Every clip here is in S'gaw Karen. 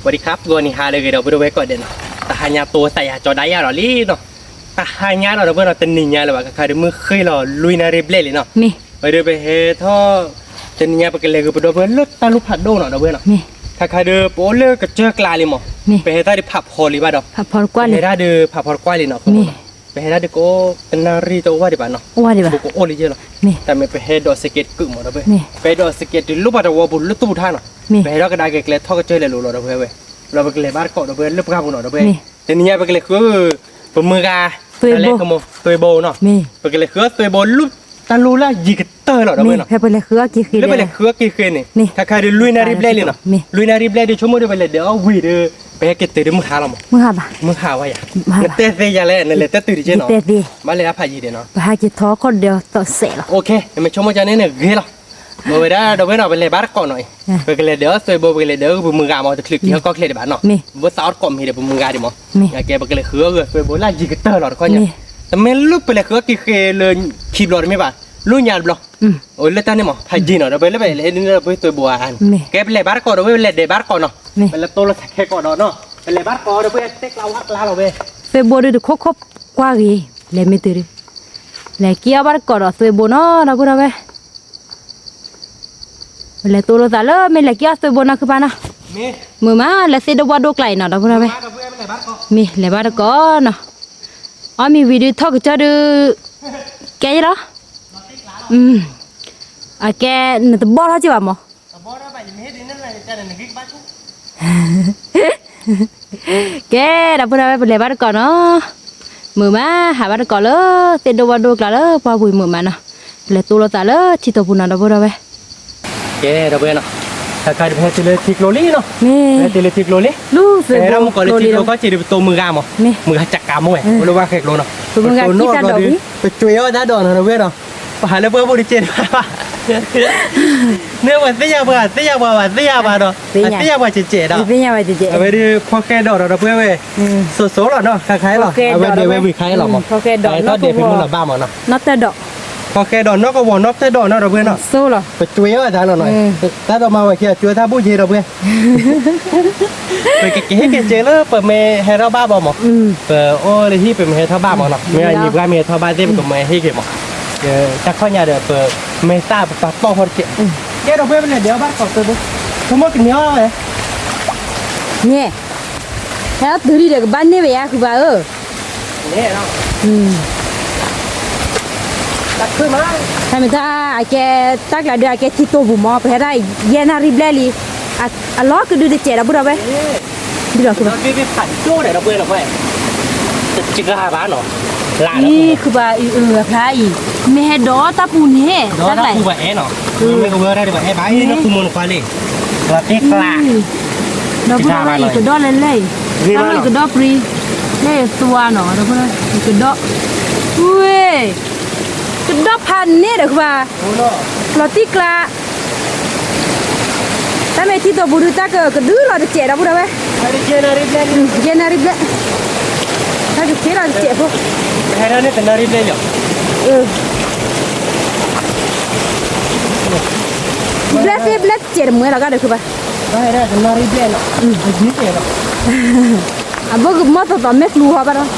ဝံၤဒံခါ ပဂီၢ်နံၤဟါလၢအဂ့ၤ ဒီပုၢ်ဒီဝဲၢ်ကိးဂၤဒဲးနီၤ, တဟါညါတိသးယၤကၠီဒၣ်ယၤဒီးလံနီၤ, တဟါညါဒီး ဒီပုၢ်ဝဲၢ်နီၤ တနံၤညါလၢၤဘၣ် ခဲခါဒီး မုၢ်ဃ့လီၤလွံၢ်နၣ်ရံၣ်ဘျဲၣ်လံနီၤ, ဝံၤဒီးပဟဲထီၣ် တနံၤညါပကလဲၤဂုာ်ပဒီပုၢ်ဝဲၢ်လၢတၢ်လူၢ်ဖးဒိၣ်နီၤ ဒီပုၢ်ဝဲၢ်နီၤ, ခဲခါဒီး ပအိၣ်လၢကစၢၢ်ကျါလံမး, ပဟဲတၢ်ဒုးဖးဖီလံဘၣ်ဒီး, ပဟဲဒၣ်ဒီးဖးဖီတကွၢ်လံနီၤ, ပဟဲဒၣ်ဒီးကအိၣ်တနၣ်ရံၣ်တအိၣ်ဘၣ်ဒံးဘၣ်နီၤ, ပကအိၣ်လံယဲၢ်လီၤ, တၢ်မ့ၢ်ပဟဲဒိးစကဲးတကုးမး ဒီပုၢ်ဝဲၢ်, ပဟဲဒိးစကဲးတုၤလၢပှၤတဝီပူၤလၢသူၣ်ထါနီၤ, ပဟဲထီၣ်ကဒါက့ၤကျဲထီၣ်ကစၢၢ်လဲၤလိၤလီၤ ဒီပုၢ်ဝဲၢ်, လီၤပကလဲၤဘၣ်တကိး ဒီပုၢ်ဝဲၢ် လၢပှၢ်ပူၤနီၤ ဒီပုၢ်ဝဲၢ်, တနံၤညါပကလဲၤဃု ပမုၢ်ဂၤ, သွ့ဘိနီၤ, ပကလဲၤဃုသွ့ဘိလၢ တၢ်လူၢ်လၢယံၤကတၢၢ်လီၤ ဒီပုၢ်ဝဲၢ်နီၤ, လၢပလဲၤဃုအက့ၤဃ့န့ၣ်, ခဲခါဒီးလွံၢ်နၣ်ရံၣ်ဘျဲၣ်လံနီၤ, လွံၢ်နၣ်ရံၣ်ဘျဲၣ်ဒီး ဆိကမိၣ်ဒီးပလဲၤဒၢးအီၣ်ဝံၤဒီး ပဟဲက့ၤတုၤဒီးမုၢ်ဟါလီၤမး, မုၢ်ဟါဝဲယၤ, နတဲသ့ယၤလဲၣ် နလဲၤတဲတုၤဒံးက့နီၤ, ဘၣ်လဲၤအဖးယံၤဒံးနီၤ, ပဟဲက့ၤထီၣ်ခီၣ်ဒီးသီစဲးလီၤ, နမ့ၢ်ဆိကမိၣ်ကန့ၣ်န့ၣ်ဂ့ၤလီၤ, မ့ၢ်ဝဲဒၣ် ဒီပုၢ်ဝဲၢ်နီၤ ပလဲၤဘၣ်တကိးနီၤအံၤ, ပကလဲၤဒၢးအီၣ်သွ့ဘိ ပကလဲၤဒၢးအီၣ်ပမုၢ်ဂၤမး တချုးက့ၤဟီၣ်ကီၢ်ချၢဒံးဘၣ်နီၤ, ဘၣ်သးအီၣ်တကိးမ့ၢ်ဒီးပမုၢ်ဂၤဒံးမး, ကဲပကလဲၤဃုအီၣ်ဂၢၢ်သွ့ဘိလၢယံၤကတၢၢ်လီၤတခီညါ, တမ့ၢ်လၢပလဲၤဃုအီၣ်က့ၤဃ့လၢခံဘျီတမ့ၢ်ဘၣ်, လၢညါတဘျီ အိၣ်လၢတၢ်န့ၣ်မး ဖးယံၤနီၤ ဒီပုၢ်ဝဲၢ်လၢပလဲၤဟဲဒ်န့ၣ်ဒီပုၢ်ဝဲၢ်သွ့ဘိဧါ, ကဲပလဲၤဘၣ်တကိး ဒီပုၢ်ဝဲၢ် ပလဲၤဒဲးဘၣ်တကိးနီၤ, ပလဲၤတိလိာ်သးခဲကိးဒီးနီၤ, ပလဲၤဘၣ်တကိး ဒီပုၢ်ဝဲၢ် တဲကျါဝါကျါလီၤဝဲ, သွ့ဘိဒုးတခိၣ်ခိၣ်ကွၢ်ဂ့ၤ, လဲၤမ့ၢ်တုၤဒုး, လဲၤက့ၤအီၣ်ဘၣ်တကိးဒီးသွ့ဘိနီၤ ဒီပုၢ်ဝဲၢ်, ပလဲၤတိလိာ်သးလၢမ့ၢ်လဲၤက့ၤအီၣ်သွ့ဘိနီၤ ခုပၢ်နီၤ, မုာ်မး လဲၤသ့ၣ်ဒိၣ်ဘၣ်ဒိၣ်ကျါအံၤနီၤ ဒီပုၢ်ဝဲၢ်, မ့ၢ်လဲၤဘၣ်တကိးနီၤ, အီၣ်မ့ၤဝံၤဒုးထီၣ်ကစၢၢ်ဒုး, ကဲယလီၤ အကဲ နတဘီၣ်ထီၣ်က့ၤဘၣ်မး, ကဲ ဒီပုၢ်ဝဲၢ် ပလဲၤဘၣ်တကိးနီၤ, မုာ်မး ဟးဘၣ်တကိးလၢ သ့ၣ်ဒိၣ်ဘၣ်ဒိၣ်ကျါလၢပှၢ်ပူၤမုာ်မးနီၤ, ပလဲၤတိလိာ်သးလၢထံတိာ်ပူၤနီၤ ဒီပုၢ်ဝဲၢ်, ကဲ ဒီပုၢ်ဝဲၢ်နီၤ, ခဲခါဒီးပဟဲတုၤလၢထံကျိလံနီၤ, ပဟဲတုၤလၢထံကျိလံ, ပဟဲဒၣ်မုၢ်ကီးလၢထံကျိခီက့ၤဒီး ပတိၢ်မုၢ်ဂၤမး, မုၢ်ဂၤကးကးမးဝဲ အိၣ်လၢဝါဃဲကျိနီၤ, ပတိၢ်နီၣ်ဘျီဒီး ပကွဲးအီၣ်တၢ်ဒိးနီၤ ဒီပုၢ်ဝဲၢ်နီၤ, ပဟးလၢပှၢ်ပူၤတကဲးတဘၣ်ဘၣ် န့ၣ်ပှၤသ့ၣ်ညါပှၤ သ့ၣ်ညါပှၤဘၣ် သ့ၣ်ညါပှၤဒီး အသ့ၣ်ညါပှၤကဲးကဲးဒီး အဝဲဒၣ်ဖီၣ်ဃဲဒိးဒီး ဒီပုၢ်ဝဲၢ် စိၤစိၤလီၤနီၤ ခါခါလီၤ အဝဲဒၣ်ဝဲဝံၤခါလီၤမး အဝဲထီၣ်ဒဲးဖဲမုၢ်လီၤဘၣ်မးနီၤ ဖီၣ်ဃဲဒိးနီၢ်ကဝီၤနီၢ်ဖီၣ်ဃဲဒိးနီၤ ဒီပုၢ်ဝဲၢ်နီၤ ပကွဲးအီၣ်အသးလီၤနီၤ တၢ်ဒိးမၤဝဲခံအကၠိတၢ်ဘူၣ်ယ့ၤ ဒီပုၢ်ဝဲၢ် ပကကဟ့ၣ်က့ၤစ့လၢပမ့ၢ်ဟဲထီၣ်ဘၣ်ဘၣ်မး ပအိၣ်လၢဟံၣ်ပမ့ၢ်ဟဲထီၣ်ဘၣ်မးနီၤ မ့ၢ်အနံၤပှၢ်မ့ၢ်ဟဲထီၣ်ဘၣ်သ့ၣ် ပကမ့ၢ်ဟ့ၣ်က့ၤမး တၢ်ခီၣ်ညါဒီး ပမ့ၢ်သၣ်ပပာ်ပီၣ်ဖီတကဲး ကဲဒီပုၢ်ဝဲၢ် ပလဲၤဒဲးအီၣ်ဘၣ်တကိးသၢဘိ ဆိကမိၣ်ကန့ၢ်အီၣ်ဝဲ န့ၣ် ဟဲအီၣ်တုၤလံဒီးကဘၣ်န့ၢ်ဝဲယါဃုဘၣ်ဧၢ တၢ်မ့ၢ်တၢ်အကဲတၢ်ကျးဒုးအကဲထံတိာ်ပူၤမး ပဟဲဒၣ်ယဲၢ်နၣ်ရံၣ်ဘျဲၣ်လံ အလီၢ်ကဒုတစဲးဒီပုၢ်ဒီဝဲၢ် ဒ်လီၤဃုဘၣ် တစှၤဘၣ်နီၤ အံၤဃုဘၣ်အံၤအဖျါအံၤ မ့ၢ်ဟဲဒိးတၢ်ပူၤန့ၣ် တၢ်ကျးအံၤ မ့ၢ်ကဝဲဒၣ်ဒ်ဘၣ်အဲၣ်ဘၣ်အံၤ နၢ်ခူမူနခွါလံ ဒီပုၢ်ဒီဝဲၢ်အံၤကဒီၣ်လဲၣ်လဲၣ်အံၤ တၢ်မ့ၢ်ကဒီၣ်ပြံ လၢသွါနီၤ ဒီပုၢ်ဒီဝဲၢ်အံၤကဒီၣ် ဝ့ၢ် ကဒီၣ်ဖးန့ၣ်ဒီးဃုဘၣ် လီၤတံၢ်ကျါ တၢ်မ့ၢ်ထံတိာ်ပူၤဒုး တၢ်ကကဒုလီၤတစဲးဒီပုၢ်ဒီဝဲၢ် ယဲၢ်နၣ်ရံၣ်ဘျဲၣ် တၢ်ကက့ၤလီၤတစဲးဖိ ဟဲဒၣ်န့ၣ်တနၣ်ရံၣ်ဘျဲၣ်လံ ဘျဲၣ်သ့ၣ်ဘျဲၣ်တစဲးတမှဲလီၤဂာ်ဒီးဃုဘၣ် တနၣ်ရံၣ်ဘျဲၣ်လီၤ အဘိကမီၢ်သိးသိးမ့ၢ်ကျူဟီဘၣ်ဒီး ဟါ ဘၣ်လၢ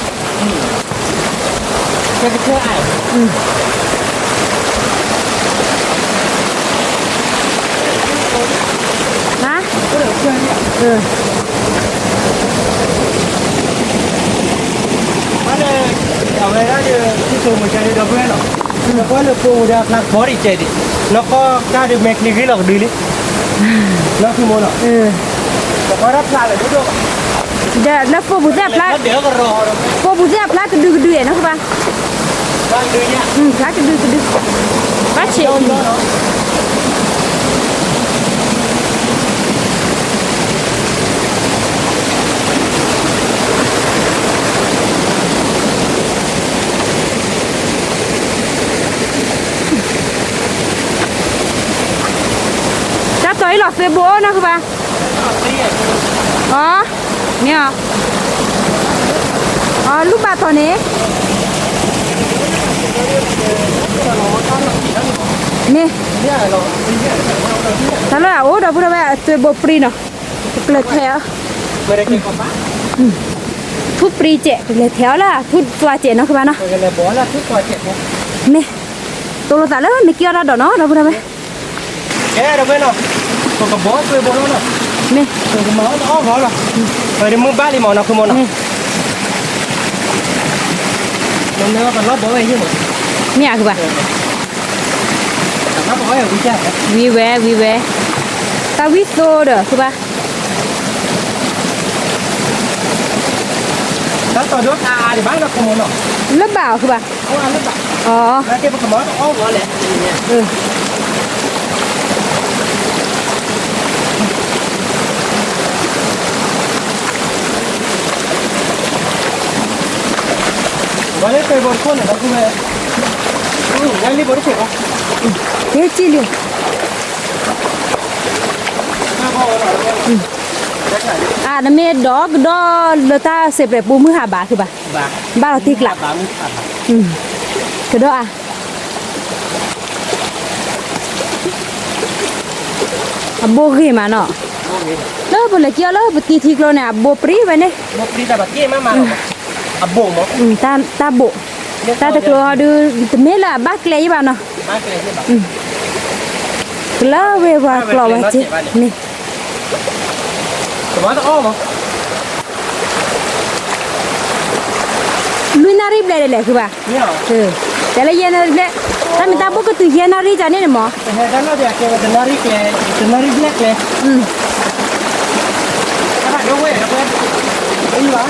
အဝဲဒၣ်ဒီး ထံတိာ်ပူၤကဲဒီး ဒီပုၢ်ဝဲၢ်နီၤ နကွၢ်လၢပိာ်ပူၤဒီးအဖျါကဘီဒံးကဲဒံး နီၢ်ကီၢ်ကၢ်ဒီးမဲာ်ချံဂ့ၤလီၤကဒုလံ နီၢ်ထူမိၢ်နီၤ နကွၢ်တၢ်ဖျါလၢဒိၣ်ဒိၣ် ဒီးလၢပိာ်ပူၤသ့ၣ်အဖျါ ပိာ်ပူၤသ့ၣ်အဖျါကဒုကဒုအဲၣ်နီၤကဘၣ် ဖျါကဒုကဒု ဘၣ်ဆ့း တၢ်တီၤအံၤလီၤသွ့ဘိနီၤဃုဘၣ် အီ မ့ၢ်အီ အီ လူၢ်ဘၣ်တီၤန့ၣ် မ့ၢ် တၢ်လၢအအိၣ်ဒီပုၢ်ဒီဝဲၢ်အသွ့ဘိပြံနီၤ ကျၢၤထဲအီၤ ထူပြံစဲး ပလဲၤထဲးအီၤလၢထူသွါစဲးနီၤ ဃုဘၣ်နီၤ, မ့ၢ် တိၢ်လိာ်သးလၢမ့ၢ်က့ၤအီၣ်တၢ်ဒိးနီၤ ဒီပုၢ်ဒီဝဲၢ်, ကဲ ဒီပုၢ်ဝဲၢ်နီၤ, ပကဘီသွဲဘိလီၤနီၤ, မ့ၢ် ပကမၤအီၣ်တအီၣ်ဂီၤလီၤ, ပမုၢ်ဘၣ်လံမးနီၤ ဃုမးနီၤ, မ့ၢ်ပလီၢ်ဘီဝဲယ့ၢ်မး, မ့ၢ်ဧါ ဃုဘၣ်, ဝံၤဝဲ ဝံၤဝဲ, တၢ်ဝံၣ်သိဒီး ဃုဘၣ် တၢ်တီဒိတၢ်အါဒံးဘၣ်နီၤ ခိၣ်မီၤနီၤ, လၢဘၣ်အီၤ ဃုဘၣ်, အီလၢဘၣ်, အီ, ပကမၤအီၣ်တအီၣ်ဂီၤလဲၣ်, ဝဲလၢပဲဘိတခိၣ်န့ၣ် ဒီပုၢ်ဝဲၢ်, ဝဲလံဘိတခိၣ်, ဟဲကံၣ်လံ, အါ နမ့ၢ်ဒီးကဒီးလၢတၢ်စဲးပြဲးပူမုၢ်ဟးဘၣ် ဃုဘၣ်, ဘၣ်လီၤတံၢ်ကျး, ကဒီးအါ အဘိဂ့ၤမးနီၤ, လၢပလဲၤက့ၤအီၣ်လၢပတံၤထံကျိန့ၣ် အဘိပြံဝဲန့ၣ်, တၢ်ဘိၣ်, တၢ်ဘိၣ်, တၢ်တကျိဒုး တမ့ၢ်လၢအဘၣ်ကျဲယံၢ်ဘၣ်နီၤ, ကလၢဝဲပှၤကျိးဝဲက့ၤ, မ့ၢ် လွံၢ်နၣ်ရံၣ်ဘျဲၣ်ဒ်လဲၣ် ဃုဘၣ်, တဲလၢယဲၢ်နၣ်ရံၣ်ဘျဲၣ်, တၢ်မ့ၢ်တၢ်ဘိၣ်ကတုၤယဲၢ်နၣ်ရံၣ်တၢ်န့ၣ်န့ၣ်မး, တနၣ်ရံၣ်ကျဲ, တနၣ်ရံၣ်ဘျဲၣ်ကျဲ, တၢ်ဒိဝဲၢ်, လၢပျၢၤဒံးကါ,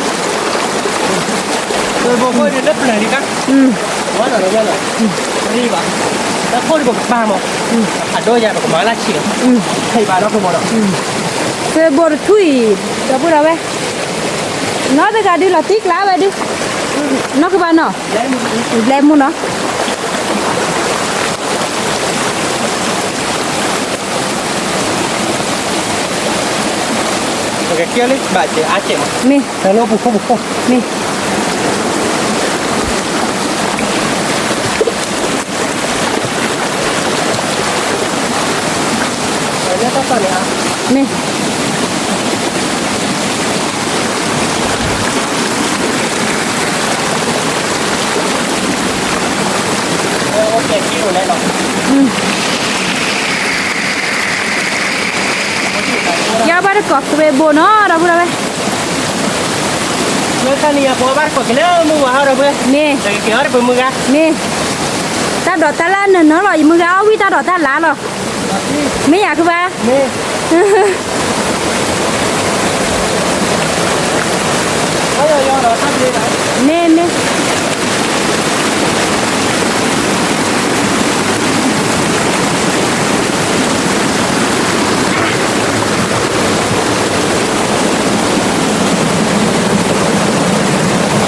ဝဲလီၤ, တၢ်ခိၣ်ဒံးပကပာ်မး, အဒိယၤပကမၤလၢဆံးလီၤ, ဖဲဘၣ်ဒီးဖိမးဒီး, သၢဘိတထူၣ်အံၤ, ဒီပုၢ်ဒီဝဲၢ် နီတဂၤဒုးလီၤတံၢ်ကျါဝဲဒုး, နီၢ်ကဘၣ်နီၤ, ဘျဲမူနီၤ, ပကကဲလံ ဘၣ်စဲးအါစဲးမး, မ့ၢ် တၢ်လၢပူၤခိၣ်ပူၤခိၣ်, မ့ၢ် မ့ၢ် ယဘၣ်တကိးသွဲဘိနီၤ ဒီပုၢ်ဒီဝဲၢ်, မ့ၢ် မ့ၢ် တၢ်ဒိးတၢ်လၢနနီၤလီၤ ယမုၢ်ဂၤအီၣ်ဝံၣ်တၢ်ဒိးတၢ်လၢလီၤ, မ့ၢ်ယၤကဘၣ်, မ့ၢ် မ့ၢ် မ့ၢ် လဲၤက့ၤအီၣ်ဒီးလၢညါတစဲးနီၤ ဒီပုၢ်ဒ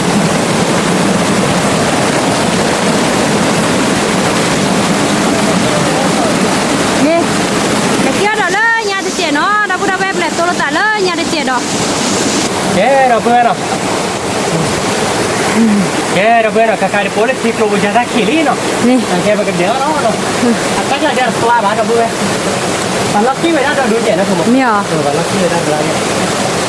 ီဝဲၢ် ပလဲၤတိလိာ်သးလၢညါတစဲးဒီး, ကဲဒီပုၢ်ဝဲၢ်နီၤ, ကဲဒီပုၢ်ဝဲၢ်နီၤ ခါခါဒ်ပိာ်လၢထံကျိပူၤယၤတၢ်ခံးလံနီၤ, ကဲပကဒဲးအီၣ်လီၤ, အတၢ်ကျါဒဲးတသွါဘၣ်ဒီပုၢ်ဝဲၢ်, ပှၤလီၢ်ခံဝဲဒၣ်ဒီးဒိကဲးနီၤ မ့ၢ်အီၤ, ပှၤလီၢ်ခံ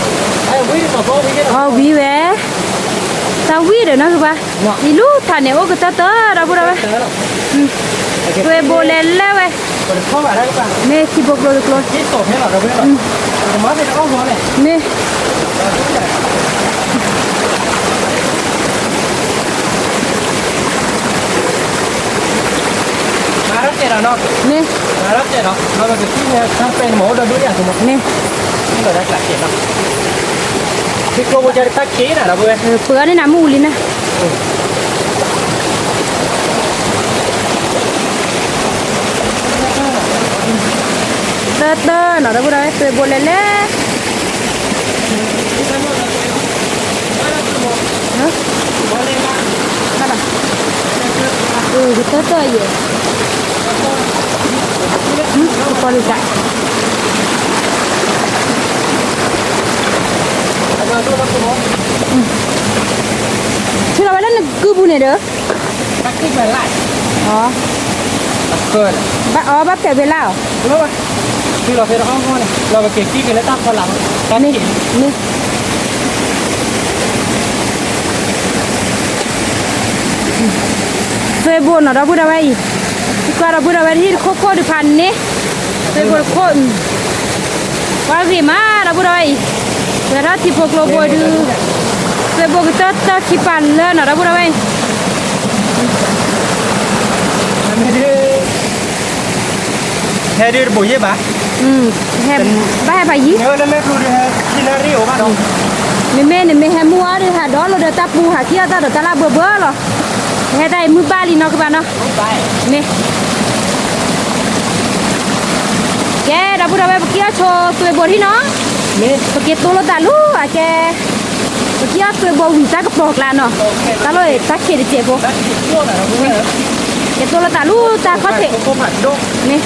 ဝဲဒၣ်တဘျါ, အဝံၣ်တကိးဖိဝံၣ်, အဝံၣ်ဝဲ, တၢ်ဝံၣ်ဒီးနီၤကဘၣ်, ယလူၤထးန့ၣ်အိၣ်ကတၢၢ်တၢၢ်ဒီပုၢ်ဒီဝဲၢ်, သွဲဘိလဲၤလဲၢ်ဝဲ, မ့ၢ်ထံဘိကျိတကျိ, မ့ၢ် မ့ၢ်, မ့ၢ်, ပှၤန့ၣ်နမူလံန့ၣ်, တၢ်တၢ်နီၤ ဒီပုၢ်ဒီဝဲၢ် သွဲဘိလဲၤလဲၢ် တၢ်တၢ်ယဲၢ်, ကပီၤလံတၢ်, ထံလီၤဝဲလၢနကုပူၤန့ၣ်ဒီး, အီ, ဘၣ်အီ ဘၣ်ဖဲးဝဲလၢအီၤ, မ့ၢ်, မ့ၢ်, မ့ၢ်, မ့ၢ်, မ့ၢ်, မ့ၢ်, သွဲဘိနီၤ ဒီပုၢ်ဒီဝဲၢ်အံၤ, သံကွၢ်ဒီပုၢ်ဒီဝဲၢ်တဟံၣ်တခိၣ်ခိၣ်ဒုးဖးန့ၣ်, သွဲဘိတခိၣ်, ပှၤဂ့ၤမး ဒီပုၢ်ဒီဝဲၢ်အံၤ, ပှၤထီၣ်ထံဖိကျိဘိဒုး, သွဲဘိကတၢၢ်တၢၢ်ခံပာ်လၢနီၤ ဒီပုၢ်ဒီဝဲၢ်အံၤ ဟဲဒုးတဘိးယ့ၢ်ဘၣ်, ဘၣ်ဟဲဖးယံၤ, မ့မ့ၢ်နမ့ၢ်ဟဲမုၢ်အီၤဒုး ဟးဒီလိာ်ဒီးတၢ်ပူၤ ဟးခံအီၣ်တၢ်ဒီးတၢ်လၢဘၢဘၢလီၤ, ဟဲတၢ်အံၤမုၢ်ဘၣ်လံနီၤ ကဘၣ်နီၤ, မ့ၢ် ကဲ ဒီပုၢ်ဒီဝဲၢ် ပက့ၤအီၣ်ဆိသွဲဘိထံနီၤ, ပက့ၤသိလိာ်သးလူၤ အကဲ, ပက့ၤအီၣ်သွဲဘိဝံၤတၢ်ကပီၤကျါနီၤ, တၢ်လီၢ်အံၤတၢ်ခံးတစဲးဖိ, က့ၤသိလိာ်သးလူၤတၢ်ခီၣ်ထံး, မ့ၢ်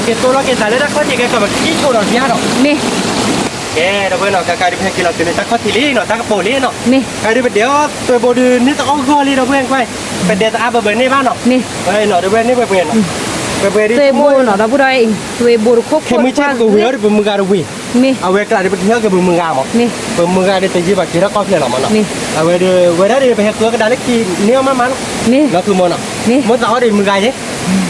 က့ၤသိလိာ်က့ၤသးလၢတၢ်ခီၣ်ထံး ကဲကီးပက့ၤဆိဒီးပျါဒီး, မ့ၢ် ကဲ ဒီပုၢ်ဝဲၢ်နီၤ, ကဲကဲဒုး ပဟဲက့ၤလီၤတုၤလၢတၢ်ခီၣ်ထံးလံနီၤ, တၢ်ကပီၤလံနီၤ, မ့ၢ် ကဲဒုး ပဒဲးအီၣ်သွဲဘိဒုး န့ၢ်တအီၣ်ဂီၢ်လံ ဒီပုၢ်ဝဲၢ်ခွါ, ပဒဲးတအါဘၢဘၢန့ၢ်ဘၣ်နီၤ, မ့ၢ် ပဒဲးတအါဘၢဘၢန့ၢ် ပှဲၤပှဲၤနီၤ, ပှဲၤပှဲၤဒုး သွဲဘိနီၤ ဒီပုၢ်ဒီဝဲၢ်အံၤ သွဲဘိတခိၣ်ခိၣ် ခဲမုၢ်ဆ့ၣ်ပကဝံၤအီၤဒီး ပမုၢ်ဂၤတဝံၤ, မ့ၢ် အဝဲကျးဒုး ပတဟ့ၣ်က့ၤပမုၢ်ဂၤမး, မ့ၢ် ပမုၢ်ဂၤဒုး တယံာ်ဘၣ်က့ၤထီၣ်ကီၢ်ဖျဲးလီၤမးနီၤ, မ့ၢ် အဝဲဒုး ဝဲဒၣ်ဒုး ပဟဲဃုအီၣ်ကဒါလၢခံန့ၢ်အီၣ်မးမးနီၤ, မ့ၢ် လီၤဖုမးနီၤ, မ့ၢ် မိၣ်သးအီၣ်ဒုးမုၢ်ဂၤယဲ,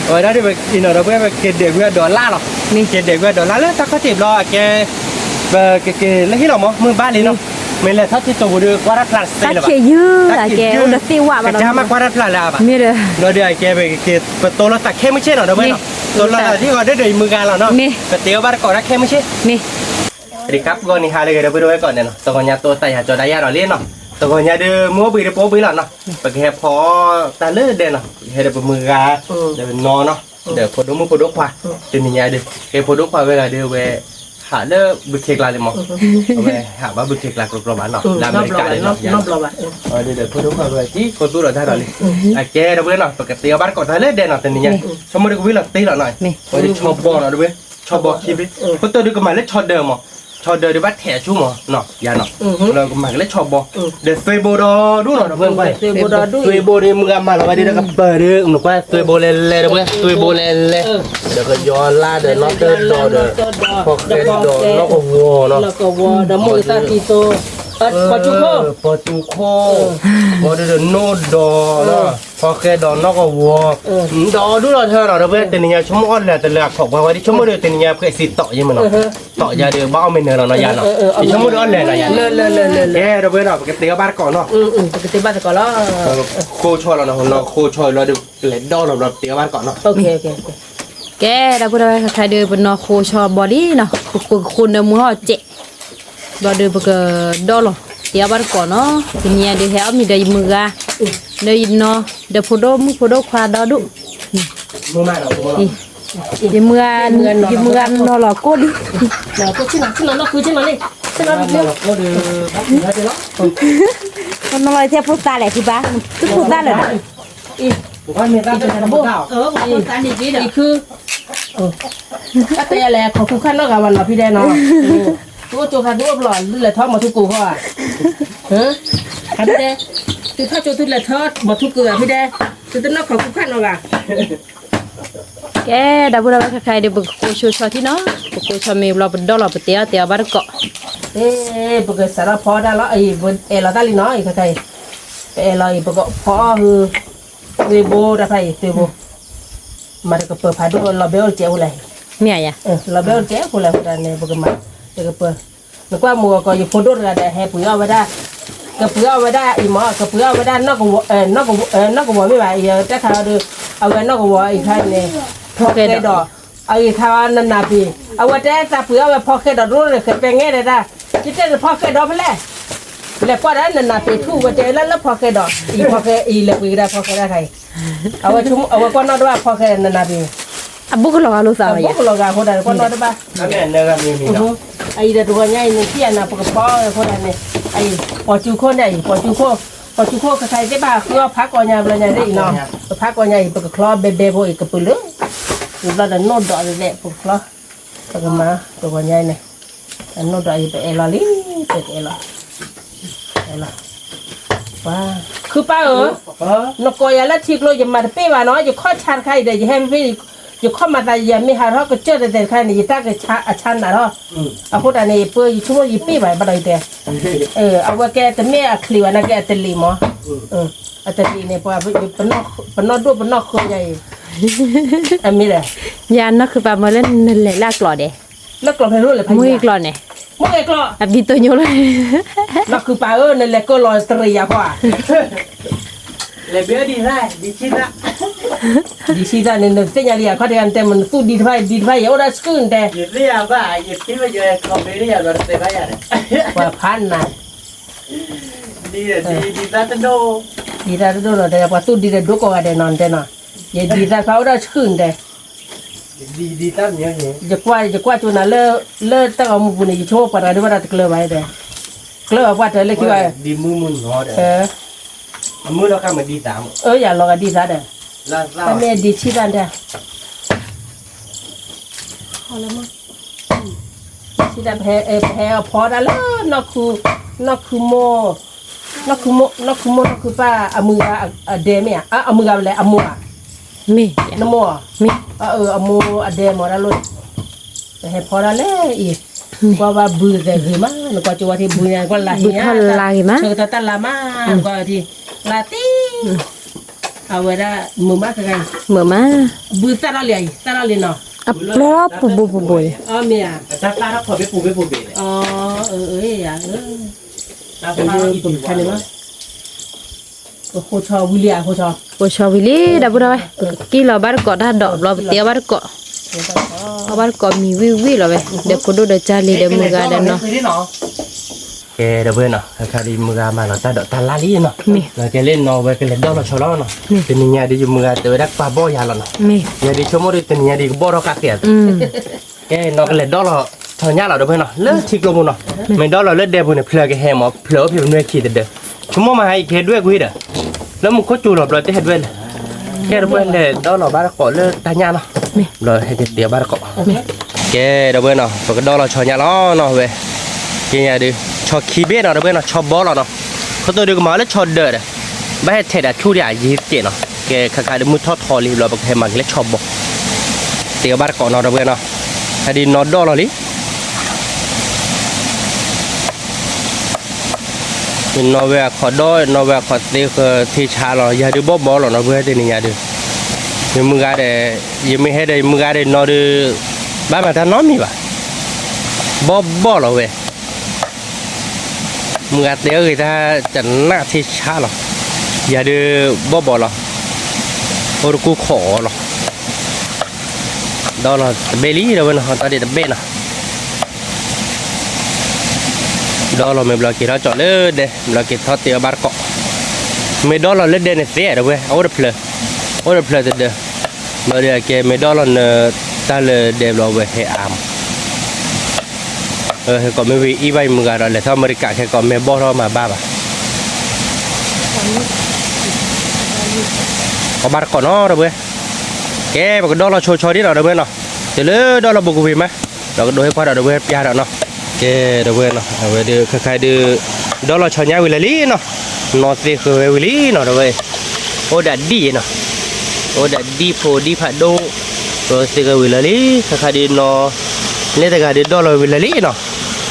အဝဲဒၣ်ဒုး ပအံၤနီၤ ဒီပုၢ်ဝဲၢ် ပက့ၤဒဲးကွံာ်အဒီးလၢ်လီၤ, မ့ၢ် က့ၤဒဲးကွံာ်အဒီးလၢ်လၢတၢ်ခီၣ်ထံးဘျီ အကဲ ပကက့ၤလၢဟံၣ်လီၤမး မုၢ်ဘၣ်လံနီၤ, မ့ၢ်လဲၤထီၣ်ထံတိာ်ပူၤဒုး ကွၢ်တၢ်ဖျါတသ့လၢၤဘၣ်, တၢ်ခံးယုၢ် တၢ်ခံးယုၢ် ကစၢ်မးကွၢ်တၢ်ဖျါလၢၤဘၣ်, မ့ၢ်ဒီး ဒီးဒုးအကဲ ပက့ၤ ပသိလိာ်သးခဲမုၢ်ဆ့ၣ်နီၤ ဒီပုၢ်ဝဲၢ်နီၤ, သိလိာ်သးဒ်ဂီၤဒုးဒီးယမုၢ်ဂၤလီၤနီၤ, မ့ၢ် ပတ့အီၣ်ဘၣ်တကိးတၢ်ခဲမုၢ်ဆ့ၣ်, မ့ၢ် တခါပဂီၢ်န့ၣ်ဟးလၢဂ့ၤ ဒီပုၢ်ဝဲၢ်ကိးဂၤနီၤ, တဂီၤညါတိတၢ်ယၤကၠီဒၣ်ယၤဒီးလံနီၤ, တဂီၤညါဒုး မုၢ်အိၣ်ဘှံးဒီးပအိၣ်ဘှံးလီၤနီၤ, ပကဟဲဖီတၢ်လၢဒဲးနီၤ, ဟဲဒီးပမုၢ်ဂၤ ဒီးနီၤနီၤ, ဒီးဖိဒိၣ်မုၣ်ဖိဒိၣ်ခွါ, တနံၤညါဒုး ကဲဖိဒိၣ်ခွါဝဲဂၤဒုးဝဲ ဟးလၢဘုခ့ကျါလံမး, အဝဲဟးဘၣ်ဘုခ့ကျါကျီကျီဘၣ်နီၤ, လၢအမဲရကၤလံနီၤ, ဒီးဖိဒိၣ်ခွါဝဲဂၤ ကံၢ်ကိတိၢ်ဒီးတၢ်ဒီးလံ, အကဲ ဒီပုၢ်ဝဲၢ်နီၤ, ပကတ့အီၣ်ဘၣ်တကိးတၢ်လၢဒဲးနီၤ, တနံၤညါ ဆိကမိၣ်ဒုးကဝံၣ်လီၤတ့လီၤနီၤ, ဝဲဒုးဆီဘီနီၤ ဒီပုၢ်ဝဲၢ်, ဆီဘီခံဘ့ၣ်, ဖိတိၢ်ဒုးကမၤလၢဆီဒၢးမး, ဆီဒၢးဒုးဘၣ်ထဲးအဆူမးနီၤ, ယၤနီၤ, လၢကမၤက့ၤလၢဆီဘီ, ဒီးသွဲဘိဒီဒူၣ်နီၤ ဒီပုၢ်ဝဲၢ်, သွဲဘိဒီဒူၣ်, သွဲဘိဒုးမုၢ်ဂၤမၤလီၤဝဲဒုးဒီးကပၢၤဒုး နကွၢ်သွဲဘိလဲၤလဲၤ ဒီပုၢ်ဝဲၢ်, သွဲဘိလဲၤလဲၤ, ဒီးကယီၤလါဒီးနီၢ်တၢ်ဒီးဒီး ဖီဃဲဒီးနီၢ်ကဝီၤနီၤ, ဒီးမိၢ်ကသးတံၤသိ ပီၣ်တူၢ်ခိၣ်, ပီၣ်တူၢ်ခိၣ်, ဘီဒုးဒီးနိၣ်ဒီးနီၤ, ဖီဃဲဒီးနီၢ်ကဝီၤ, ဒီးဒူၣ်ဒီးထၢနီၤ ဒီပုၢ်ဝဲၢ်, တနံၤညါဆိကမိၣ်အီၣ်လဲၤတလၢအခီၣ်ပှၤဝဲဒ်ဆိကမိၣ်ဒီးတနံၤညါ ဖှဲးစံးတီးယဲမးနီၤ, တီးယၤဒီးဘၣ်အီၣ်မ့ၢ်နၢၤလီၤနီၤယၤနီၤ, ယဆိကမိၣ်ဒီးအီၣ်လဲၤနီၤယၤ, ကဲ ဒီပုၢ်ဝဲၢ်နီၤ ပကတ့အီၣ်ဘၣ်တကိးနီၤ, ပကတ့ဘၣ်တကိးလီၤ, ဃိဆီလီၤနီၤ, ဃိဆီလီၤဒီး ပလဲၤဒီလီၤဘျီ ပတ့အီၣ်ဘၣ်တကိးနီၤ, ကဲဒီပုၢ်ဝဲၢ်, ခဲခါဒုး ပနီၢ်ဃိဆီဘီလံနီၤ, ပဃိနၢမူဟီၣ်စဲး ဘျီဒီးပကဒီလီၤ တ့အီၣ်ဘၣ်တကိးနီၤ, တနံၤညါဒုးဟဲအီၣ်မ့ၤဒီးယမုၢ်ဂၤ, ဒီးယနီၤ, ဒီးဖိဒိၣ်မုၣ်ဖိဒိၣ်ခွါဒီဒူၣ်, ယမုၢ်ဂၤ, ယမုၢ်ဂၤနီၤလီၤကိၣ်လံ, နီၤလီၤထဲဖိသၣ်လဲၣ်ဖုဘၣ်, သုဖိသၣ်လၢာ်ဒီး တၢ်တဲယၤလဲၣ် ခိးခူၣ်ခါနီၢ်ဂၤဘၣ်နီၤ ဖံဒဲးနီၤ, သုအိၣ်ကၠိခါသုအိၣ်ဘျီ သုလဲၤထီၣ်မၤထူကိးဂီၢ်ဧါ, ဖံဒဲး, သုထီၣ်ကၠိသုလဲၤထီၣ်မၤထူကိး ဖံဒဲး, သုတနီၢ်ခိးခူၣ်ခါနီၢ်ဂၤ, ကဲ ဒီပုၢ်ဝဲၢ် ခဲခါအံၤဒီး ပကဃိဆိဆီထံနီၤ, ပဃိဆီမ့ၤဘျီ ပဒီလီၤ ပတ့အီၣ်တ့အီၣ်ဘၣ်တကိး, ပကစးထီၣ်ဖီတၢ်လီၤအံၤ ပအဲၣ်လီၤတၢ်လံနီၤ, ခဲခါအံၤ ပအဲၣ်လီၤအံၤ ပကဖီအီၣ်ဟု သွဲဘိတၢ်ဖးအံၤ သွဲဘိ မၤတကပၢၤဖးဒိၣ် လီၤဘဲအိၣ်တကဲးဖိလဲၣ်, မ့ၢ်ဧါ, လီၤဘဲအိၣ်တကဲးဖိလဲၣ် အဃိဒၣ်န့ၣ် ပကမၤတကပၢၤ, နကွၢ်မိၢ်အကီး ယဖိဒိၣ်တဂၤဒီး ဟဲပှ့ၤအီၣ်ဝဲဒၣ်, ကပှ့ၤအီၣ်ဝဲဒၣ်အံၤမး ကပှ့ၤအီၣ်ဝဲဒၣ် နီၢ်ကဝီၤမ့ၢ်ဘၣ် ယတဲခါအီၤဒီး အဝဲနီၢ်ကဝီၤအံၤခါန့ၣ် ဖီဃဲဒီး အဂ့ၤခါအီၤနနၤပ့ၤ အဝဲတဲသးပှ့ၤအီၣ်ဝဲဖီဃဲဒီးဒိၣ်န့ၣ် ဃဲးပဲငဲၢ်ဒဲးတၢ်, ယတဲနဖီဃဲဒီးဖဲလဲၣ် လဲၤကွၢ်ဒီးနနၤပ့ၤထူၣ်ဝဲတဲလၢလၢဖီဃဲဒီး အံၤဖီဃဲအံၤလဲၤပှ့ၤကဒါဖီဃဲဒၣ်ခါအံၤ, အဝဲဆိကမိၣ် အဝဲကွၢ်နီၣ်တဘၣ်ဖီဃဲနနၤပ့ၤ, အဘိကလီၤဂာ်လိာ်သးဘၣ်ယၤ, အဘိကလီၤဂာ်အဃိဒၣ် ကွၢ်နီၣ်တဘၣ်, အံၤဒီးတဂီၤညါအံၤန့ၣ် ထံၣ်ယၤနၤ ပကဖီအီၣ်အဃိဒၣ်န့ၣ်, အံၤ ပီၤကၠူခိၣ်န့ၣ်အံၤ ပီၤကၠူခိၣ်, ပီၤကၠူခိၣ်ခဲခါအံၤသ့ၣ်ဘၣ် ဃုအီၣ်ဖးကီညါဘျီညါသ့ၣ်အံၤနီၤ, ပဖးကီညါအံၤ ပကချီဘဲဘဲဖိအံၤ ကပုာ်လၢ ဝံၤဘျီဒီးနိၣ်ဒီးသဲး ပကချီ, ပကမၤ တဂီၤညါအံၤန့ၣ်, အနိၣ်ဒီးအံၤ ပအဲၣ်လီၤလံ, ပအဲၣ်လီၤ, အဲၣ်လီၤ, ပှၤ, ခုပၢ်ဧၢ, နကိးယၤလၢထံကျိ ယမၤတပ့ၢ်ဘၣ်နီၤ, ယခီၣ်ဆါတခါအံၤဒီး ယဟဲဖဲဖဲ, ယခီၣ်မၤသး ယမ့ၢ်ဟးထီၣ်ကစၢၢ်တဲၤတဲၤတခါန့ၣ် ယတၢ်ကဆါအဆါနးထီၣ်, အဃိတၢ်န့ၣ် ယပၢ်ယဆိကမိၣ်ယပ့ၢ်ဘၣ် ဘၣ်ဒီးယတဲ, အဝဲကဲတမ့ၢ်အချံးဘၣ် နာ်က့အတလံၤမး, အတသ့န့ၣ် ပှၤ ပနီၢ်ဒိၣ်ပနီၢ်ဃၢညါအံၤ, အမ့ၢ်ဒီး, ယၤနီၢ်ခုပာ်မၢလၢနလဲၤလၢအကျိာ်ဒဲး, လၢကျိာ်ဖဲလဲၣ်ဖဲ မုၢ်ကျိာ်န့ၣ်, မုၢ်ကျိာ်, အဘံတိညိလီၤ, နီၢ်ခုပာ်ဧၢ နလဲၤကၢၢ်လီၤတရံးယၤဖီဧါ, လဲၤဘၣ်ဒံးသၣ်, ဒံးဆံးသၣ်, ဒံးဆံးသၣ်န့ၣ် နသ့ၣ်ညါလံဧါ ခီၣ်ထံးဂၤ နတဲမ့ၢ်နသူၣ်ဒံးတဖၣ် ဒံးတဖၣ် ယအိၣ်ဒၣ်ဆှုၣ်နတဲ, ယသ့ၣ်ယၤဘၣ် ယထံၣ်ဘၣ်ယခီဖဲန့ၣ်ယၤဒီးတတဲဘၣ်ယၤန့ၣ်, ပှၤဖးနၤ ဒံးဒံးသၣ်တဒိၣ်, ဒံးသၣ်တဒိၣ်နီၤ တဲပှၤသူၣ်ဒံးဒီးဒိကိးဂၤဒဲးနီၤ နတဲနီၤ, ယဒံးသၣ်တဖၣ်အိၣ်ဒၣ်ဆှုၣ်နတဲ, ယကွၢ် ယကွၢ်ကၠိနၤလၢ လၢတၢ်ဂီၤမူပူၤန့ၣ် ယဆိကမိၣ်ပှၤတဂၤဒုးဘၣ်တၢ်တကျၢၤဘၣ်တဲ, ကျၢၤဘၣ်ပှၢ်တၢၢ်လၢခံဘၣ်, အၢ ယလီၤဂာ်ဒံးသၣ်ဒီး, တၢ်မ့ၢ်ဒံးဆံးသၣ်တဲ ဆံးသၣ် ပဟဲအဖီဒၣ်လၢ နီၢ်ခုမိၢ်, နီၢ်ခုမိၢ် နီၢ်ခုမိၢ်နီၢ်ခုပၢ်အမုၢ်ဂၤအဒဲမ့ၢ်ဧါ, အမုၢ်ဂၤလဲၣ် အမိၢ်ဧါ, နမိၢ်ဧါ, အမိၢ်အဒဲမ့ၢ်ဒၣ်လီၤ, ပဟဲဖီဒၣ်လၢအံၤ, ကွၢ်ဘၣ်ဘုသဲဂ့ၤမး နကွၢ်ကၠိဝဲထံဘုညါ ကွၢ်လၢဟံၣ်ညါ, ဆၢကတီၢ်တၢ်လါမး နကွၢ်ဝဲထံ, လါတံၢ် အဝဲဒၣ်မုာ်မးခဲခါအံၤ, မုာ်မး, ဘုသၣ်ထီၣ်လံအံၤ သၣ်ထီၣ်လံနီၤ, အပျီပူၤပူၤပူၤန့ၣ်, အမ့ၢ်ဧါ, တၢ်သၣ်ထီၣ်ခီဘ့ပူၤဘ့ပူၤဘ့န့ၣ်, အၢ အၢ ယၤဧၢ, တၢ်သၣ်ထီၣ်ခီဘ့ပူၤဘ့ပူၤဘ့န့ၣ်, ပဃိဆီဝံၤလံအဃိဆီ, ဃိဆီဝံၤလံ ဒီပုၢ်ဒီဝဲၢ် ပကက့ၤလီၤဘၣ်တကိးတၢ်ဒိးဘျီ ပတဲအီၤဘၣ်တကိး, အီၣ်ဘၣ်တကိးမံၤဝံၣ်ဝံၣ်လီၤဝဲ, ဒီးဖိဒိၣ်ဒီးကၢ်လံၤဒီးမုၢ်ဂၤဒီးနီၤ, ကဲဒီပုၢ်ဝဲၢ်နီၤ ခါခါဒ်ယမုၢ်ဂၤမၤလီၤတၢ်ဒိးတၢ်လါလံနီၤ, မ့ၢ်, ကဲလၢနီၤဝဲကလဲၤဒီလီၤဆီလီၤနီၤ, မ့ၢ်, တနံၤညါဒ်ယမုၢ်ဂၤတဲဝဲဒၣ်ပာ်ဘီၣ်ယၤလီၤနီၤ, မ့ၢ်, ယၤဒ်ဆိကမိၣ်ဒ်တနံၤညါဒ်ကဘီၣ်ထီၣ်ကးသ့ဧါ, ကဲနီၤကလဲၤဒီလီၤဆီညါလီၤဒီပုၢ်ဝဲၢ်နီၤ လၢထံကျိပူၤနီၤ, မ့ၢ်ဒီလီၤလၢဒဲပူၤန့ၣ် ဖျၢၣ်ကဟဲမး ဖျၢၣ်အိၣ်ဖဲပနွဲၢ်ခံတဒၢ, ဆိကမိၣ်မးဟါအံၤကဟဲဒွဲၣ်ကွံာ်ဒီး, လၢမူခိၣ်စူၤလီၤဘျီတဟဲဒွဲၣ်လဲၣ်, ကဲဒီပုၢ်ဝဲၢ်လဲၤဒီလီၤဘၣ်တကိးလၢတၢ်ညၣ်နီၤ, ဘျီဟဲက့ၤတဲဘၣ်တကိး, ကဲဒီပုၢ်ဝဲၢ်နီၤ ပကဒီလီၤဆီညါလီၤနီၤဝဲ, ကဲညါဒုး ဆီခံဘ့ၣ်နီၤဒီပုၢ်ဝဲၢ်နီၤ ဆီဘီလီၤနီၤ, ခိၣ်သိဒုးကမၤလၢဆီဒၢးဒီး, ဘၣ်ဟဲထဲးဒီးဆူၣ်ဒံးအယံၤတကဲးနီၤ, ကဲခါခါဒုးမုၢ်ထီၣ်ထီလံဘျီပကဟဲမၤက့ၤလၢဆီဘီ, တဲဘၣ်တကိးနီၤဒီပုၢ်ဝဲၢ်နီၤ, ဟဲဒ်နီၤဒီလီၤလံ နီၤဝဲအခီၣ်ဒီ နီၤဝဲအခီၣ်သ့ဃၢၤထံဆါလီၤ ယၤဒုးဘီၣ်ဘီလီၤနီၤ ပုၢ်ဝဲၢ်တနံၤညါဒုး, ယမုၢ်ဂၤဒီး, ယမ့ၢ်ဟဲဒီးယမုၢ်ဂၤဒီးနီၤဒုး, ဘၣ်မၤတၢ်နီတမံၤဘၣ်, ဘီၣ်ဘီလီၤဝဲ, မုၢ်ဂၤတဲအဂ့ၤတၢ်တနၢ်ထံဆါလီၤ, ယၤဒုးဘီၣ်ဘီလီၤ, အိၣ်တကူၣ်ခီၣ်အီၤလီၤ ဒီလီၤတဘ့ၣ်လံဒီပုၢ်ဝဲၢ်နီၤ ဟီတၢ်ဒံးတဘ့ၣ်နီၤ, ဒီလီၤမ့ၢ်ဘျီက့ၤထီၣ်ကၠီလၢဒဲ ဘျီက့ၤထီၣ်တဲအီၤဘၣ်တကိး, မ့ၢ်ဒီလီၤလၢဒဲန့ၣ်သ့ဒီပုၢ်ဝဲၢ် အအိၣ်တဖျၢၣ်, အိၣ်တဖျၢၣ်တဒၢ, ဘျီဒုးအကဲမ့ၢ်ဒီလီၤနတၢ်လၢဒဲဘျီဝဲဟဲအါမး ဟဲကိးမ့ၢ်ဝံၤအံၣ်ဘၣ်ယမုၢ်ဂၤဒီး လဲၤထီၣ်အမဲရကၤခဲကိးမ့ၢ်ဘီၣ်ထီၣ်မၤဘၣ်ဘၣ်, အီၣ်ဘၣ်တကိးနီတဝဲ, ကဲပကဒီလီၤဆိဆိဒ်နီၤတဝဲနီၤ, တုၤလၢဒီလီၤဘိးကဝံၤမး, ဒီးကဒိးဟ့ၣ်ကွၢ်ဒီးတဝဲပျါဒီးနီၤ, ကဲတဝဲနီၤ အဝဲဒုးခဲခါဒုး, ဒီလီၤဆီညါဝံၤလၢာ်လံနီၤ, နီၤသ့ဃၢၤဝဲဝံၤလံနီၤတဝဲ, အိၣ်ဒၣ်ဒံၣ်အံၤနီၤ, အိၣ်ဒၣ်ဒံၣ်ဖိဒံၣ်ဖးဒိၣ်, ဒီးသ့ဃၢၤဝံၤလၢာ်လံ, ခဲခါဒုးနီၤ, လၢတဂၤဒုးဒီလီၤဝံၤလၢာ်လံနီၤ, လီၤ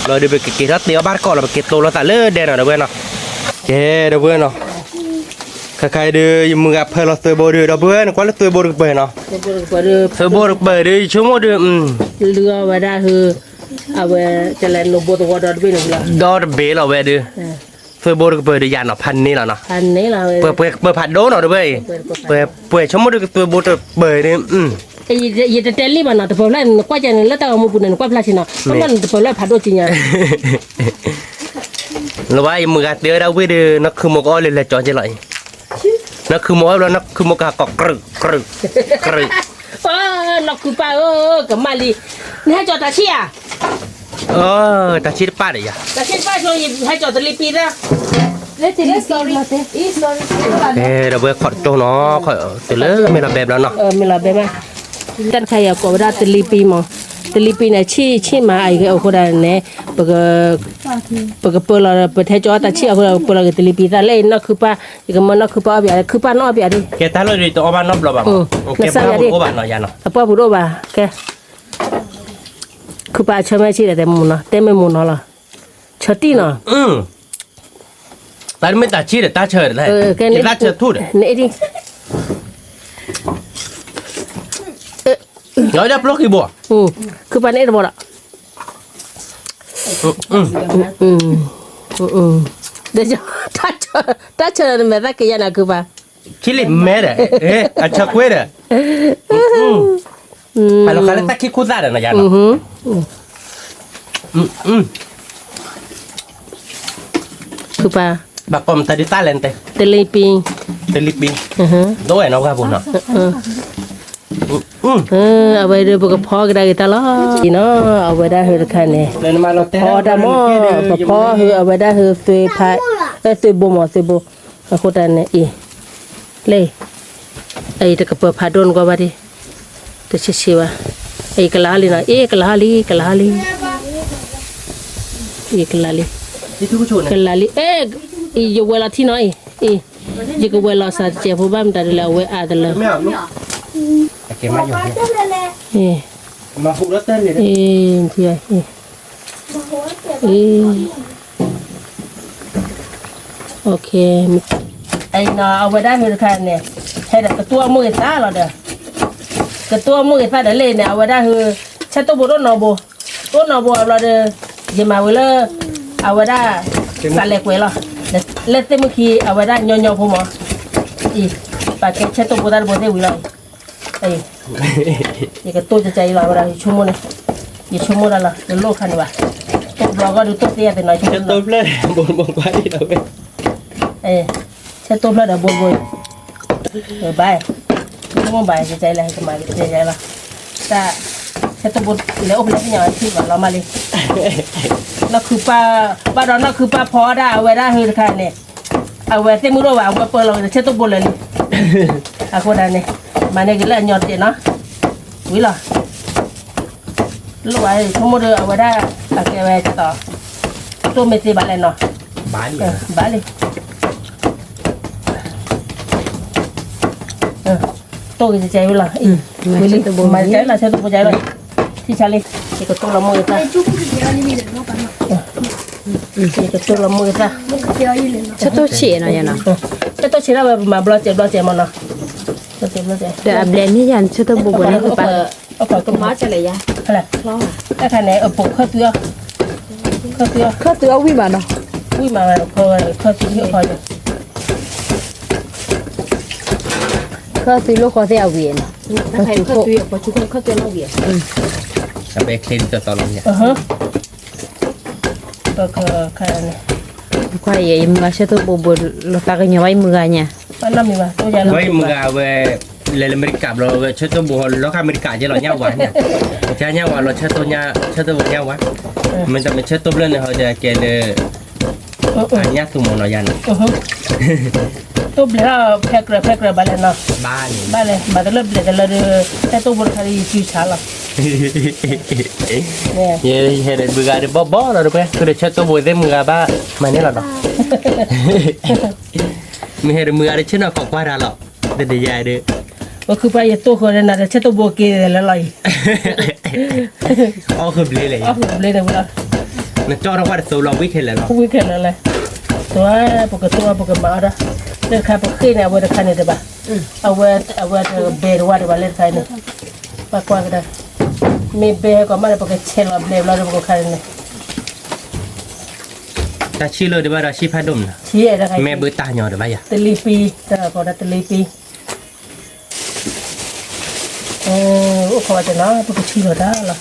ဒုးပကက့ၤထီၣ်တဲအီၤဘၣ်တကိးလီၤ ပက့ၤတိလီၤသးလၢဒဲနီၤတဝဲနီၤ, ကဲတဝဲနီၤ, ခဲခါဒုး ယမုၢ်ဂၤဖၢလီၤသွဲဘိဒုး ဒီပုၢ်ဝဲၢ် နကွၢ်လၢသွဲဘိတကပၤနီၤ, သွဲဘိတကပၤဒုး ယဆိကမိၣ်ဒုး, လုၢ်အီၣ်ဝဲဒၣ်ဟ, အဝဲ, ကလဲၤနိးဘိသဝီဒီတဘ့ၣ်န့ၣ်လီၤ, ဒီတဘ့ၣ်လီၤဝဲဒုး, သွဲဘိတကပၤဒုး ယၤနီၤ ဖးန့ၢ်လီၤနီၤ, ပှဲၤပှဲၤဖးဒိၣ်နီၤတဝဲအံၤ, ပှဲၤဆိကမိၣ်ဒုးကသွဲဘိတကပၤဒုး ယတတဲလံဘၣ်နီၤ တပၢၤဖျၢၣ်န့ၣ် နကွၢ်ကဲန့ၣ် လၢတၢ်ဂီၤမူပူၤန့ၣ် နကွၢ်ဖျါဆ့နီၤ တၢ်ဘၣ်န့ၣ် တပၢၤဖျၢၣ်ဖးဒိၣ်ကံညါ လၢဝဲယမုၢ်ဂၤတဲဝဲဒၣ်ဝ့ၢ်ဒီး နီၢ်ခုမိၢ်ကအီၣ်လၢလဲၤကၠီကဲလီၤအံၤ, နီၢ်ခုမိၢ်အီၣ်ဘျီ နီၢ်ခုမိၢ်ကဟးကိးကြုး ကြုး ကြုး, နီၢ်ခုပၢ်ဧၢ ကမၣ်လံ, နဟဲကၠီတၢ်ဆံၣ်ဧါ, တၢ်ဆံၣ်တပၣ်ဒီးယၤ, တၢ်ဆံၣ်တပၣ်ဆိ ယဟဲကၠီတလံပံသၣ် ဒီပုၢ်ဝဲၢ်ခီၣ်တကၠိနီၤ, တုၤလၢမ့ၢ်လီၤဘဲဘျီနီၤ, မ့ၢ်လီၤဘဲမး, တၢ်တခါအံၤအကိးဝဲဒၣ်တလံပံမး, တလံပံန့ၣ် ဆံၣ်ဆံၣ်မးအံၤအဃိဒၣ်န့ၣ်, ပကပၢလီၤ ပထဲကၠီအီၣ်တၢ်ဆံၣ်အဃိဒီး ပပၢလီၤက့ၤတလံပံသၣ်လၢအံၤ နီၢ်ခုပၢ်, ယကမၢနီၢ်ခုပၢ်အီၣ်ဘၣ်ဒီး ခုပၢ်နီၢ်အီၣ်ဘၣ်ဒီး, ကဲတၢ်လီၢ်ဒ်တအီၣ်ဘၣ်နီတဘျီဘၣ်မး, အပှၢ်ပူၤတအိၣ်ဘၣ်နီၤယၤနီၤ, အပှၢ်ပူၤတအိၣ်ဘၣ်, ကဲ ခုပၢ်အဆၢမ့ၢ်ဆံၣ်ဒီးတဲမိၢ်နီၤ, တဲမ့ၢ်မိၢ်နီၤလီၤ, ဆၢတံၢ်နီၤ, တၢ်မ့ၢ်တၢ်ဆံးဒီး တၢ်ဆၢဒီးလဲၣ်, တၢ်ဆၢထူၣ်ဒီး, နအ့ၣ်ဒံ, ငါဝဲဒၣ်ပျီၢ်ခံဘိ, ခုပာ်န့ၣ်တဘိဒီး, တၢ်ဆၢ, တၢ်ဆၢနမဲာ်သၣ်က့ၤယါန့ၣ် ခုပာ်, ခံလံမဲာ်ဒီး, အဆၢကွ့ဒီး, ပလီၤဃာ်လၢတၢ်ခံခိၣ်သၣ်ဒီးနၤယါနီၤ, ခုပာ်, ဘၣ်ကိးမတၤဒ်သၣ်လဲၣ်နတဲ, တလံပံ, တလံပံ, ဒိၣ်ဝဲနီၤပှၢ်ဖိနီၤ, အဝဲဒၣ်ပကဖီကဒါက့ၤတၢ်လီၤ, နီၤ, အဝဲဒၣ်ဟုတခါန့ၣ်, ဖီတၢ်မီၢ်, ပဖီဟုအဝဲဒၣ်ဟုသွ့ဖး, အဲ သွ့ဘိမီၢ် သွ့ဘိ, အဃိတၢ်န့ၣ်အံၤ, လၢ အံၤ တကပၢၤဖးဒိၣ်နကွၢ်ဘၣ်ဒံး, တဆံးဆံးဘၣ်, အံၤကလၤဟီၣ်လံနီၤ, အ့ ကလၤဟီၣ်လံ ကလၤဟီၣ်လံ, အံၤကလၤလံ, ကလၤလံ, အဲ အံၤယဝဲလီၤထံနီၤအံၤ, အံၤ, ယကဝဲလီၤစးတစဲးဖိဘၣ်မတၤဒ်လဲၣ် အဝဲအါတလၢ, အံၤ, အံၤ, အံၤ အံၤနီၤ အဝဲဒၣ်ဟုတခါန့ၣ်, ဟဲဒီးကတိၢ်အမိၢ်ဂ့ၤသၣ်လီၤဒီး, ကတိၢ်အမိၢ်ဂ့ၤသၣ်ဒီးလၢန့ၣ် အဝဲဒၣ်ဟု, ဆဲးတိၢ်ဘိတအိၣ်နီတဘိ, တအိၣ်နီတဘိအဘျီဒီး, ယမၤဝဲလၢ, အဝဲဒၣ်, သးလဲၤကွဲးလီၤ, လၢသ့ၣ်မုၣ်ခံ အဝဲဒၣ်ညီညီဖိမီၤ, အံၤ, ပာ်ကဲဆဲးတိၢ်ဘိတၢ်တဘိသ့ၣ်ဝံၤလီၤ, အံၤ ယကတိၢ်ကကဲအံၤလီၤ အဝဲဒၣ် ယဆိကမိၣ်န့ၣ်, ယဆိကမိၣ်ဒၣ်လီၤ တလိၣ်ခါန့ၣ်ဘၣ်, တိၢ်ဘျီဂီၢ်ဒုးတိၢ်သ့ယၤသ့ၣ်နီၤ ဆိကမိၣ်, ဆဲးတိၢ်ဖျၢၣ်ဒီးဘိတဘိ, ဘၣ်, ဆိကမိၣ်ဘၣ် ကကဲလၢကမၤကကဲလီၤ, တၢ်, ဆဲးတိၢ်ဘိလဲၤအိၣ်ဖဲလဲၣ်သ့ၣ်ညါဝဲထံၣ်ဘၣ်လီၤမးလံ, နီၢ်ခုပၢ်, ဘၣ်ဒီးနီၢ်ခုပၢ်ဖီဒၣ် အဝဲဒၣ်ဟုတခါန့ၣ် အဝဲသ့ၣ်မုၢ်ဒိၣ်ဘၣ် အဝဲပၢလီၤဝဲဆဲးတိၢ်ဘိလၢာ်လံ, အဃိဒၣ်န့ၣ်, မၤန့ၢ်က့ၤလၢအညီတစဲးနီၤ, ဝံၤလီၤ, လိၣ်ဘၣ် ဆိကမိၣ်ဒီး အဝဲဒၣ်, အကဲဝဲကတီၤ, တိၢ်မ့ၢ်သ့ဘၣ်လဲၣ်နီၤ, ဘၣ်လံ, တိၢ်ကကဲဝံၤလီၤ, ဝံၤလံ, မၤကဲလီၤ ဆဲးတိၢ်ဘိကဲလီၤ, ထံဆါလံ, ယကတိၢ်လီၤမိၢ်ဂ့ၤသၣ် ယကတိၢ်လီၤမိၢ်ဂ့ၤသၣ်, ဆဲးတိၢ်ဆံးနီၤယါနီၤ, ဆဲးတိၢ်ဆံးဒၣ်ဝဲ ပမၤဘျီစဲးဘျီစဲးမးနီၤ, ဒီးအဘျဲၣ်မ့ၢ်ယါန့ၣ် ဆဲးတိၢ်ဘိဘိန့ၣ် ကမၤကလဲၣ်ယါ, တခါန့ၣ် အပိာ်ခၢၣ်သွံအီၤ, ခၢၣ်သွံအီၤ, ခၢၣ်သွံအီၤဝံၣ်မးနီၤ, ဝံၣ်မးဝဲ ခၢၣ်သွံအီၤ, ခၢၣ်သွံလိၣ်ဃီသ့ၣ်အဝံၣ်နီၤ, ခၢၣ်သွံ, အဘဲချ့ဒ်သိးသိးလီၤ, ပကခါန့ၣ်, ကွၢ်ယဲယမုၢ်ဂၤဆၢတိၢ်ဘိဘိ လီၤသးကညီၤဘၣ်ယမုၢ်ဂၤညါ, ဝဲယမုၢ်ဂၤဝဲ, လဲၤလၢအမဲရကၤဘျီဝဲ ဆၢတိၢ်ဘိလီၤဃာ်အမဲရကၤကဲလီၤညါဝါညါ, ကညါဝါလီၤဆၢတိၢ်, ဆၢတိၢ်ဘိညါဝါ, မ့ၢ်တမ့ၢ်ဆၢတိၢ်ဖျၢၣ်န့ၣ် ဟီဒီးကဲလၢ အညါသူမီၤနီၤယါန့ၣ်, တိၢ်ဘျဲးထီၣ်ဖဲကြၢးဖဲကြၢးဘၣ်လဲၣ်နီၤ, ဘၣ်လဲၣ်, မၤတလၢဘျဲးတလၢဒီး, ဆၢတိၢ်ဘိတခါဒီးယစုဆါလီၤ, ယဟဲဒီးမုၢ်ဂၤဒီးဘီဘီလီၤဒီး ပှဲၤဃုာ်ဒီးဆၢတိၢ်ဘိသ့ၣ်မုၢ်ဂၤဘၣ်, မၤန့ၢ်လီၤနီၤ, မ့ၢ်ဟဲဒီးမုၢ်ဂၤဒီးဆ့ၣ်နီၤခိးကွၢ်တၢ်လီၤ, တဒ်ယၤဒီး, ပခုပၢ်ယတိၢ်ဃီၤဒီးနၤဒီးဆၢတိၢ်ဘိက့ၤလၢလီၤအံၤ, အီၣ်ဃုာ်ဘျ့လၢ, အီၣ်ဃုာ်ဘျ့လၢဝံၤလီၤ, နကၠီထီၣ်ကွၢ်တသိးလီၤ ဝံခဲလၢာ်လီၤ, ဝံခဲလၢာ်လဲၣ်, သိး, ပကတိၢ်ပကမၤအီၤဒီး, လၢတခါပဃ့ၢ်န့ၣ် အဝဲတခါန့ၣ်တဘၣ်, အဝဲ, အဝဲတဘဲတဝါတဘၣ်လၢတခါန့ၣ်, ပကွၢ်ကဒါ, မ့ၢ်ဘဲဟဲကီးမးဒီး ပကဆဲးလီၤဘျဲးဘျီဒီးပကခါန့ၣ် တၢ်ဆံးလၢတဘၣ်ဒီးဆံးဖးဒိၣ်မနုၤ, မ့ၢ်ဘၣ်တၢ်ညီတဘၣ်ယၤ, တလံပံ, တၢ်ကီးဒၣ်တလံပံ, အိၣ်ခိးဝဲတနီၤ ပကဆံးလီၤတၢ်လီၤ,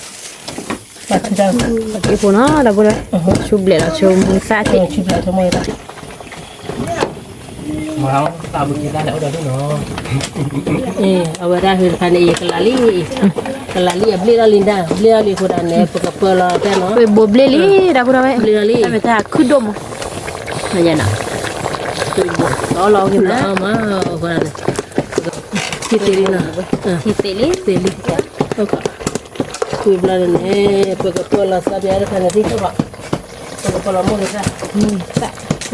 ဘၣ်ဆံးတၢ်, ပက့ၤဖိနီၤ ဒီပုၢ်ဒီဝဲၢ်, ဆူဘျဲးလီၤဆိမိၢ်သၣ်က့ၤ, ဆူဘျဲးဆိမိၢ်သၣ် အဝဲဒၣ်ဟုတခါန့ၣ် အံၤကလၤလံ, ကလၤလံအဘျ့ၣ်ထီၣ်လံဒၣ်, ဘျ့ၣ်ထီၣ်လံအဃိဒၣ်န့ၣ် ပကပၢလီၤတၢ်နီၤ, ဘိဘျ့ၣ်လံ, ဒီပုၢ်ဒီဝဲၢ်, ဘျ့ၣ်ထီၣ်လံ, တၢ်မ့ၢ်တၢ်ခုၣ်ဒိၣ်မး, နယါနီၤ, လီၤလီၤက့ၤမး, ထံသ့လံနီၤ, ထံသ့လံ, သ့လံ, ကွံာ်ဘျီန့ၣ် ပကပၢလီၤသးပျါတခါန့ၣ် သ့ၣ်ထီၣ်ဘၣ်, ပကပၢလီၤမိၢ်ဂ့ၤသၣ်, မိၢ်ဂ့ၤသၣ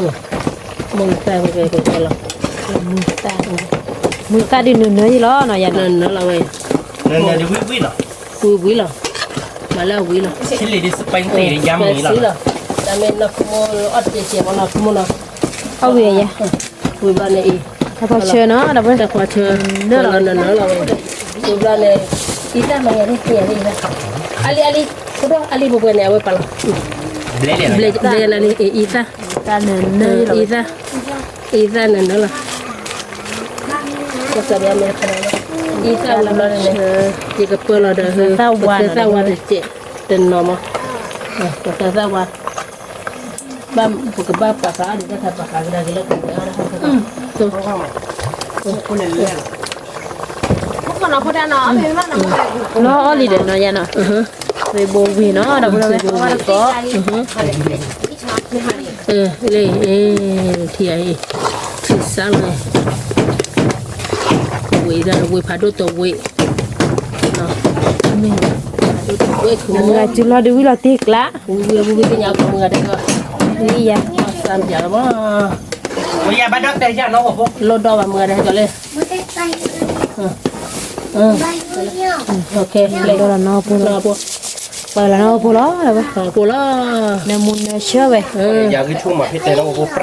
်, မိၢ်ဂ့ၤသၣ်ပကပၢလီၤ, မုၢ်သၣ်, မုၢ်သၣ်ဒ်နၢၤနၢၤယံလီၤ နယါနီၤ, နၢၤနၢၤလီၤဝဲ, နၢၤနၢၤဒ်ဝံၣ်ဝံၣ်လီၤ, ဝံၣ်ဝံၣ်လီၤ, မၤလၢအဝံၣ်လီၤ, ဆံးလံဒ်စပဲးသ့ၣ်ယါမံၤလီၤ, တၢ်မ့ၢ်နီၢ်ခိမိၢ်အီၣ်တကဲးကဲးမ့ၢ်နီၢ်ခိမိၢ်နီၤ, အီၣ်ဝံၤယဲ, ဝံၤဘျီန့ၣ်အံၤ, တၢ်ဖီဆၢနီၤ ဒီပုၢ်ဝဲၢ်, တၢ်ဖီဆၢ, နၢ်လီၤနၢ်လီၤဝဲ, ဝံၤဘျီန့ၣ်, အံသၣ်မၤယၤန့ၣ် အံသၣ်, အလံ အလံ, ဖိဒိၣ်အလံ ပှဲၤပှဲၤန့ၣ် အဝဲပာ်လီၤ, ဘျဲလံ, အံသၣ်, အံသၣ်နၢ်နၢ်လီၤ, အံသၣ်နၢ်နၢ်လီၤ, အံသၣ်ဝံၤဘျီန့ၣ်, ယကပၢလီၤဒီး, ပသၢသၣ်ဝါတစဲး, တနီၤမး, ပသၢသၣ်ဝါ ဘၣ်ပကဘၣ်ပာ်ဃာ်အီၤဒီး တၢ်ပာ်ဃာ်ကဒါက့ၤလၢကဝဲၤအီၤ, လီၤအီၣ်လံဒီးနီၤယဲနီၤ, ဝ့ၢ်ဘိဝ့ၢ်နီၤ ဒီပုၢ်ဝဲၢ်, လၢ, ထံၣ်အံၤ, ထံၣ်စါလီၤ, ဝ့ၢ်ဒၣ်ဝ့ၢ်ဖးဒိၣ်တဝ့ၢ်, ဝ့ၢ်ဖးဒိၣ်တဝ့ၢ်, မုၢ်ဂၤစုလီၤဒုးဝံၤလီၤတ့ကျး, ဝံၤဝံၤဝံၤသ့ၣ်ညါကီးမုၢ်ဂၤတဂၤ, ဝံၤယၤ, စၢ်မပျးလီၤမး, ဝံၤယၤဘၣ်ဒီးတဲယၤနီၤ, လီၤဒီးဘၣ်မုၢ်ဂၤတဂၤလၢ ပၢလီၤနီၢ်ဖိလီၤ, ပၢလီၤနီၢ်ဖိလီၤ, ဖိလီၤ, နၢမူနၢဆၢဝဲ, ယၤဂံၢ်ဆူၣ်မးဖဲတဲနီၢ်ဖိပြး, ဝံၤလ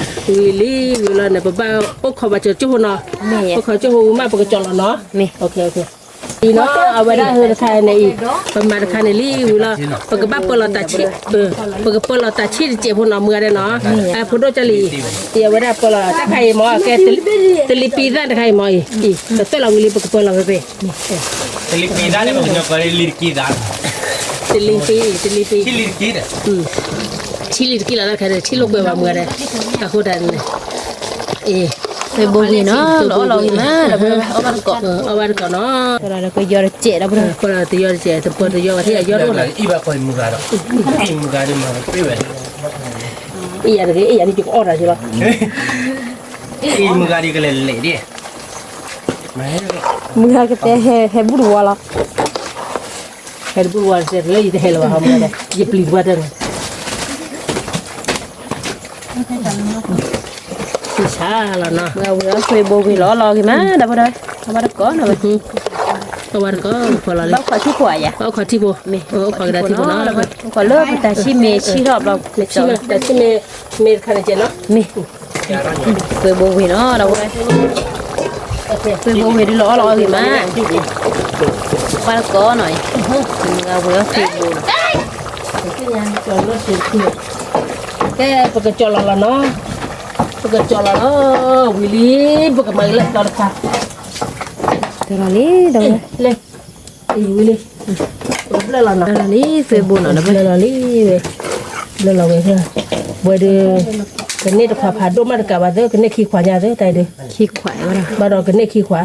ံ, ဝံၤလီၤန့ၣ် ပဘၣ်အိၣ်ခိးဘၣ်ကၠိကၠိဖိနီၤ, အိၣ်ခိးကၠိဖိဝံၤမး ပကကၠီလီၤနီၤ, အံၤနီၤ အဝဲဒၣ်ဟၢတခါန့ၣ်အံၤ, ပမၤတခါန့ၣ်လံ ဝံၤလီၤ, ပကဘၣ်ပၢလီၤတၢ်ဆံး, ပကပၢလီၤတၢ်ဆံးတစဲးဖိနီၤ မုၢ်ဂၤဒဲးနီၤ, ဖိဒိၣ်ကၢ်လံ, အဝဲဒၣ်ပၢလီၤတၢ်ခါအံၤမး ကဲ, တလံၤပံသၣ်တခါအံၤမးအံၤ, အံၤ ပသၢလီၤဝံၤလံ ပကပၢလီၤဖဲဖဲ တလံၤပံသၣ်န့ၣ် ပကညီကီးလံတကံသၣ်, တလံၤပံ, တလံၤပံ, ဆံးလံၤတကံလီၤတၢ်ခါန့ၣ် ဆံးလိာ်ကွဲဘၣ်မုၢ်ဂၤဒဲး, အဃိတၢ်န့ၣ်, အ့, ဖဲဘိဝံၤနီၤ လီၤအီၣ်လီၤဂ့ၤမး ဒီပုၢ်ဝဲၢ် အီၣ်ဘၣ်တကိး, အီၣ်ဘၣ်တကိးနီၤ, ကယီတစဲးဒီပုၢ်ဝဲၢ်, ကယီတစဲး တပၢတယီဘၣ် ထံၣ်အယီတအိၣ်ဘၣ်, အံၤဘၣ်ကွၢ်မုၢ်ဂၤဒီး, အံၤမုၢ်ဂၤဒီးမၤတပ့ၢ်ဝဲ, အံၤယၤတဂ့ၤ အံၤယၤန့ၣ် ယကအီၣ်တၢ်က့ၤလီၤ, အံၤမုၢ်ဂၤဒီးကလဲၤလဲၤဒၣ်, မုၢ်ဂၤကတဲဟဲဘူၣ်တဝီလီၤ, ဟဲတဘူၣ်တဝီတစဲး လၢယတဟဲလၢၤဘၣ် ဟီမုၢ်ဂၤဒီး ယပျံၤတပှၢ်တၢၢ်န့ၣ် ဆါလီၤနီၤ, မုၢ်ဂၤဝံၤအီၣ်ဖဲဘိဝံၤလီၤလီၤဂ့ၤမး ဒီပုၢ်ဝဲၢ်, အီၣ်ဘၣ်တကိးနီၤ, အီၣ်ဘၣ်တကိး ဖီလီၤလံ, ဘၣ်အိၣ်ခိးထံဖိဧါ, ဘၣ်အိၣ်ခိးထံဖိ, အိၣ်ခိးကဒါထံဖိနီၤ, အိၣ်ခိးလၢပတၢ်ဆံးမ့ၢ်ဆံးထီၣ်ဘျီ, တၢ်ဆံးမ့ၢ်, မ့ၢ်တခါန့ၣ်ကဲနီၤ, မ့ၢ်, ဖဲဘိဝံၤနီၤ ဒီပုၢ်ဝဲၢ်, ဖဲဘိဝံၤဒုးလီၤအီၣ်လီၤအီၣ်ဂ့ၤမး, ဘၣ်တကိးနီၤ, မုၢ်ဂၤဝံၤအီၣ်ဖဲဘိနီၤ ကဲ ပကကၠီလီၤလီၤနီၤ, ပကကၠီလီၤလီၤ, ဝံၤလံ, ပကမၤက့ၤလၢသီတခါ, တလီၤလံ, လၢ, ဝံၤလံ, ပကဘျၢလီၤနီၤ, လံ, သွဲဘိနီၤ, ဘျၢလီၤလံ, ဘျၢလီၤဝဲ, ဝဲဒီး, ကန့ၢ်တခွးဖးဒိၣ်မးတကးဘၣ်သ့, ကန့ၢ်ခံခွးညါသ့, တၢ်အံၤဒီး, ခံခွး, ဘၣ်ဒီးကန့ၢ်ခံခွး,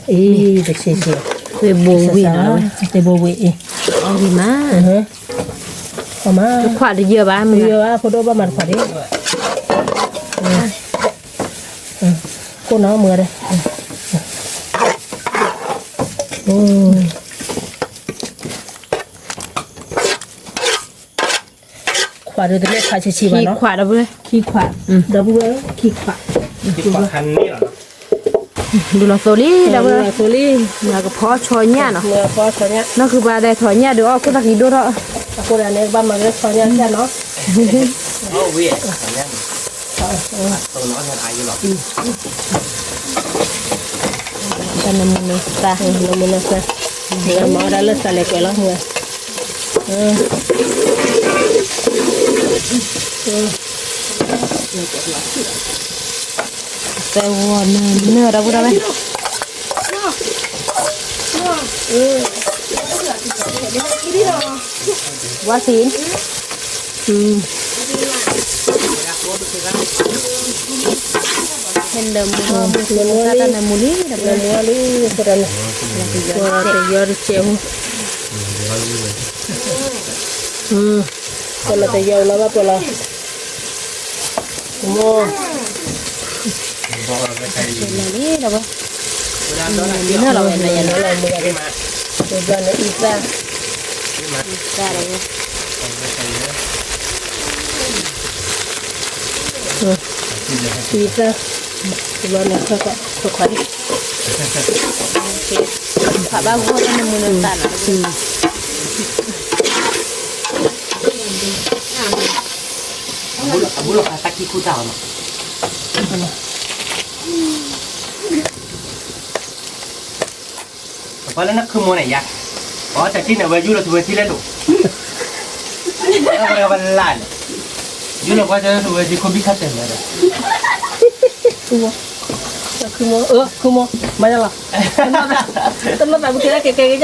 အံၤ, တဆံးဆံး, သွဲဘိဝံၤနီၤ, သွဲဘိဝံၤအံၤ, အီၣ်ဂ့ၤမး ခွးတယၢၢ်ဘၣ်, တယၢၢ်ဘၣ်, ဖိဒိၣ်ဘၣ်မၤတခွးဒံး, ကိၢ်နီၤမုၢ်ဂၤဒီး, ခွးဒီးတမ့ၢ်ခွးဆံးဆံးဘၣ်နီၤ, ခံခွးဒီပုၢ်ဝဲၢ်, ခံခွး, ဒီပုၢ်ဝဲၢ်, ခံခွး ဒုးလီၤသိလံ, ဒုးလီၤသိလံ, မုၢ်ဂၤကဖီဆီညၣ်နီၤ, နီၢ်ဃုာ်ပှၤဒဲးထီၣ်ညၣ်ဒုးအီၣ်ခိၣ်သၣ်ခံဒိၣ်ထီၣ်, အဃိန့ၣ် ဘၣ်မၤလၢဆီညၣ်ညၣ်နီၤ, တၢ်နမူနသၢ, နမူနသၢ, မၤအီၣ်ဒၣ်လၢသးလဲၤကွဲးလီၤမုၢ်, သၢဂီၤနၢၤနၢၤဒီပုၢ်ဝဲၢ်, ဝါသ့ၣ်, ဟဲလၢမူလီၤမုၢ်, နမူလံ, နမူလံ, တယီတစဲးဖိ, ပလီၤတယီလီၤဘၣ်ပလီၤ, မ့ၢ်, နလီၤဝဲနယၤနီၤ, ဘျီန့ၣ်အံသၣ်, အံသၣ်ဒီး, အံသၣ်, ဘျီန့ၣ်ခွးခွး, ခွးဘၣ်ဂီၢ်တၢ်နမူနသၢနီၤ, ဘူးလီၤဖးတၢ်ခံခူၣ်တၢ်အီၤနီၤ, ပှၤလၢနခုမိၢ်န့ၣ်ယါ, ပှၤတၢ်ထံၣ်န့ၣ် ဝဲယူၢ်လီၤထူဝဲထံလဲၣ်လိၤ, ဝဲလၢန့ၣ်, ယူၢ်လီၤပှၤတၢ်ထူဝဲထံခိၣ်ဘံၣ်ခါတဲာ်မးဒီး ခုမိၢ်, ခုမိၢ်, မၤယလီၤ, တနီၣ်သးပူၤက့ၤတၢ်ကဲကဲကဲဟ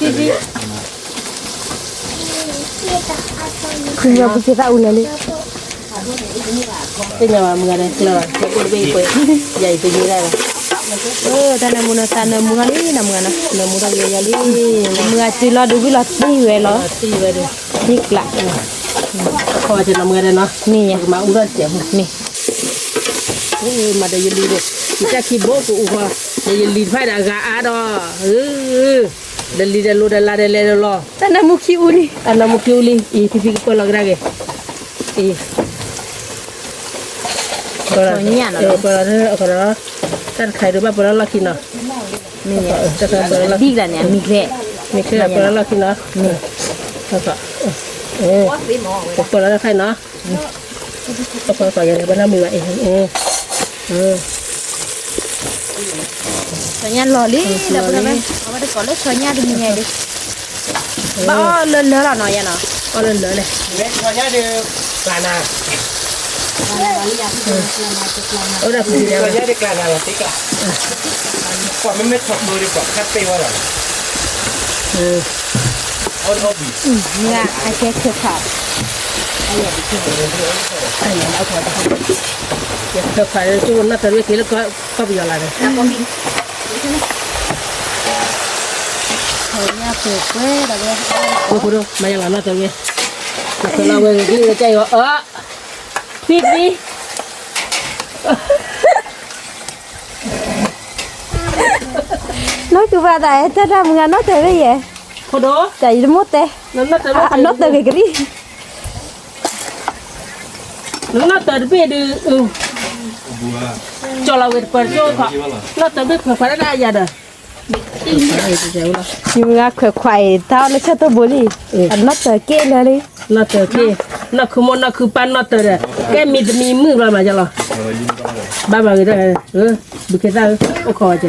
ီ, ဖံဖံ, ခုမိၢ်ပူၤက့ၤသးအူလဲၤလံ, သ့ၣ်ညါဘၣ်မုၢ်ဂၤဒီးကျၢၤလီၤ, ကျဲးကိၣ်တဘ့ၣ်အံၤကွဲး, ယၤအံၤတယံၤဒၣ်လီၤ, တၢ်နၢမူနသးနၢမူထီၣ်လံ နမုၢ်ဂၤနီၤ, နၢမူထီၣ်က့ၤယၤလံ, မုၢ်ဂၤစုလီၤဒုးဝံၣ်လီၤသံဝဲလီၤ, သံဝဲဒီး, သံကျး, ခီဝဲတနီၤမုၢ်ဂၤဒီးနီၤ, မ့ၢ်ယၤ, ကမၤအူထီၣ်တစဲးဖိ, မ့ၢ် မၤဒီးယလံၤဒီး, ယတၢ်ခံဘိကအိၣ်ဃီ, ဒီးယလံၤတဖၣ်ဒီးအဂၤအါဒီး, ဒီးလံၤဒီးလိၤဒီးလါဒီးလဲၤဒီးလီၤ, တၢ်နၢမူခံအူလံ, အနၢမူခံအူလံ, အံၤ ဖံဖံကပၢလီၤကဒါက့ၤ, အံၤ, ပၢလီၤ, ပၢလီၤ, တၢ်တခါအံၤဒုးဘၣ်ပၢလီၤလီၢ်ခံနီၤ, မ့ၢ်, မ့ၢ်ချ့ ပၢလီၤလီၢ်ခံနီၤ, မ့ၢ်, ပၢလီၤတၢ်တခါအံၤနီၤ ပှၤပှၤယၤန့ၣ် ပှၤလၢမုာ်ဘၣ်အံၤ, ဆီညၣ်လီၤလံ, ဒီးပဝဲ, အဝဲတကိးလၢဆီညၣ်တမံၤညါဒီး, ဘၣ်အီၣ်လၢလၢလီၤနီၤယဲနီၤ, အီၣ်လၢလၢလဲၣ်, ဆီညၣ်ဒီး, ကျးနၤ, အိၣ်ဒီးပူၤဒီး, ဆီညၣ်ဒီးကျးနၤလီၤတံၢ်ကျး, ကွၢ်မ့မ့ၢ်ထီၣ်ကျိဒီးကွၢ်ခါတ့ၢ်ဝဲလီၤ, အီၣ်ဒီးအီၣ်ဘှံး, အကဲခၢၣ်ဖး, ခၢၣ်ဖးဒီးကနီၣ်တၢ်ရ့က့ၤလၢကီၢ်ပယီၤလၢ်န့ၣ်, ဖိဒိၣ် မၤယလီၤနီၣ်တၢ်ရ့, နခွဲးလီၤဝဲဂ့ၤကလံၣ်လၢကၢ်အံၤအီၤ, ဖံဖံ နီၢ်ကုၤဘၣ်သးအဲၣ်တၢ်တၢ်မုၢ်ဂၤနီၣ်တၢ်ရ့ယဲ, ဖိဒိၣ်, တၢ်အံၤတမိၢ်တဲ, အနီၣ်တၢ်ဂ့ၤကလံၣ်, နနီၣ်တၢ်တဘ့ၣ်ဒုး, ကၠီလီၤဝဲတပၢၤတကၠိခီ, နီၣ်တၢ်ဘ့ၣ်ခွဲးခွါဒၣ်ဒၣ်ယၤဒီး, ယမုၢ်ဂၤခွဲးခွါအံၤ တၢ်အီၣ်လၢဆၢတိၢ်ဘိလံ, အနီၣ်တၢ်က့ၢ်လၢလံ, နီၣ်တၢ်က့ၢ်, နီၢ်ခုမိၢ်နီၢ်ခုပၢ်နီၣ်တၢ်ဒီး, ကဲမံၤတမံၤမုၣ်ဘျီမးယလီၤ, ဘၣ်မၤဂ့ၤတၢ်, ဘုခ့သၣ်, အိၣ်ခိးဝဲကဲ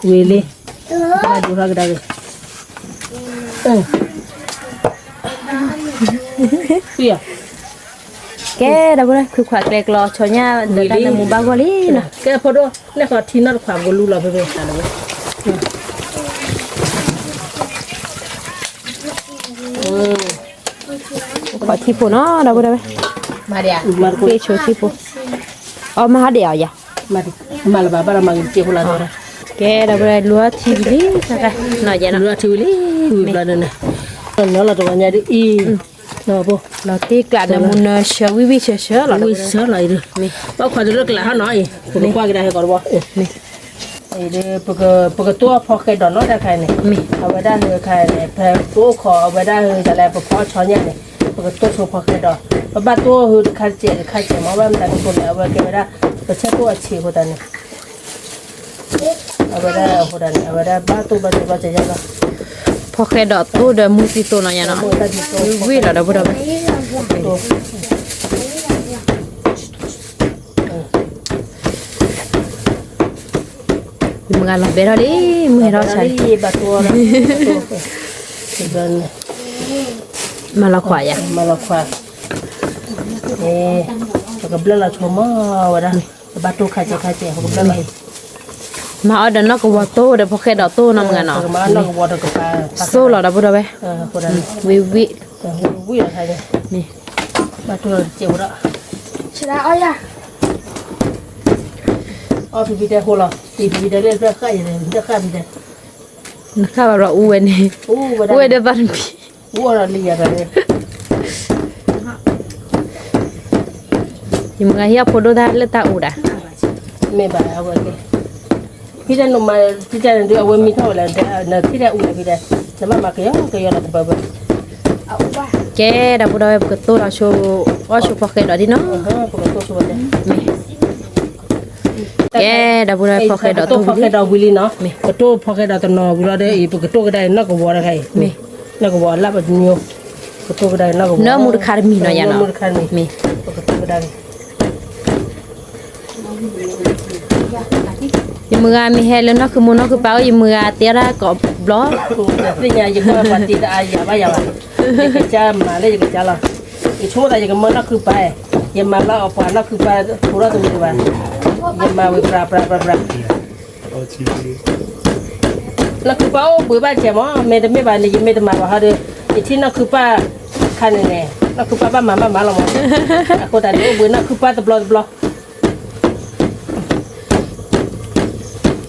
ဝံၤလံ, ဘၣ်ဒိထီၣ်ကဒါက့ၤ, ကဲ, ဒီပုၢ်ဒီဝဲၢ် ခုခွးကျဲကျီ ဆီညၣ်ဒီးတၢ်နၢမူဘၣ်ဂီၢ်လံနီၤ, ကဲဖိဒိၣ်, နဲၣ်ဃီထံနီၣ်တခွး ပကလူလီၤဖဲဖဲ, ခွးထံဖိနီၤ ဒီပုၢ်ဒီဝဲၢ်, သ့ၣ်ဆိထံဖိ, အီၣ်မၤဟီဒံးအီၤယၤ, မၤလၢၤဘၣ်ဘၣ်ဒီးမၤဂ့ၤတစဲးဖိလီၤ, ကဲ ဒီပုၢ်ဒီဝဲၢ် လူၤထံဝံၤလံ, လူၤထံဝံၤလံ, ဘျီန့ၣ်, လီၤတဝီညါဒ်အံၤ, လီၤတံၢ်ကျးနၢမူနၢဆၢဝံၣ်ဝံၣ်ဆၢဆၢလီၤ, ဝံၣ်ဆၢလီၤအံၤဒီး, ဘၣ်ခွါတလၢကျးဟီနီၤအံၤ, ပကကွၢ်ကဒါဟဲကီးတဘီ အံၤဒီး ပကတိၢ်ဖီဃဲဒီးနီတခါန့ၣ်, အဝဲဒၣ်ဟဲခါန့ၣ် ဖဲပအိၣ်ခိးအဝဲဒၣ်ဟဲဒ်လဲၣ် ပဖီဆီညၣ်န့ၣ်, ပကတိၢ်ဆိဖီဃဲဒီး, ပဘၣ်တိၢ်ဟဲတခါတစဲးတခါတစဲးမ့ၢ်ဘၣ်မတၤဒ်သိးန့ၣ် အဝဲကဲဝဲဒၣ် ပဆဲးတိၢ်အဆံးအဃိသတးန့ၣ်, အဝဲဒၣ်အဃိသတးန့ၣ် အဝဲဒၣ်ဘၣ်တိၢ်ဘၣ်စဲးဘၣ်စဲးယါလီၤ, ဖီဃဲဒီးတိၢ်ဒီးမူသံသိးနီၤယါနီၤ, ဝံၣ်လီၤဒီပုၢ်ဒီဝဲၢ် မုၢ်ဂၤလီၤဘဲထီၣ်လံ, မုၢ်ဟဲထီၣ်ဆါလံ, မၤလီၤခွါယၤ, မၤလီၤခွါ, ပကဘျၢလီၤဆိမီၤဝဲဒၣ်, ပဘၣ်တိၢ်ခါစဲးခါစဲး ပကဘျၢလီၤအံၤ, မၤအီၣ်ဒီးနီၢ်ကဝီၤတိၢ်ဒီးဖီဃဲဒီးတိၢ်နီၤမုၢ်ဂၤနီၤ, မၤအီၣ်နီၢ်ကဝီၤဒီးကပၤ, စိၢ်လီၤဒီပုၢ်ဒီဝဲၢ်, ဝံၣ်ဝံၣ်, ဝံၣ်လီၤခါန့ၣ်, ဘၣ်တိၢ်လီၤတစဲးဖိဒီး အီၣ်ဖံဖံတဲဃိလီၤ, ဖံဖံတဲလၢတၢ်ဃၣ်ယဲၢ်န့ၣ် တၢ်ဃၣ်ဖံတဲ, နဃၣ်ဘၣ်ဒီးအူဝဲန့ၣ်, အူဝဲဒီးဘၣ်တမံၤ, အူအီၣ်ဒီးလံယၤဒီး, ယမုၢ်ဂၤဟံၣ်အဖိဒိၣ်တၢ်လၢတၢ်အူဒၣ်, မ့ၢ်ဘၣ်အဝဲကဲ, ဖံတဲနမၤ ဖံတဲန့ၣ်ဒုး အဝဲမံထီၣ်ဝဲလၢ နဖံတဲအူလၢဖံတဲ, နဘၣ်မၤကယီကယီလီၤတဘၢဘၢ ကဲ ဒီပုၢ်ဒီဝဲၢ် ပကတိၢ်ဒီးဆိ အီၣ်ဆိဖီဃဲဒီးဒ်နီၤ, ကဲ ဒီပုၢ်ဒီဝဲၢ် ဖီဃဲဒီးတိၢ်ဝံၤလံ, ပကတိၢ်ဖီဃဲဒီးတနီၤဝံၤလီၤဒီးအံၤ ပကတိၢ်ကဒါအံၤ နီၢ်ကဝီၤတခါအံၤ, မ့ၢ် နီၢ်ကဝီၤလၢပတမံၤ, ကတိၢ်ကဒါက့ၤနီၢ်ကဝီၤ, နီၢ်မူတခါတမံၤနီၤယၤနီၤ, နီၢ်မူတခါတမံၤ, မ့ၢ် ယမုၢ်ဂၤမ့ၢ်ဟဲလၢနီၢ်ခုမိၢ်နီၢ်ခုပၢ်အိၣ် ယမုၢ်ဂၤတဲဒၣ်ကိးဘျီ, သ့ၣ်ညါယကွၢ်ပှၤတံၤတအါယၤဘၣ်ယၤဘၣ်, ယကစၢ်မၤလၢယကစၢ်လီၤ, ယဆိကမိၣ်သးယကမၢနီၢ်ခုပၢ်, ယမၤလီၤအပှၤနီၢ်ခုပၢ် ဖိထီၣ်တမုာ်ဘၣ်, ယမၤဝံၤပြးပြးပြးပြး နီၢ်ခုပၢ်အိၣ်ဘှံးဘၣ်စဲးမး, မ့တမ့ၢ်ဘၣ်န့ၣ် ယမ့ၢ်တမၤဘၣ်ဟီဒီး, ယထံၣ်နီၢ်ခုပၢ်ခါန့ၣ်န့ၣ် နီၢ်ခုပၢ်ဘၣ်မၤဘၣ်မၤလီၤမး, အဃိသတးန့ၣ် အိၣ်ဘှံးနီၢ်ခုပၢ်တဘျီတဘျီ,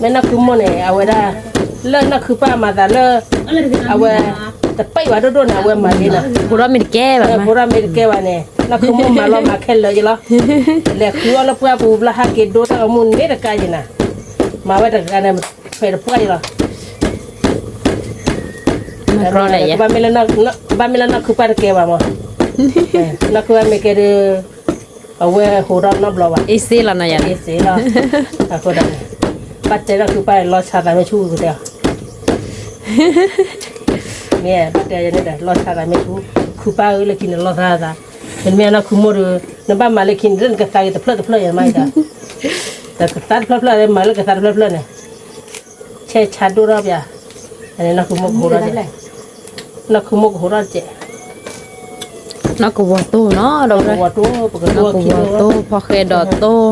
မ့ၢ်နီၢ်ခုမိၢ်န့ၣ် အဝဲဒၣ်, လၢနီၢ်ခုပၢ်မၤသးလၢ, အဝဲ, တပၢၢ်ဝဲဒိၣ်ဒိၣ်န့ၣ် အဝဲမၤန့ၣ်လီၤ, ဖိထီၣ်မ့ၢ်တကဲဘၣ်, ဖိထီၣ်မ့ၢ်တကဲဘၣ်န့ၣ် နီၢ်ခုမိၢ်မၤလီၤမၤခဲလၢာ်ယလီၤ, လဲၤဃုအီၣ်လၢပှၢ်ပူၤဘျီဟးက့ၤဒိတၢ်ဂီၤမူန့ၣ်တကးယနၤ, မၤဝဲတဂၤန့ၣ်, ဖဲတပှၢ်ယလီၤ ဘၣ်မ့ၢ်လၢနီၢ်ခုပၢ်တကဲဘၣ်မး, နီၢ်ခုပၢ်မ့ၢ်ကဲဒီး, အဝဲဟိးထီၣ်နီတဘျီဘၣ်, အ့စ့လီၤနီၤယၤ, အ့စ့လီၤ, အဃိဒၣ်, ဘၣ်တဲနီၢ်ခုပၢ်လီၤဆါသးမ့ၢ်ဆူၣ်ကတဲ, မ့ၢ်ဘၣ်တဲယၤန့ၣ်ဒီး လီၤဆါသးမ့ၢ်ဆူၣ်, ခုပၢ်ဧၢလၢခံန့ၣ်လီၤဆါသး, မ့မ့ၢ်နီၢ်ခုမိၢ်ဒီး, နဘၣ်မၤလၢခံန့ၣ် လၢနကသါက့ၤတဖျၢၣ်တဖျၢၣ်ယၤမး, တကသါတဖျၢၣ်ဖျၢၣ် မၤလၢကသါတဖျၢၣ်ဖျၢၣ်န့ၣ် ဆဲးဆါဒိၣ်ထီၣ်ပျၢ်, အန့ၣ်နီၢ်ခုမိၢ်ကဟိးထီၣ်, နီၢ်ခုမိၢ်ကဟိးထီၣ်တကဲး, နီၢ်ကဝီၤတိၢ်နီၤ, နီၢ်ကဝီၤတိၢ်, ဖီၣ်ဃဲဒီးတိၢ်, သွ့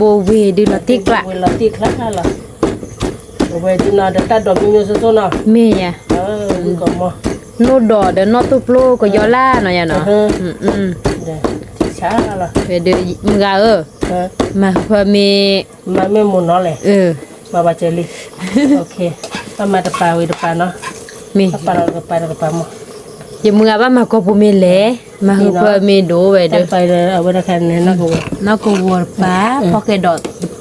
ဘိဝ့ၤဒုးလီၤတံၢ်ကျး, လီၤတံၢ်ကျးလီၤ, အဝဲဒုးနီၤဒီးတၢ်ဒိးမံၤမံၤစိစိနီၤ, မ့ၢ်ယၤ, နီၢ်ဒီးဒီးနီၢ်တိၢ်ပျိကယီလၢ်နီၤယၤနီၤ, ဝဲဒုး, မုၢ်ဂၤဧၢ, မၤဖၢမ့ၢ် မၤမ့ၢ်မူနီၤလဲၣ်, မၤဘၣ်စၢၤလံ, ဘၣ်မၤတပၤဝံၤတပၤနီၤ, မ့ၢ်, ဘၣ်ပာ်လီၤတပၤတပၤမး, ယမုၢ်ဂၤဘၣ်မၤကိာ်ပူၤမ့ၢ်လဲၣ်, မၤဟၢဖၢမ့ၢ်ဒိၣ်ဝဲဒီး, အဝဲဒၣ်ခါန့ၣ်, နီၢ်ကဝီၤတပၤ, ဖီၣ်ဃဲဒီးတ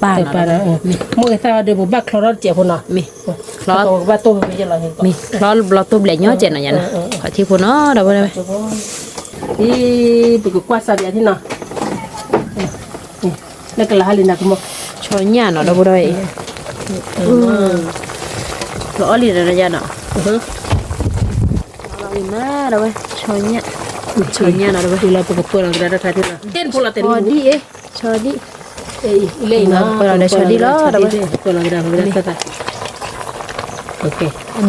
ပၤနီၤ, မ့ၢ်ကသၣ်ဒီးပဘၣ်ချီထီၣ်တစဲးဖိနီၤ, မ့ၢ်, ချီ, ဘၣ်တိၢ်, မ့ၢ်ချီဘျီတိၢ်ဘျဲၣ်ညီကဲးနီၤယၤနီၤ, ခီထံဖိနီၤဒီးဝဲဒၣ်, ပကကွၢ်စးဘၣ်ထံနီၤ လၢကလၤဟါလံနၤကမိၢ်, ဆီညၣ်နီၤဒီပုၢ်ဒီဝဲၢ်အံၤ, လီၤအီၣ်လံဒီးယၤနီၤ, လီၤလံမးဒီးဝဲ, ဆီညၣ်, ဆီညၣ်နီၤဒီးဝဲ, လၢပကပၢလီၤကဒါတခါန့ၣ်လီၤ, ဆီဒံၣ်, ဆီဒံၣ်, လၢအံၤနီၤ, ပၢလီၤဒီးဆီဒံၣ်လီၤဒီးဝဲ, ပၢလီၤကဒါဝဲဒၣ်,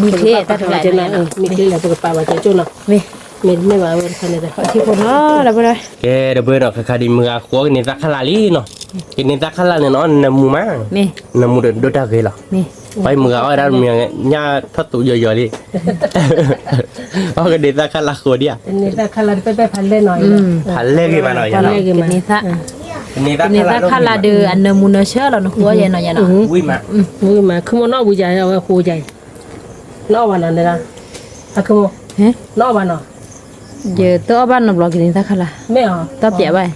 မ့ၢ်ချ့တၢ်တခါန့ၣ်, မ့ၢ်ချ့လၢပကပာ်ဘၣ်ကၠိနီၤ, မ့ၢ်, မ့ၢ်တမ့ၢ်ဘၣ်ဝဲတခါန့ၣ်ဒီး, ထံဖိနီၤဒီပုၢ်ဒီဝဲၢ် ကဲဒီပုၢ်ဝဲၢ်နီၤ, ခါခါဒ်မုၢ်ဂၤဃိကန့ၢ်သၣ်ခါလၢ်လံနီၤ, ကန့ၢ်သၣ်ခါလၢ်န့ၣ်နီၤ နမူမး, နမူဒီးဒိၣ်တၢ်ဂ့ၤလီၤ, ပှၤမုၢ်ဂၤအီၣ်ဝဲဒၣ်မ့ၢ်ညၣ်ထီၣ်သူယီၤယီၤလံ, အီၣ်ကန့ၢ်သၣ်ခါလၢ်ဃိဒံးဧါ, ဖးလဲၢ်ဂ့ၤမးနီၤ, ကန့ၢ်သၣ်ခါလၢ်ဒီးအနၢမူနၢဆၢလီၤ နဃိအီၣ်ယဲနီၤယဲနီၤ, ဝံၤမး, ဝံၤမး ခုမိၢ်နီၢ်ဝံၤယၤအဝဲဃိယၤအံၤ, နအီၣ်ဘၣ်နီၤန့ၣ်, ခုမိၢ်, နအီၣ်ဘၣ်နီၤ ယတအီၣ်ဘၣ်နီတဘျီကန့ၢ်သၣ်ခါလၢ်, မ့ၢ်အီၤ, တပျဲးဘၣ်,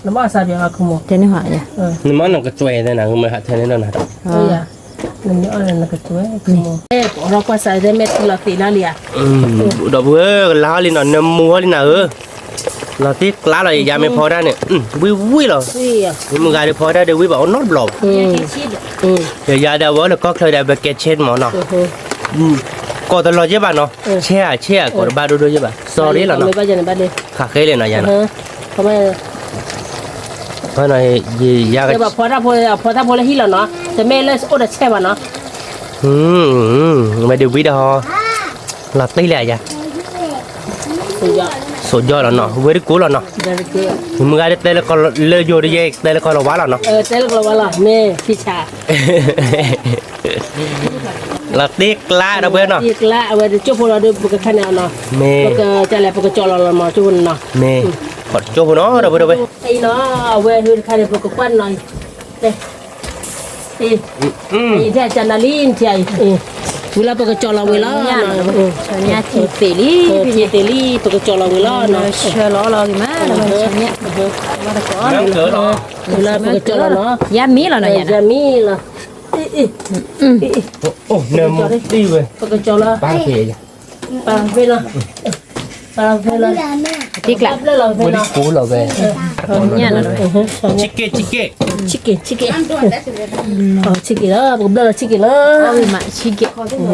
နမ့ၢ်အီၣ်စးပျဲးဘၣ်ခုမိၢ်, တဲန့ၢ်ဟီ, နမ့ၢ်အီၣ်နကစွဲးသ့နၤ, မ့ၢ်ဟးထဲန့ၣ်နီၤ, နမ့ၢ်အီၣ်နကစွဲး, အဲၣ်ပအီၣ်ကွၢ်စးသ့မ့ၢ်ထံလီၤသ့းလၢလံဧါ, ဒီပုၢ်ဝဲၢ်ကလၤဟီလံနီၤ, နမူဟီလံနၤဧၢ, လီၤတံၢ်ကျါလီၤ ယယၤမ့ၢ်ဖီတၢ်န့ၣ်, ဝံၣ်ဝံၣ်လီၤ, မုၢ်ဂၤဒုးဖီတၢ်ဒုးဝံၣ်ဘၣ်အိၣ်နီတဘျီဘၣ် ယယၤဒီးအဝဲအိၣ်လၢကီၢ်ချၢဒီး ပကဲဆဲးမၢ်နီၤ, ကိးတလီၤယဲၢ်ဘၣ်နီၤ, ဆဲးဧါဆဲးဧါ ကိးတဘၣ်ဒိၣ်ဒိၣ်ယဲၢ်ဘၣ်, စီၤရ့လီၤနီၤ, ဃးဃဲလၢာ်နီၤယၤနီၤ, ဖီတၢ်ဖိလၢဟံၣ်လီၤနီၤ, တမ့ၢ်လၢအိၣ်ဒီးဆဲးဘၣ်နီၤ, ဝဲဒုးဝံၣ်ဒီးဟီ, လီၤတံၢ်လၢာ်ယၤ စိးယီၢ်လီၤနီၤ, ဝဲတကိးလီၤနီၤ, မုၢ်ဂၤဒ်တဲလၢကီၢ်လၢယိၤဒ်ယဲ တဲလၢကီၢ်လီၤဝါလီၤနီၤ, လီၤတံၢ်ကျါဒီပုၢ်ဝဲၢ်နီၤ, မ့ၢ်, မ့ၢ်, ကၠိဖိနီၤဒီပုၢ်ဝဲၢ်, အံၤနီၤ, အဝဲဟဲတခါန့ၣ် ပကကွၢ်နီၤ, အံၤ, အံၤ, အံၤ, ဝံၤလီၤပကကၠီလီၤဝဲလီၤ, ဆီညၣ်ထံသ့းလံ, ထံသ့းလံ ပကကၠီလီၤဝဲလီၤ, ဆှၢလီၤလီၤဂ့ၤမး, ဝံၤလီၤပကကၠီလီၤနီၤ, ယါမံလီၤနီၤ, ယါမံလီၤ, အံၤ, အံၤ, ပကကၠီလီၤ, ပကကၠီလီၤ, လီၤဖဲလီၤ, တ့ကျး, ဘိဒ်ကိလီၤဝဲ, ညၣ်လီၤဝဲ, chicken chicken, chicken chicken, chickenလီၤ, ပကဘျၢလီၤ chickenလီၤ, ဝံၤမး chicken, chicken ပာ် chicken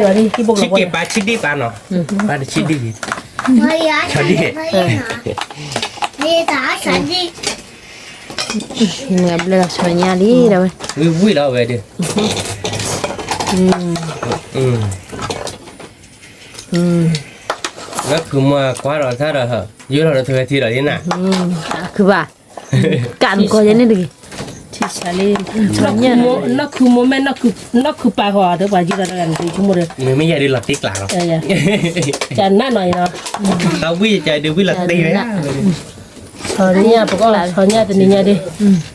ပာ်နီၤ, ပာ်တ chicken, မ့ၢ်ဘျၢလီၤဆီညၣ်လံဒီးဝဲ, ဝံၣ်ဝံၣ်လီၤဝဲဒီး, လၢခုမွၤကွၢ်ဒီးသၣ်ဒီး, ယိလီၤဒီးထဝဲထံဒီးလံနၤ, ခုဘၣ်, ကးနကီယဲန့ၣ်တဂ့ၤ, ထံဆါလံ, နီၢ်ခုမိၢ်မ့ၢ်, နီၢ်ခုပာ်ဃီဒီးပှၤယိလီၤဒီးနဆိကမိၣ်ဒီး, မ့မ့ၢ်ယၤဒုးလီၤတ့ကျးလီၤ, ကနၣ်နီၤအံၤနီၤ, ဝံၣ်ယၤဒုးဝံၣ်လီၤတ့ဝဲ, ဆီညၣ်ပကီၢ်, ဆီညၣ်တနံၤညါဒီး,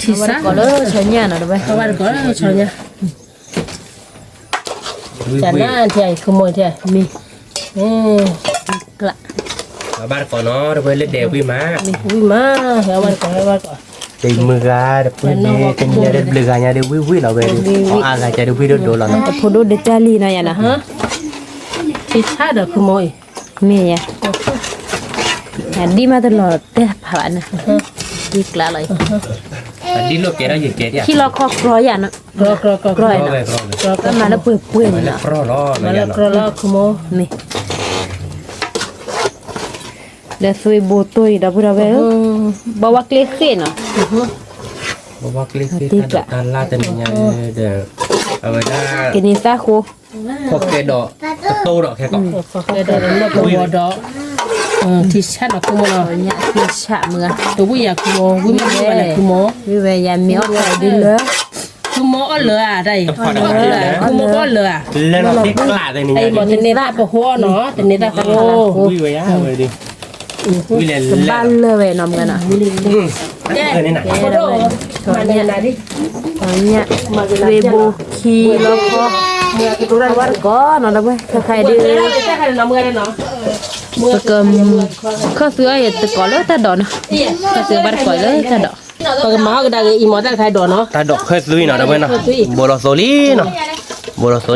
ထံဆါ, ဝဲတကီးလၢဆီညၣ်နီၤတဝဲ, ဝဲတကီးလၢဆီညၣ် ကနၣ်ထံအံၤ ခုမိၢ်ထံအံၤ, မ့ၢ်, ဘၣ်တကိးနီၤ တဝဲလၢဒဲးဝံၣ်မး, ဝံၣ်မး, ဟဲဘၣ်တကိး ဟဲဘၣ်တကိး, တမုၢ်ဂၤတပှဲၤဒ့ တနံၤညါဒ်ဘျုးဂၤညါဒ်ဝံၣ်ဝံၣ်လီၤဝဲဒီး, အါဂၤကဒ်ဝံၣ်ဒိၣ်ဒိၣ်လီၤ, တဖိဒိၣ်ဒတၢ်လံနီၤယၤနီၤ, ထံဆါဒီးခုမိၢ်အံၤ, မ့ၢ်ယၤ, ဒ်မးတလီၤတဲာ်ဖးဘၣ်န့ၣ်, ဒ်ကျးလီၤအံၤ, ဒ်လိာ်ကဲထီၣ်ယကဲ, ဟံၣ်လီၤခီကြီယၤနီၤ, ကြီ, ကြီ, ကြီ, တၢ်မၤလၢပှဲၤပှဲၤန့ၣ်နီၤ, မၤလၢကြီလီၤ ခုမိၢ်, မ့ၢ်, ဒီးသွ့ဘိတိၢ်အံၤဒီပုၢ်ဒီဝဲၢ်ဧၢ, ဘၣ်ဝဲကျ့ဃ့ၣ်နီၤ, ဘၣ်ဝဲကျ့ဃ့ၣ်တၢ်ဒိးတၢ်လၢ်တနံၤညါဒီး, အဝဲဒၣ်, ကန့ၢ်သၣ်ဃိ, ဖီၣ်ဃဲဒီး, ကတိၢ်ဒီးခဲကီး, ဖီၣ်ဃဲဒီးလၢကဝီၤဒီး, ထံဆၣ်နီၤ ခုမိၢ်နီၤ, ထံဆၣ်မုၢ်, တဝံၣ်ယၤခုမိၢ်, ဝံၣ်မ့ၢ်ဝံၣ်ဘၣ်န့ၣ် ခုမိၢ်, ဝံၣ်ဝဲယၤမ့ၢ်အီၣ်ဃဲဒ်လၢ, ခုမိၢ်အီၣ်လၢၤဧါတၢ်အံၤ, ခုမိၢ်အီၣ်လၢၤဧါ, လၢလီၤသ့ကျး, အံၤမ့ၢ်တန့ၢ်သၣ်ပဟိအီၣ်နီၤ, တန့ၢ်သၣ်ပဟိ, ဝံၣ်ဝဲယၤဝဲဒီး, ဝံၣ်လဲၤလၢ, ကဘၣ်လၢဝဲနီၤမုၢ်နီၤ, ဆီညၣ်, သွ့ဘိခံလီၤခီ, ဘၣ်တကိးနီၤ ဒီပုၢ်ဝဲၢ်ခဲခါအံၤဒ်, ပက, ခီၣ်သုအီၣ်ယတကိးလၢတၢ်ဒိးနီၤ, ခီၣ်သုဘၣ်တကိးလၢတၢ်ဒိး, ပကမၤအီၣ်ကဒါက့ၤအံၤမ့ၢ်တၢ်တခါဒိးနီၤ, တၢ်ဒိးခီၣ်သုအံၤနီၤ ဒီပုၢ်ဝဲၢ်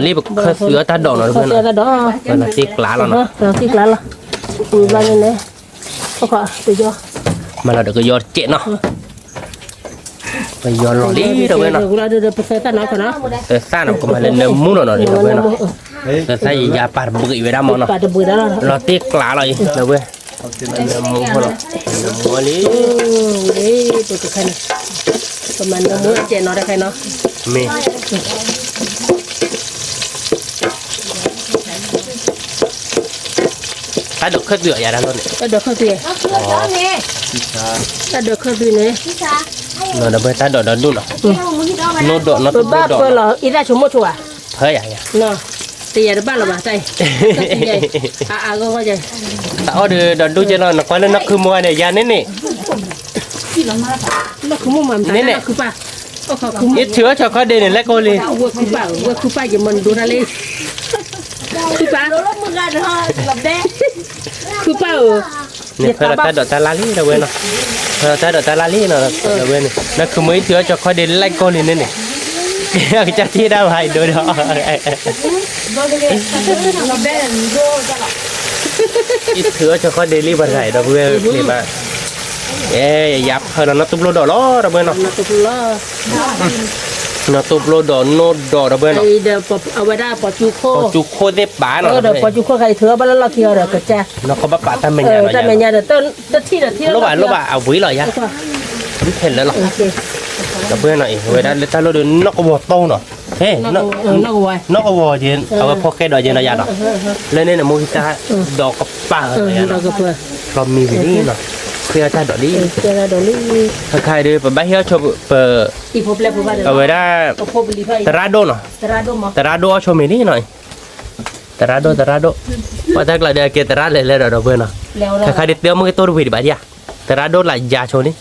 နီၤ, ဘိလီၤသိးလံနီၤ, ဘိလီၤသိးလံ ပခီၣ်သုအီၣ်တၢ်ဒိးနီၤ ဒီပုၢ်ဝဲၢ်နီၤ, သ့ကျးလီၤနီၤ, သ့ကျးလီၤ, ပူၤဘျီန့ၣ်န့ၣ်, မၤလီၤဒီးကယီတကဲးနီၤ ပယီၤလီၤလံ ဒီပုၢ်ဝဲၢ်နီၤ, သၢသၣ်နီၤ ကမၤလၢနၢမူနီၤနီၤ ဒီပုၢ်ဝဲၢ်နီၤ, သၢသၣ်ယယၤပာ်တဘှံးဝဲဒၣ်မ့ၢ်နီၤ, လီၤတ့ကျးလီၤအံၤ ဒီပုၢ်ဝဲၢ်, နၢမူဖိလီၤ, နၢမူလံ, ပမၤနၢမူကဲးနီၤတခါနီၤ, မ့ၢ် တၢ်ဒိးခၢၣ်သွံအီၤယၤတၢ်လီၢ်န့ၣ်, တၢ်ဒိးခၢၣ်သွံ, တၢ်ဒိးခၢၣ်သွံန့ၣ်, နီၤဒီးပတၢ်ဒိးဒီဒူၣ်နီၤ, နိဒိးနီၤတဘိဒိး, ပဘၣ်ဖၢလီၤအံသၣ်ဆိကမိၣ်ဆိဘၣ်, ဖၢယၤယၤ, တယၤတဘၣ်လီၤဘၣ်တၢ်အံၤ, အါအါဂီၢ်ဂီၢ်ယၤ, တၢ်အီၣ်ဒီးဒီဒူၣ်ကဲလီၤ နကွၢ်လၢနီၢ်ခုမိၢ်န့ၣ် ယၤန့ၣ်န့ၣ် န့ၣ်န့ၣ်, ယထုးအီၣ်ဆီခီဒ့န့ၣ် လဲၤကိးလံ, ဝဲၢ်ခုပၢ်, ဝဲၢ်ခုပၢ် ယမၤနဒိတၢ်လံ, ခုပၢ်, ခုပၢ်ဧၢ, န့ၣ်ဖဲလီၤတၢ်ဒိးတၢ်လၢ်လံ ဒီပုၢ်ဝဲၢ်နီၤ, ဖဲလီၤတၢ်ဒိးတၢ်လၢ်လံနီၤ ဒီပုၢ်ဝဲၢ်န့ၣ်, နီၢ်ခုမိၢ်အံၤထုးအီၣ်ဆီခီဒ့လဲၤကိးလံန့ၣ်န့ၣ်, ကစၢ်ထံၣ်ဒၣ်ဝဲအံၤဒိဒီး အံၤထုးအီၣ်ဆီခီဒ့လံပှၤတဂၤအံၤ ဒီပုၢ်ဝဲၢ်မး, အဲ ယၤဖၢလီၤနီၢ်တူၢ်ဘျိဒီးလီၤ ဒီပုၢ်ဝဲၢ်နီၤ, နီၢ်တူၢ်ဘျိဒီး နိဒိး ဒီပုၢ်ဝဲၢ်နီၤ, အဝဲဒၣ်ပှၤကၠူခိၣ်, ပှၤကၠူခိၣ်သ့ၣ်ပာ်နီၤ, ဒီးပှၤကၠူခိၣ်ခါအံၤထုးအီၣ်ဘၣ်လၢလီၢ်ခံအီၤဒီးကစၢ်, နီၢ်ကဘၣ်ပာ်တၢ်မဲာ်ညါဒီး, တၢ်မဲာ်ညါဒီး, တထံၣ်ဒီးထံၣ်လၢဘၣ်, လၢဘၣ်အဝံၤလီၤယၤ, ဒ်ခဲလၢာ်လီၤ, ဒီပုၢ်ဝဲၢ်နီၤအံၤ အဝဲဒၣ်လၢတၢ်လိၣ်ဒီး နီၢ်ကဝီၤတိၢ်နီၤ, နီၢ်ကဝီၤက့ၤ အဝဲဖီၣ်ဃဲဒီးက့ၤနီၤယၤဒီး, လၢန့ၣ်န့ၣ် မိၢ်ဂံၢ်တၢ်ဒိးကပာ်လီၤယၤဒီး, ဖျီမံၤဝံၤလံနီၤ, ဃ့အီၣ်တၢ်ဒိးလံ, ခဲခါအံၤဒီး ပဘၣ်ဟ့ၣ်အီၣ်ဆိ ပ အဝဲဒၣ် သရၣ်ဒိၣ်နီၤ, သရၣ်ဒိၣ်အီၣ်ဆိမ့ၤလံနီၤ, သရၣ်ဒိၣ် သရၣ်ဒိၣ်, ပှၤတၢ်ကျါဒီး အကဲသရၣ်လဲၤလဲၤဒီး ဒီပုၢ်ဝဲၢ်နီၤ, ခဲခါဒုးတဲအီၣ်မုၢ်ကတိၢ်တဝံၤဒံးဘၣ်ဒံးဧါ, သရၣ်ဒိၣ်လၢယၤဆိန့ၣ်,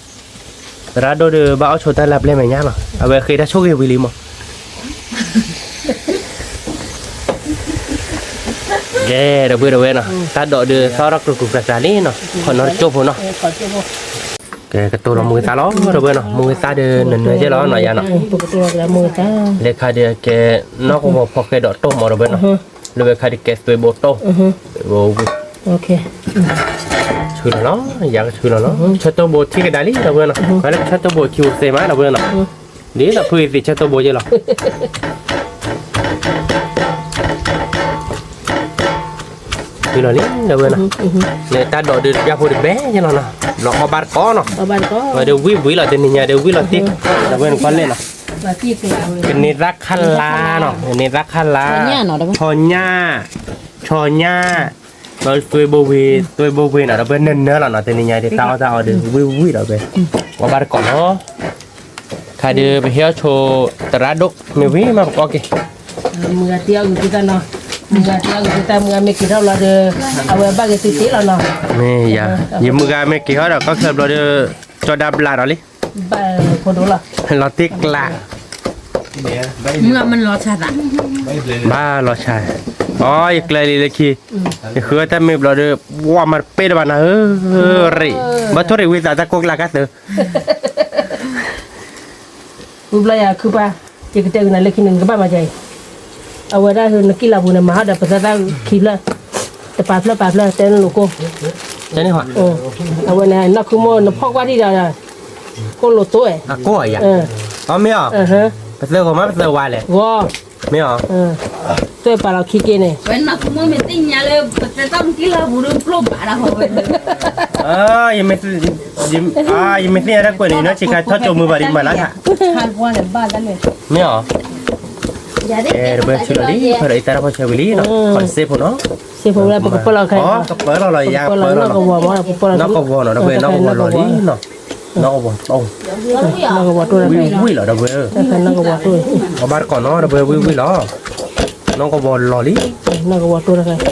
သရၣ်ဒိၣ်ဒီးဘၣ်အီၣ်ဆိတၢ်လၢပျဲၢ်မဲာ်ညါလီၤ, အဝဲဃ့တၢ်ဆိၣ်ဂ့ၤဝံၤလံမး ကဲ ဒီပုၢ်ဝဲၢ်နီၤ, တၢ်ဒိးဒီးသီၣ်ထီၣ်ကြူးကြူးကြၤကြၤလံနီၤ, ခီနီတကၠိၢ်ဖိနီၤ, ကဲ ကတိၤလီၤမုၢ်ဂ့ၤသၣ်လီၤ ဒီပုၢ်ဝဲၢ်နီၤ, မုၢ်ဂ့ၤသၣ်ဒီးနနၢၤကဲလီၤနီၤယၤနီၤ, လၢခါဒီးကဲ နီၢ်ကဝီၤဖီၣ်ဃဲဒီးတိၢ်မး ဒီပုၢ်ဝဲၢ်နီၤ, လၢဝဲခါဒီးကဲသွ့ဘိတိၢ်, ဝံၤ ဆူလီၤလီၤ, ယၤကဆူလီၤလီၤ, ဆၢတိၢ်ဘိထံၣ်ကဒါလံ ဒီပုၢ်ဝဲၢ်နီၤ, ခီလၢဆၢတိၢ်ဘိခံပူၤသ့မး ဒီပုၢ်ဝဲၢ်နီၤ, ဒ်သိးဖုအံၤသ့ၣ်ဆၢတိၢ်ဘိယဲလီၤ, ဆူလီၤလံ ဒီပုၢ်ဝဲၢ်နီၤ, န့ၣ်တၢ်ဒိးဒုးတပျၢ်ဖိတဘဲယဲလီၤနီၤ, ဘျီအီၣ်ဘၣ်တကိးနီၤ, ဝဲဒၣ်ဝံၣ်ဝံၣ်လီၤ တနံၤညါဒီးဝံၣ်လီၤတ့ၢ်, ဒီပုၢ်ဝဲၢ်နီၤ ကွၢ်လဲၣ်နီၤ, ကန့ၢ်သၣ်ခါလါနီၤ, ကန့ၢ်သၣ်ခါလါ, ဆီညၣ်, ဆီညၣ် ဒီးသွ့ဘိဝ့ၤ, သွ့ဘိဝ့ၤနီၤ ဒီပုၢ်ဝဲၢ် နၢနၢလီၤနီၤ, တနံၤညါဒုးတၢ်အီၣ်တၢ်အီဒီးဝံၣ်ဝံၣ်လီၤ ဒီပုၢ်ဝဲၢ်, အီၣ်ဘၣ်တကိးနီၤ, ခါဒုးပဟ့ၣ်အီၣ်ဆိသရၣ်ဒိၣ် မ့ၢ်ဝံၣ်မးပကီၢ်က့ၤ, မုၢ်ဂၤတ့အီၣ်ဂုာ်သုသၣ်နီၤ, မုၢ်ဂၤတ့အီၣ်ဂုာ်သုသၣ် မုၢ်ဂၤမ့ၢ်က့ၤထီၣ်ဘျီဒီး အဝဲဘၣ်ဂ့ၤသုသ့လီၤနီၤ, မ့ၢ်ယၤ, ယမုၢ်ဂၤမ့ၢ်က့ၤထီၣ်ဒီးကီၢ်ချၢဘျီဒီး ကၠီဒၣ်ဘျးဒီးလံ ဘၣ်ဖိဒိၣ်လီၤ, လီၤတ့ၢ်ကျး, မုၢ်မလီၤဆါသး, ဘၣ်လီၤဆါ, အိ ယကျဲလံလၢခံ, ယဃုအီၣ်တၢ်မ့ၢ်ဘျီဒီး ဝါမၤတပ့ၢ်တဘၣ်နၤဧၢ, ရ့ၣ်, ဘၣ်ထိၣ်ရ့ၣ်ဝံသးတၢ်ကိၢ်ကျးကါသုး ဝံၤဘျီယၤခုပၢ်, ယကတဲဂုာ်နၤလၢခံန့ၣ် နကဘၣ်မၤဒ်အံၤ, အဝဲဒၣ်နကံၢ်လၤပူၤန့ၣ် မၤဟီဒီးပသၢသၣ်ခံဖျၢၣ်, တပာ်ဖျၢၣ်ပာ်ဖျၢၣ် တဲနလိာ်ကိၢ်, အဝဲန့ၣ်နီၢ်ခုမိၢ်နဖီၣ်ကွၢ်ထံၣ်ဒီး, ကိၢ်လိာ်တိၢ်, အကိၢ်ဧါ, အမ့ၢ်အီၤ, ပသၢဂီၤမးပသၢဝါလဲၣ်, ဂီၤ, မ့ၢ်အီၤ, သွဲၣ်ပာ်လီၤခံက့န့ၣ်, ဝဲနီၢ်ခုမိၢ်မ့ၢ်သ့ၣ်ညါလၢပသၢသၣ်မုၢ်ကံၢ်လၤပူၤဒီးကျိၣ်ဘၣ်ဒၣ်ဝဲ ယမ့ၢ်သ့ၣ်ညါတၢ်ကွဲးန့ၣ် နီၢ်ဆံးခါထီၣ်ကၠိမုာ်ဘၣ်ဒံးမၤလၢ်ခါ, မ့ၢ်အီၤ, ကဲ ဒီပုၢ်ဝဲၢ်ဆူလီၤလံ ဖဲဒီးအံသၣ်တၢ်ဖီၣ်ဆၢဝံၤလံနီၤ, ခီတစ့ဖိနီၤ, စ့ဖိဝဲပကပၢလီၤခဲ, ကပၢလီၤလီၤယၤ ကပၢလီၤနီၢ်ကဝီၤမး ပကပၢလီၤ, နီၢ်ကဝီၤနီၤ ဒီပုၢ်ဝဲၢ် နီၢ်ကဝီၤလီၤလံနီၤ, နီၢ်ကဝီၤတိၢ်, နီၢ်ကဝီၤတိၢ်ဝံၣ်ဝံၣ်လီၤ ဒီပုၢ်ဝဲၢ်, နီၢ်ကဝီၤတိၢ်, အဘၣ်တကိးနီၤ ဒီပုၢ်ဝဲၢ် ဝံၣ်ဝံၣ်လီၤ, နီၢ်ကဝီၤလီၤလံ, နီၢ်ကဝီၤတိၢ်တခါ တၢ်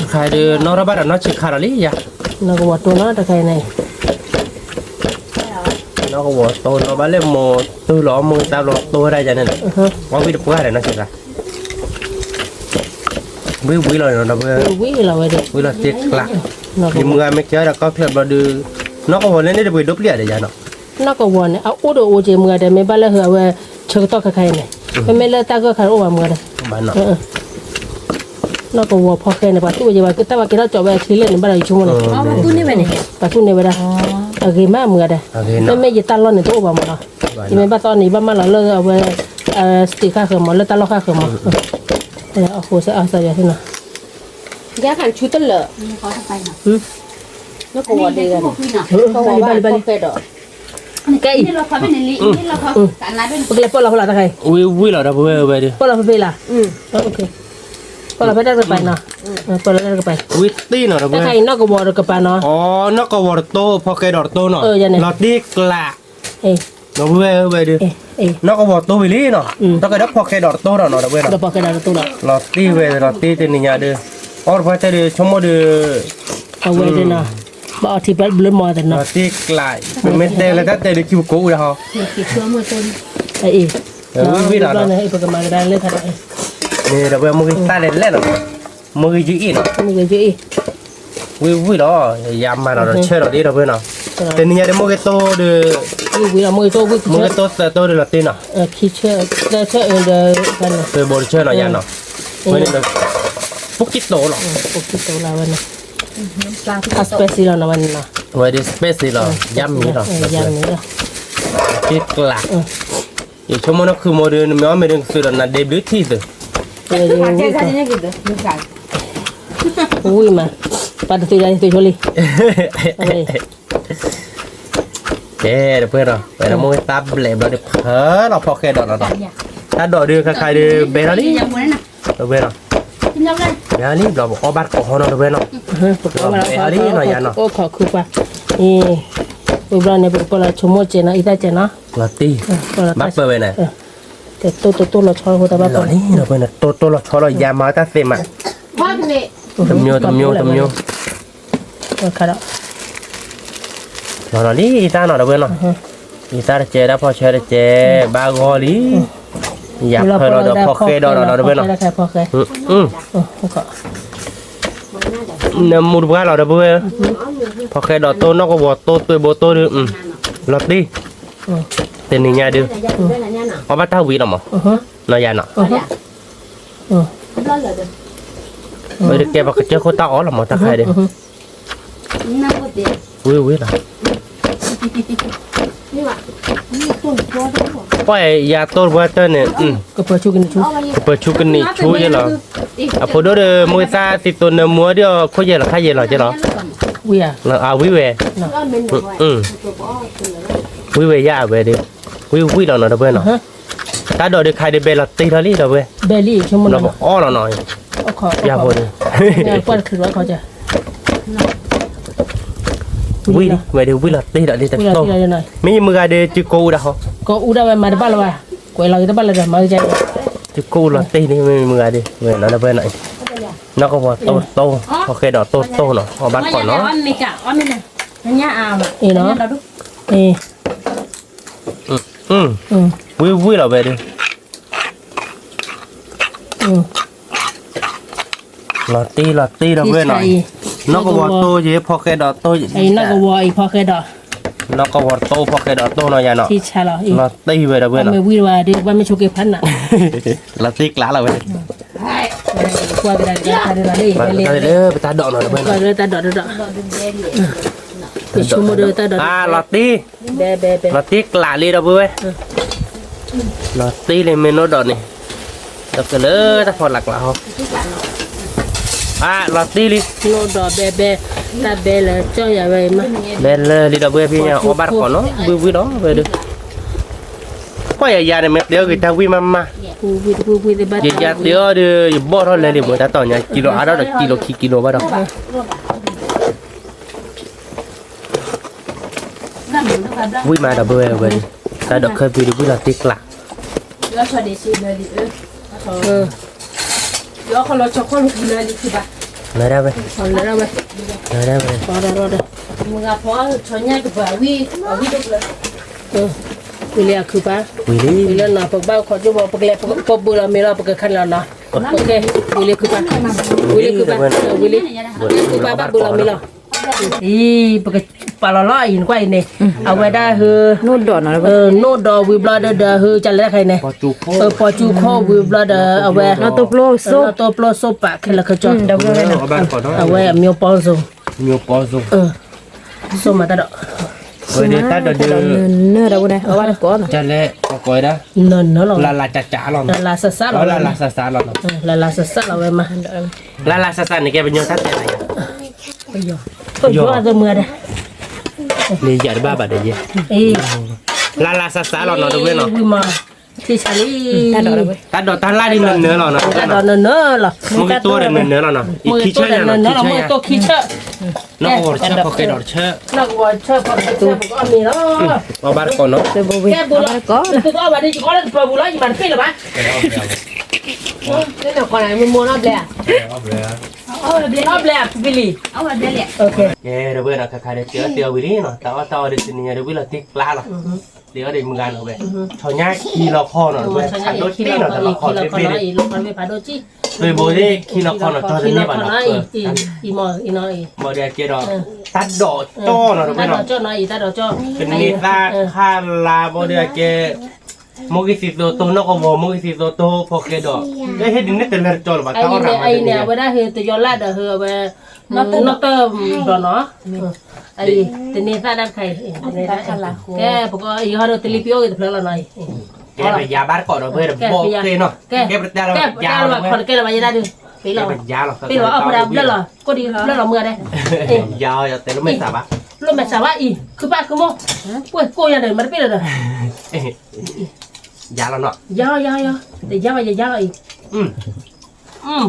ခါဒုး နီၢ်ထီၣ်ဘၣ်ဒီးနီၢ်ဆံးခါလီၤလံယၤ, နီၢ်ကဝီၤတိၢ်နီၤတခါအံၤန့ၣ်, နီၢ်ကဝီၤတိၢ်နီၤ ဘၣ်လၢမိၢ်တုၤလီၤ မိၢ်သၣ်လီၤတိၢ်ဝဲဒၣ်ယၤန့ၣ်, အီၣ်ဝံၣ်တပှၢ်ဒီးနီၢ်ဆံးခါ, ဝံၣ်ဝံၣ်လီၤနီၤ ဒီပုၢ်ဝဲၢ်, ဝံၣ်လီၤတ့ၢ်ကျး, ယမုၢ်ဂၤမ့ၢ်ကဲဒီးကီၢ်ချၢဘျီဒုး, နီၢ်ကဝီၤလၢန့ၣ်တပှ့ၤဒိၣ်ပျံၤအါဒီးယၤနီၤ, နီၢ်ကဝီၤန့ၣ် အအိၣ်ဒီးအိၣ်က့ၤမုၢ်ဂၤဒီး မ့ၢ်ဘၣ်လၢဟုးအဝဲ ဆၢကတီၢ်ခါခါအံၤန့ၣ်, မ့မ့ၢ်လၢတၢ်ဂၢၢ်ခါအိၣ်ဘၣ်မုၢ်ဂၤဒီး နီၢ်ကဝီၤဖီၣ်ဃဲန့ၣ် ပှၤသူၣ်ဝဲယဲ ပှၤကတၢ်ပှၤကဲထီၣ်ကၠီဝဲအချံလဲၣ်န့ၣ် ဘၣ်ဒီးယဆိကမိၣ်န့ၣ်, ပှၤသူၣ်န့ၢ်ဝဲဒၣ်, အဂ့ၤမးမုၢ်ဂၤဒီး, မ့မ့ၢ်ယတၢ်လီၢ်န့ၣ်တအိၣ်ဘၣ်မးနီၤ, ယမ့ၢ်ဘၣ်သီန့ၣ် ယဘၣ်မၤလီၤလၢအဝဲ state ဃၣ်ဃၢၤမး လၢတၢ်လီၢ်ဃၣ်ဃၢၤမး, အဃိစ့ၢ်အါစၢ်ယၤသ့ၣ်နီၤ, ယၤခါဆူတလၢာ်, နီၢ်ကဝီၤဒ့ဂၤန့ၣ်, ကဝီၤဘၣ်ဖီၣ်ဃဲဒီး ကဲအံၤ, ပကလဲၤပီၢ်လီၤဖဲလီၤတခါအံၤ, ဝံၣ်ဝံၣ်လီၤဒီပုၢ်ဝဲၢ်ဝဲဒၣ်, ပီၢ်လီၤဖဲဖဲလီၤ, ပီၢ်လီၤဖဲတၢ်တကပၤနီၤ, ပီၢ်လီၤတၢ်တကပၤ, ဝံၣ်တ့ၢ်နီၤဒီပုၢ်ဝဲၢ်, တခါအံၤနီၢ်ကဝီၤတကပၤနီၤ, အီ နီၢ်ကဝီၤတတိၢ် ဖီၣ်ဃဲဒီးတတိၢ်နီၤ, လီၤတ့ၢ်ကျး, ဒီပုၢ်ဝဲၢ်ဝဲဒၣ်, နီၢ်ကဝီၤတိၢ်ဝံၤလံနီၤ, တၢ်ကဲဒီးဖီၣ်ဃဲဒီးတတိၢ်ဒီးနီၤ ဒီပုၢ်ဝဲၢ်နီၤ, လီၤတ့ၢ်ဝဲ လီၤတ့ၢ်တနံၤညါဒီး, အီၣ်တပှၢ်တဲဒီး ဆိကမိၣ်ဒီး အဝဲဒၣ်နီၤ, ဘၣ်အီထံဘျုးမီၢ်သနီၤ, လီၤတ့ၢ်ကျး, ပမ့ၢ်တဲလၢတၢ်တဲဒီးခံပကိးအူဒၣ်ဟီ, အံၤ, ပကမၤကဒါလၢခါဒီး, န့ၣ်ဒီပုၢ်ဝဲၢ် မုၢ်ဂ့ၤသၣ်လဲၣ်လဲၣ်နီၤ, မုၢ်ဂ့ၤယုၢ်အံၣ်နီၤ, မုၢ်ဂ့ၤယုၢ်အံၣ်, ဝံၣ်ဝံၣ်လီၤ, ယၤမၤလီၤဒီးဆၢလီၤဒ်ဒီပုၢ်ဝဲၢ်နီၤ, တနံၤညါဒီးမုၢ်ဂ့ၤတိၢ်ဒီး, မုၢ်ဂ့ၤတိၢ်သၢတိၢ်ဒီးလီၤတ့ၢ်နီၤ, ခံဆၢ, သၢဆၢအံၤဒီး, သၢဘိတဆၢနီၤယၤနီၤ, ဝဲန့ၣ်ဒီး, ပူၤကံၢ်တိၢ်လီၤ, ပူၤကံၢ်တိၢ်လီၤဝဲန့ၣ်, အ spicy လီၤနီၤဝဲန့ၣ်နီၤ, ဝဲဒၣ် spicy လီၤ, ယၤမံၤလီၤ, ယၤမံၤလီၤ, က့ၤကျး ယဆိကမိၣ်နီၢ်ခုမိၢ်ဒီး နမ့ၢ်အီၣ်မ့ၢ်ဒီးကသုးဒီးနဒ့ဘျုးထံၣ်သုး, ဝံၣ်မး, ပှၤတသုးယၤသုးဆိလံ, ကဲ တပှဲၤဒီး ပှဲၤဒီးမိၢ်ဂ့ၤသၣ်ဘျဲးဘျီဒီး ဖၢလီၤဖီၣ်ဃဲဒီးနီၤ, တၢ်ဒိးဒုးခါခါဒီး ဘဲထီၣ်လံ, တပှဲၤနီၤ, ဘဲထီၣ်လံ ဘျီပအီၣ်ဘၣ်တကိးဟီနီၤ တပှဲၤနီၤ, ပအီၣ်လံနီၤယၤနီၤ, ဝံၤဘျီန့ၣ် ပကပၢလီၤဆိကမိၣ်စဲးနီၤ အံသၣ်စဲးနီၤ, လီၤတံၢ်, ဘၣ်ပၢဝဲန့ၣ်, တိၢ်တိၢ်လီၤဆီလီၤ တိၢ်တိၢ်လီၤဆီလီၤ ယၤမၤတၢ်သ့မး, တမျိုးတမျိုးတမျိုး, လီၤလီၤလံ အံသၣ်နီၤ တဝဲနီၤ, အံသၣ်တကဲ တၢ်ဖီၣ်ဆၢတကဲ ဘၣ်ဂီၢ်လံ, ယၤဖၢလီၤဒီးဖီၣ်ဃဲဒီးနီၤ တဝဲနီၤ, နမူတပှၢ်လီၤ တဝဲ, ဖီၣ်ဃဲဒီးတိၢ် နီၢ်ကဝီၤတိၢ် သွဲဘိတိၢ်ဒုး, လီၤတံၢ်, တနံၤညါဒုး, အီၣ်ဘၣ်တၢ်ဝံၤလီၤမး, နီၤယၤနီၤ, ဘျီလၢာ်ဒီး, ကဲပကစၢၢ်ခိၣ်တၢ်အီၣ်လီၤမး တၢ်ခါဒီး ဝံၤဝံၤလီၤ. ပှၤယၤတိၢ်တပှၢ်တၢၢ်န့ၣ် ကပၢၤဆူကနံၣ်ဆူယဲလီၤ. အဖိဒိၣ်ဒီး မူသၣ်သံသိးနၢမူဒီး ခိၣ်ယဲၢ်လီၤခါယဲၢ်လီၤကဲလီၤ. ဝံၤဧါ, ဝံၤဝဲ, ဝံၤဝဲယၤဝဲဒီး ဝံၤဝံၤလီၤနီၤ ဒီပုၢ်ဝဲၢ်နီၤ. တၢ်ဒိးဒုးခါဒုးဘဲလီၤတ့ထီၣ်လံ ဒီပုၢ်ဝဲၢ်, ဘဲလံ အီၣ်လီၤနီၤ. ယၤဖိန့ၣ် ဝံၤဝဲဒီး ဝံၤလီၤတ့ဒီးလံတတိၢ်, မ့ၢ်ယမုၢ်ဂၤဒီး စုကိးအူဒၣ်ဟီ, ကိးအူဒၣ်ဝဲမၤတဘၣ်လၢၤဘၣ်, ကွဲးလီၤက့ၤတဘၣ်လၢၤဒီး မၤကဲ, စုကိးအူလီၤတ့န့ၣ် မ့ၢ်မုၢ်ဂၤဒီး ဝဲနီၤ ဒီပုၢ်ဝဲၢ်နီၤ, နီၢ်ကဝီၤတိၢ်တိၢ် ဖီဃဲဒီးတိၢ်တိၢ်နီၤ အီၣ်ဘၣ်တကိးနီၤ. အံၤနီၤ, အံၤ ဝံၤဝံၤလီၤဝဲဒီး လီၤတ့လီၤတ့ဒီပုၢ်ဝဲၢ်နီၤ, နီၢ်ကဝီၤတိၢ်ယဲ ဖီဃဲဒီးတိၢ်, နီၢ်ကဝီၤအံၤဖီဃဲဒီး, နီၢ်ကဝီၤတိၢ်ဖီဃဲဒီးတိၢ်နီၤယၤနီၤ, လီၤတ့ဝဲဒီပုၢ်ဝဲၢ်နီၤ, လီၤတ့ကျးလီၤဝဲ, ပတၢ်ဒိးနီၤဒီပုၢ်ဝဲၢ်နီၤ, လီၤတ့ လီၤတ့ကျးလံဒီပုၢ်ဝဲၢ်, လီၤတ့လံမ့ၢ်နိၣ်ဒီးန့ၣ်, ဒီးကလၢတၢ်ဖီလာ်ကျးဟီ, လီၤတ့လံ, နိၣ်ဒီးဘဲဘဲ, တၢ်ဘဲလၢကၠီယၤဝဲ, ဘဲလၢလံဒီပုၢ်ဝဲၢ်ဖဲညါ အီၣ်ဘၣ်တကိးနီၤ ဝံၤဝံၤလီၤဝဲဒီး, ကွၢ်ယၤယၤန့ၣ် မ့ၢ်ပျဲအီၤဂ့ၤတၢ်ဝံၣ်မးမး, ယယၤတ့အီၤဒီး ယဘီၣ်ထီၣ်လဲၤလံမ့ၢ် တၢ်တီၤညါ ကံလိၤအါထီၣ်ဒီး ကံလိၤခံကံလိၤဘၣ်ဒီး ဝံၣ်မးဒီပုၢ်ဝဲၢ်ဝဲ, တၢ်ဒိးခၢၣ်သံဒီးဝံၣ်လီၤတ့ကျး, လၢဒၣ်ဝဲ, လၢဒၣ်ဝဲ, ဝံၤလံအခုပၢ်, ဝံၤလံ, ပကဘၣ်ခီၣ်ကၠိဘီ ပကလဲၤပဘုးလီၤမ့ၤလီၤ ပကခါန့ၣ်လီၤနီၤ, ဝံၤလံခုပၢ်, ဝံၤလံခုပၢ်, ဝံၤလံ, ခုပၢ်ဘၣ်ဘုးလီၤမ့ၤလီၤ, အံၤ ပကပာ်လီၤလီၤအံၤ နကွၢ်အံၤန့ၣ်, အဝဲဒၣ်ဟၢ, နိၣ်ဒီးဝံၤဘျီဒီး ဟၢကလဲၣ်တခါအံၤန့ၣ်, ပီၤကၠူခိၣ်ဝံၤဘျီဒီး အဝဲ နီၣ်တိၢ်ပျိၢ်စိ, နီၣ်တိၢ်ပျိၢ်စိပာ်ခဲလၢာ်ခဲဆ့, အဝဲ မျိုးပေါင်းစုံ, မျိုးပေါင်းစုံ, စိမးတၢ်ဒိး, တၢ်ဒိးဒုး, နၢၤဒီးဝဲန့ၣ် အဝဲတကိးနီၤ, တၢ်လဲၣ်, နၢၤနၢၤလီၤ, လၢလၢစးစးလီၤ, လၢလၢစးစးလီၤဝဲ, လၢလၢစးစးလီၤဝဲမး, လၢလၢစးစးန့ၣ်ကဲပညီတၢ်တဲလၢယၤ, ပယီၤ, ပယီၤအသးမုာ်ဒၣ်, န့ၣ်ယၤတဘၣ်ဘၣ်ဒီးယဲ, လၢလၢစးစးလီၤနီၤ တဝဲနီၤ, ထံဆါလံ, တၢ်ဒိးတၢ်လၢ်ဒ်နၢၤနၢၤလီၤနီၤ, တၢ်ဒိးနၢၤနၢၤလီၤ, မ့ၢ်ကတိၢ်ဒီးနၢၤနၢၤလီၤနီၤ, ခံဆၢညါနီၤ, ခံဆၢညါ, နီၢ်ကဝီၤဆၢဖီခဲဒီးတဆၢ, နီၢ်ကဝီၤဆၢဖီခဲဆၢ ပကအီၣ်မ့ၤလီၤ, အီၣ်ဘၣ်တကိးနီၤ, ကဲဘုးလီၤ, ကဲဘုးလီၤ ယမၤတပ့ၢ်လၢၤဘၣ်, မ့ၢ်နီၢ်ကီၢ်န့ၣ် မ့ၢ်မိၢ်နီၢ်ဘျဲၣ်, အီၣ်ဘျဲၣ်, ဘျဲၣ်လံ, ကဲ တဝဲနီၤ ခါခါဒီးတဲအီၣ်တဲအီၣ်ဝံၤလံနီၤ, တၢ်အီၣ်တၢ်အီဒီးတနံၤညါဒီးဝံၤလီၤတ့ကျးလီၤ, တဲအီၣ်ဒီးမုၢ်ဂၤနီၤဝဲ, ဆီညါခံလီၤခီနီၤဝဲ, ဖးဒိၣ်တ့နီၤ တၢ်လီၤခီတဘ့ၣ်န့ၣ်, ဘၣ်ဒီးကဲဒီး, ဘၣ်ဒီးကဲဒီး, တၢ်ဒိးကၠီနီၤတဝဲနီၤ, ကန့ၢ်သၣ်ခါလါဘၣ်ဒီးကဲ, မိၢ်ဂ့ၤသံသိးတိၢ်နီၢ်ကဝီၤ မိၢ်ဂ့ၤသံသိးတိၢ်ဖီခဲဒီး, ဟဲဒ်န့ၣ်တလၢတကၠီလၢၤဘၣ်, တၢ်အီၣ်ရၤမးဒ်န့ၣ်, အဝဲဒၣ်ဟ့တယီၤလၢ်ဒီးဟ့အဝဲ, နီၢ်တၢၢ်ဘျီနီၤ, တန့ၢ်သၣ်တၢ်တခါအံၤ, ကဲပကအီၣ်ယဟီဒီးတလံၤပံအိၣ်ဂ့ၤတဖျၢၣ်လီၤနီၤအံၤ, ကဲပယၤဘၣ်တကိးဒီးဝဲဒီးဘီၣ်က့နီၤ, ကဲပတၢ်လီၤဘၣ်, ကဲလီၤဘၣ်ခီတကဲလီၤဘၣ်ယဲဒၣ်ဒုး, ပယၤလီၤ, ပယၤလီၤ, ကိၣ်ဒံးဘျၢလီၤမုၢ်ဂၤဒဲး, ယၤအီၤယတဲလိာ်မဲာ်သးဘၣ်, လိာ်မဲာ်သးဘၣ်အံၤ ခုပၢ်ခုမိၢ်, ပှဲၤကိၣ်ယၤဒီး မၤတပ့ၢ်လၢၤဒီး ယၤလီၤနီၤ, ယၤလီၤ, ယၤလီၤ, ယၤလီၤ, ယၤလီၤအံၤ,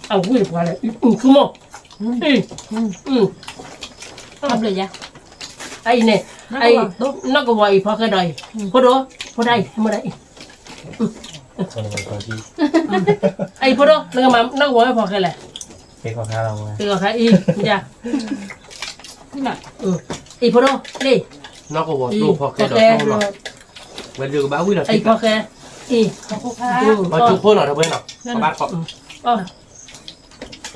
အဝံၣ်တပှၤလဲၣ်, အံၤ, အံၤ, အံၤန့ၣ်, နီၢ်ကဝီၤအံၤဖီခဲဒီးအံၤ, ဖိဒိၣ်, ဖိဒၣ်အံၤ, မ့ၢ်ဒၣ်အံၤ, အံၤဖိဒိၣ်, နီၢ်ကဝီၤဖီခဲလဲၣ်, ဖီခဲအံၤ, အံၤဖိဒိၣ်, လံ, နီၢ်ကဝီၤတိၢ်ဖီခဲဒီးတိၢ်လီၤ, ဝဲဒုးကဘၣ်ဝံၣ်လီၤ, အံၤဖီခဲ, အံၤ, ပှၤကၠူခိၣ်နီၤ တဝဲနီၤ, ဘၣ်တကိး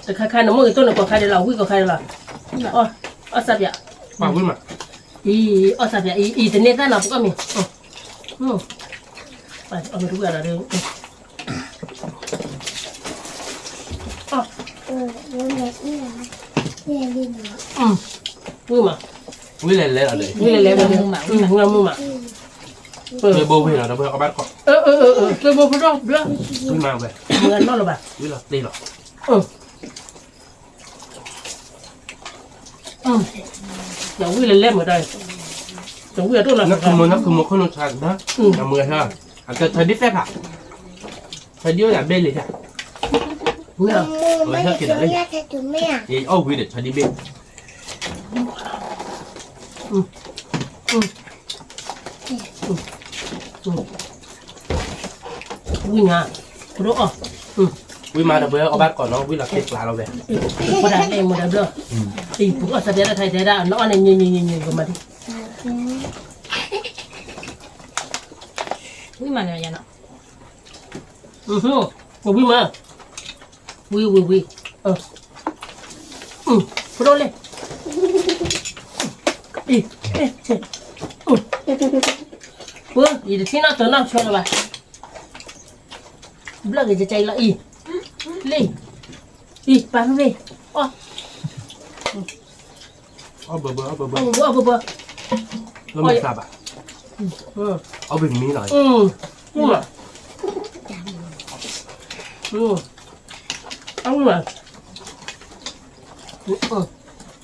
တခါခါန့ၣ် မိၢ်ဂ့ၤတိၢ်န့ၣ် ကိးခါဒဲးလီၤ, ဝံၣ်ကိးခါဒဲးလီၤ, အီၣ်စၢ်ပၠး, အံၤ, အီၣ်စၢ်ပၠးအံၤ, တန့ၢ်သၣ်နီၤ ပကအီၣ်မ့ၤ, အီၣ်မ့ၤတဝံၣ်ဒီး, အံၤ, ဝံၤလဲၤလဲၤလီၤဒီး ဝံၤလဲၤလဲၤလီၤ, မုၢ်မး, သွ့ဘိဝံၤလီၤဒီး ဝဲအီၣ်ဘၣ်တကိး, သွ့ဘိဖိဒီဘျၢ, ဝံၤမးဝဲ, မုၢ်နီၢ်လၢၤဘၣ်, ဝံၤလီၤတ့ၢ်လီၤ, ဒီးဝံၤလဲၤလဲၤမုၢ်ဒီး, ဒီးဝံၤအဒိၣ်လီၤ, နၢ်ခူမိၢ် နၢ်ခူမိၢ်ခိၣ်နူာ်ဆါကဒီး, နမုၢ်ဟါ, အတၢ်ထီဒံၣ်သဲၣ်ဖး, ထီဒံၣ်အိၣ်ယၤဘ့ၣ်လံ, အဝဲဟဲက့ၤဒီးလၢ, ယအီၣ်ဝံၤဒီးထီဒံၣ်ဘ့ၣ် ဝံၤညါ, ပဒိၣ်အီၣ်, ဝံၤမးဒီးပှၤအီၣ်ဘၣ်တကိးနီၤ ဝံၤလီၤက့ၤကျါလီၤဝဲ, ပဒၣ်လဲၣ်မုၢ်ဒီးဘျၢ, ပှၤအီၣ်စးတဲဒၣ်ထါတဲဒၣ် နအီၣ်န့ၣ် ညံၤညံၤညံၤညံၤကမၤဒံး, ဝံၤမးန့ၣ်ယါနီၤ ဝံၤမး, ဝံၤဝံၤဝံၤ, ပဒိၣ်လဲၣ်, အံၤ, ပှၤ ယတထံၣ်နီၣ်တနီၣ်ဆၢလၢၤဘၣ်, ဘျၢက့ၤကကဲလီၤအံၤ, လံ, အံၤ ပာ်ဖဲ, အီၣ် အီၣ်ဘၢဘၢ အီၣ်ဘၢဘၢ အီၣ်ဘၢဘၢ လၢမုၢ်သးဘၣ် အီၣ်ဘၢမံလီၤ အီၣ်ဘၢမံ အီၣ်ဘၢမံ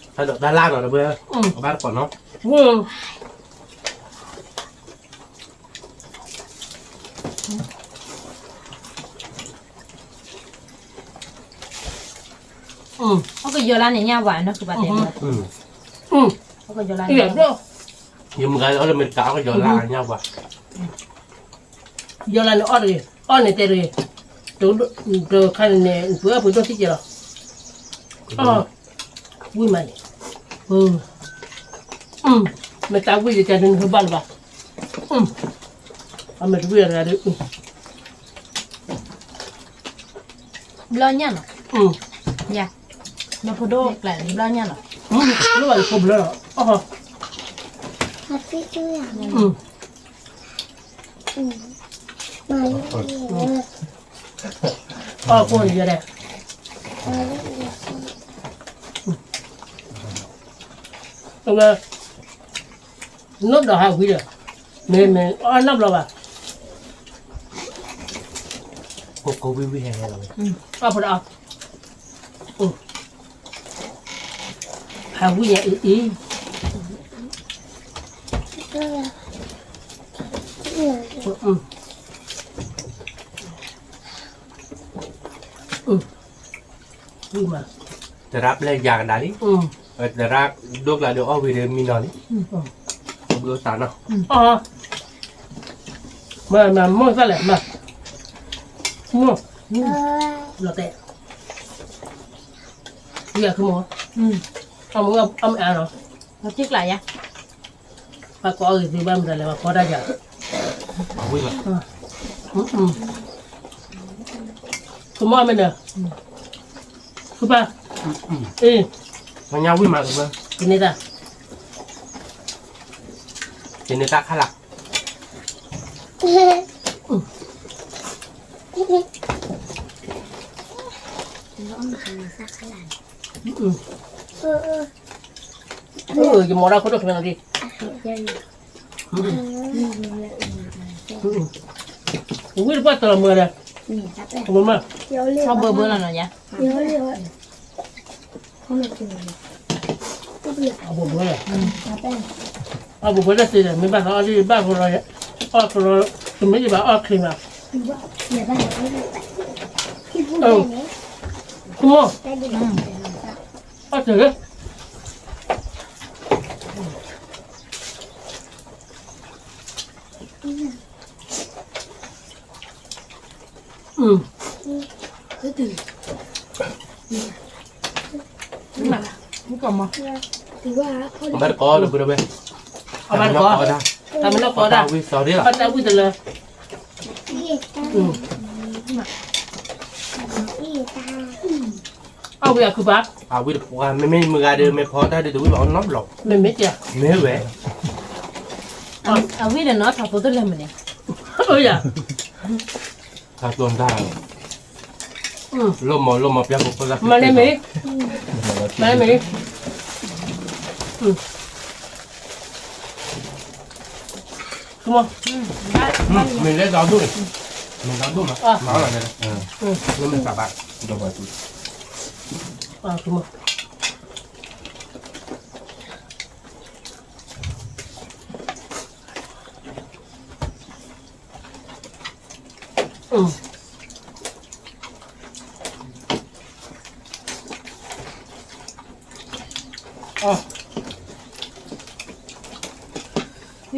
တၢ်လၢ်နီၤ တပှဲၤ အဘၣ်တကိးနီၤ အီၣ်ကယီၤလါန့ၣ်ညါဝဲနီၤ ကဘၣ်တဲ အီၣ်ကယီၤလါန့ၣ် ယမုၢ်ဂၤအီၣ်လၢအမဲရကၤ အီၣ်ကယီၤလါညါဝဲ ယီၤလါန့ၣ်အီၣ်တဂ့ၤ အီၣ်န့ၣ်တဲတဂ့ၤ တခါန့ၣ်န့ၣ် ပှၤအီၣ်ပှၤဒိၣ်သံကဲလီၤ ဝံၤမးန့ၣ် မ့ၢ်တၢ်ဝံၣ်ယကဲဒ်နဟဲဘၣ်လၢၤဘၣ် အမဲာ်တဝံၣ်အတဂၤဒီး ဘျီညါနီၤ ယၤ နဖိဒိၣ်ကျဲဘျီညါနီၤ လၢဘၣ်ယဖိဘျီလီၤ အီၣ် အီၣ်ကိၣ်ယဲဒဲး အဝဲ နီၢ်ဒီးဟးဝံၤဒီး မ့ၢ်မ့ၢ်အီၣ်နီတဘျီဘၣ် ကိၢ်ကိၢ်ဝံၣ်ဝံၣ်ဟဲဟဲလီၤဝဲ အီၣ်ဖိဒီး ဟးဝံၣ်ညါအံၤအံၤ ဝံၣ်မး သရၣ်ပျဲယၤကဒါလံ သရၣ်ဒိၣ်ကျါဒီးအီၣ်ဝံၤဒီးမံနီၤလံ ဘုသးနီၤ မ့ၢ်မ့ၢ်မိၢ်သၣ်လဲၣ်မ့ၢ် မိၢ် လီၤတဲာ် ဝံၤအခီမိၢ် အီၣ်မ့ၢ်အါနီၤ ပှၤကိးအီၣ်ဂ့ၤသ့ဘၣ်မတၤလဲၣ် ပှၤဖီတၢ်ယၤ ခီမိၢ်မ့ၢ်ဒီး ဖုပၢ် အ့ ညါဝံၣ်မး ကန့ၢ်တၢ် ကန့ၢ်တၢ်ခါလၢ် ယမီၤတၢ်ခိၣ်ဒိၣ်ခဲလၢာ်လီၤဒံး ဝံၣ်တပှၢ်တလီၤမုၢ်ဒီး မ့ၢ် အီၣ်ဘၢဘၢလီၤနီၤယါ အီၣ်ဘၢဘၢလီၤ အီၣ်ဘၢဘၢတၢ်စ့ဒီး မ့ၢ်ဘၣ်သးအီၣ်ဒံးဘၣ်ကလီ အီၣ်ကလီ တမ့ၢ်ယဘၣ်အီၣ်ချ့မး ခီမိၢ် အီၣ်စ့လၢ ဘၣ်တကိး ဘၣ်တကိး တၢ်မ့ၢ်နီၢ်ကီတၢ် ဘၣ်တၢ်ဝံၣ်တလၢ အဝံၣ်အခုပၢ် အဝံၣ်တပှၢ် မ့မ့ၢ်မုၢ်ဂၤဒီး မ့ၢ်ဖီတၢ်ဒီး တဝံၣ်ဘၣ်အီၤနီတဘျီ မ့မ့ၢ်တၢ် မ့ၢ်ဝဲ အဝံၣ်ဒီးနီၢ်ထီၣ်ဖိတလၢမုၢ်န့ၣ် အိယၤ တၢ်တိၢ်တၢ် လိၣ်မီၤလိၣ်မီၤပျၢ်ဖိဖိသၣ် မၤန့ၢ်မ့ၢ် မၤန့ၢ်မ့ၢ် အ မ့ၢ်လဲၤဒီဒိၣ်န့ၣ်, မ့ၢ်ဒီဒိၣ်မး, မၤလီၤလဲၣ်, လၢမ့ၢ်သးဘၣ်, ဒီးပှၤတူၢ်, ဝံၣ်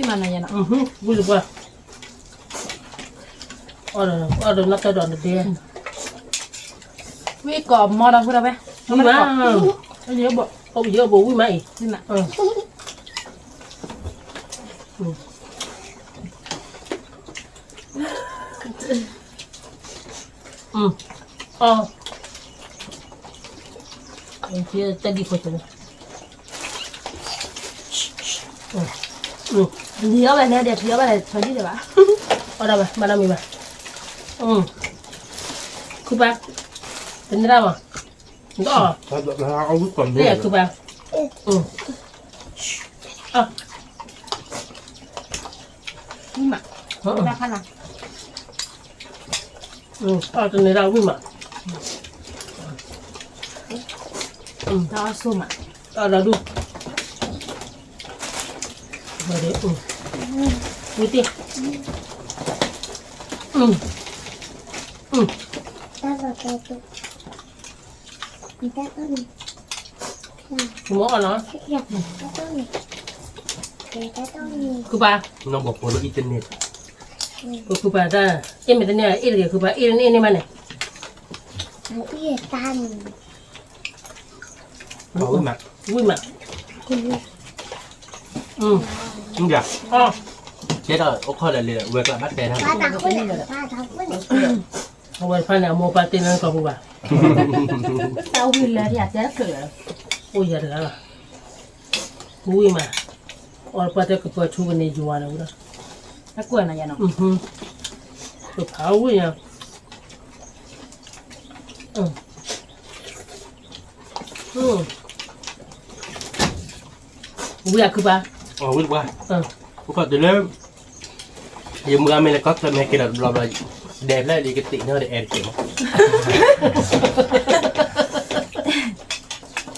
မးနၤယဲနီၤ, ဝံၣ်တပှၢ်, အီၣ်ဒီးနီၢ်ကၢၢ်ဒီးနဒဲ, ဝံၣ်ကိးမီၤဒီးဃုဒီးဝဲ, ဝံၣ်မး, ယဘိဝံၣ်မးအံၤ, ဝံၣ်မး, အီၣ်, တၢ်ဒံၣ်ဖိတလၢ, လံၤအီၣ်ဘၣ်န့ၣ်ဒီး ထံအီၣ်ဘၣ်လဲၣ် ဆီဒံၣ်ဒဲးဘၣ်, အီၣ်ဒၣ်ဘၣ် မၤနီတမံၤဘၣ်, ခုပၢ်, တန့ၢ်တၢ်မး, လၢခုပၢ်, အီၣ်, ဝံၣ်မး, အီၣ်တန့ၢ်တၢ်ဝံၣ်မး, တၢ်အီၣ်ဆိမး, တၢ်အီၣ်ဒီဒူၣ်, ဝံၣ်တ့ၢ်, မ့ၢ်အီၣ်နီၤ, ခုပၢ်, နီၢ်ဘီဖိလၢအ့ၣ်တန့ၢ်, ခုပၢ်တၢ်, အ့ၣ်မ့ၢ်တန့ၢ် အ့ၣ်တဂ့ၤ ခုပၢ် အ့ၣ်တန့ၢ်န့ၢ်မးန့ၣ်, ဝံၣ်မး, ကဲဒီးအိၣ်ခိးဒီးလံ ဝဲၤကျါဘၣ်တဲတၢ်, အဝဲတဖၣ်န့ၣ် အမိၢ်ပၢ်တ့လၢကီၢ်ပူၤဘၣ်, တၢ်ဝံၣ်လၢယတဲတချုးလၢၤ, အိၣ်ယၤတဂၤလီၤ, ဝံၣ်မး, အီၣ်ပှၢ်တဲကပၢၤထူပန့ၣ်ယွၤန့ၣ်ဝံၤဒီး, တၢ်ကွၢ်နၤယၤနီၤ, ကဖးဝံၣ်ညါ, ဝံၣ်အခုပၢ်, ဝံၣ်ပှၢ်, ပကီၢ်တုၤလၢ ယမုၢ်ဂၤမ့ၢ်လဲၤကီၢ်ချၢမ့ၢ်ဟဲက့ၤဒီးတဘျီဘျီ, ဒဲးဖျၢၣ်လံကသ့ၣ်န့ၢ်ဒီးအဲၣ်တက့ၢ်မး,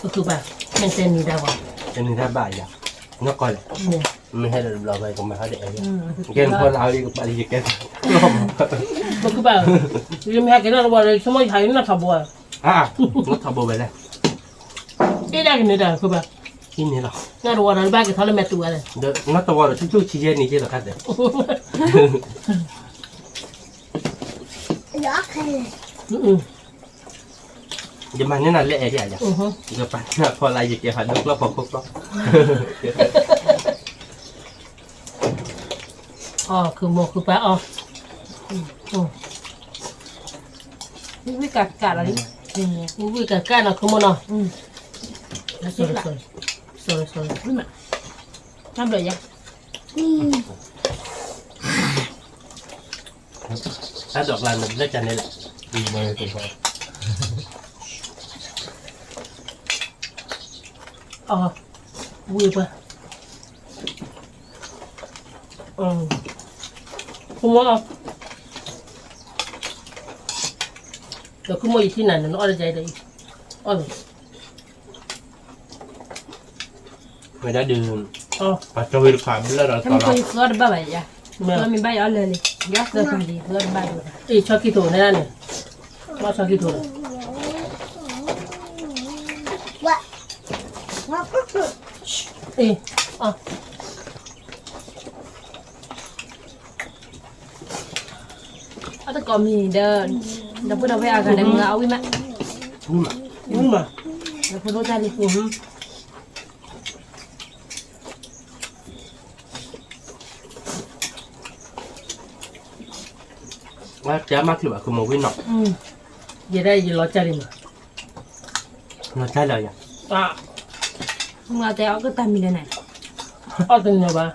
ပခုပၢ်, မ့ၢ်တဲနံၤတၢ်ဘၣ်, တဲနံၤတၢ်ဘၣ်ယၤ, နီၢ်ကီၢ်လဲၣ်, မ့ၢ်ဟဲဒီးတဘျီဘျီကမၤဟဲဒီးအဲၣ်, ကဲနဖီလာ်လံကပာ်လံယကဲ, ပခုပၢ်, မ့ၢ်ဟဲက့ၤဒီးတဘျီဘျီ ဆိကမိၣ်ယဟးအံၤနီၢ်ထီဘိ, နီၢ်ထီဘိဝဲလဲၣ်, အ့ၣ်ဒၣ်ကန့ၢ်တၢ်ခုပၢ်, အ့ၣ်န့ၣ်လီၤ, နီၢ်တဝီဒီးဘၣ်က့ၤထီၣ်လၢမဲာ်တူာ်ဝဲလဲၣ်, နီၢ်တဝီဒီးဆူၣ်ဆူၣ်ဆံယဲၢ်နံၣ်က့ၤလီၤခါတဲ ယမၤန့ၢ်နၤလၢအဲၣ်ဒံးဧါ, ယပာ်န့ၢ်နၤဖီလာ်ယကဲဖးဒိၣ်ကျီၢ်ဖီခိၣ်ကျီၢ်, အီၣ်ခုမိၢ်ခုပၢ်အီၣ်, ဝံၣ်ကးကးလီၤ, ဝံၣ်ကးကးနီၤ ခုမိၢ်နီၤ, တၢ်ဘျုးယၤ တၢ်ဒိးကျါန့ၣ် လၢကန့ၣ်လဲၣ်, ဝံၣ်ပှၢ်, ဒီးခုမိၢ်ယထံၣ်နၤန့ၣ် နအီၣ်တယါအံၤဒီးအံၤ, အီၣ်လီၤ ဝဲဒၣ်ဒုး, ပှၤကၠီဝံၤတဖၣ်ဘျၢၣ်ဒီးတီၤလီၤ, ယသၢတဘၣ်ဘၣ်ယၤ, မ့ၢ်ဘၣ်ယအီၣ်လၢာ်လံ, ယသၢဖၣ်လံ သၢတဘၣ်ဒိၣ်, အံၤဆီခံထိးန့ၣ်ဒၣ်န့ၣ်, ဘၣ်ဆီခံထိးလီၤ, အံၤ, အတကိးမံၤဒီး, ဒီပုၢ်ဒီဝဲၢ်အဂၤဒီးမုၢ်ဂၤအီၣ်ဝံၣ်မး, ဝံၣ်မး, ဒီဖိဒိၣ်တၢ်လံ, ဝဲတဲမၤချုးဘၣ် ကမိၢ်ဝံၣ်နီၤ, ယဲဒၣ်ယလီၤစၢ်လံမး, လီၤစၢ်လီၤယၤ, မုၢ်ဂၤတဲအီၣ်ကတၢ်မံၤလဲၣ်န့ၣ်, အီၣ်တနီၤဘၣ်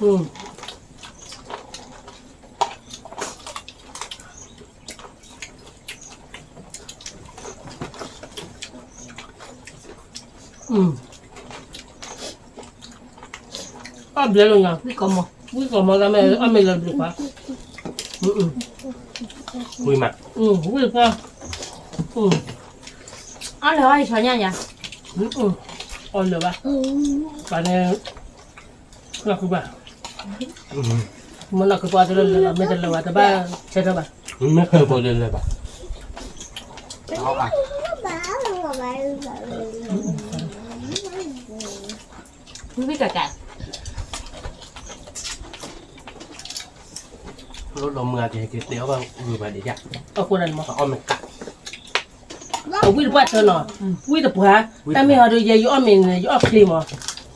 อืม အီၣ်ဘျဲလီၤညါ, ဝံၣ်ကိးမီၤတၢ်မ့ၢ် အီၣ်မ့ၢ်လၢဘျုးပှၤ, ဝံၣ်မး, ဝံၣ်ပှၤ, အီၣ်လၢအီၣ်ယဆီညါယၤ, အီၣ်လၢၤဘၣ်, ပှၤန့ၣ်, နီၢ်ခုဘၣ်, မ့ၢ်နီၢ်ခုပှၤတလၢလၢလီၤ မ့ၢ်တလၢဘၣ် တဘၣ်ဆဲးထီၣ်ဘၣ်, မ့ၢ်ခုပှၤတလၢဘၣ်, ဝံၣ်ကကး လီၤမုၢ်အကဟဲက့ၤတဲအီၣ်ဘၣ်ဂုၤပှၤဒံးယါ, အဃိန့ၣ်မ့ၢ် အီၣ်မ့ၢ်ကး, အဝံၣ်တပှၢ်တၢၢ်နီၤ, ဝံၣ်တပှၢ်, တၢ်မ့ၢ်ဟီဒုးယဲ ယအီၣ်မ့ၢ်န့ၣ် ယအီၣ်ချ့မး,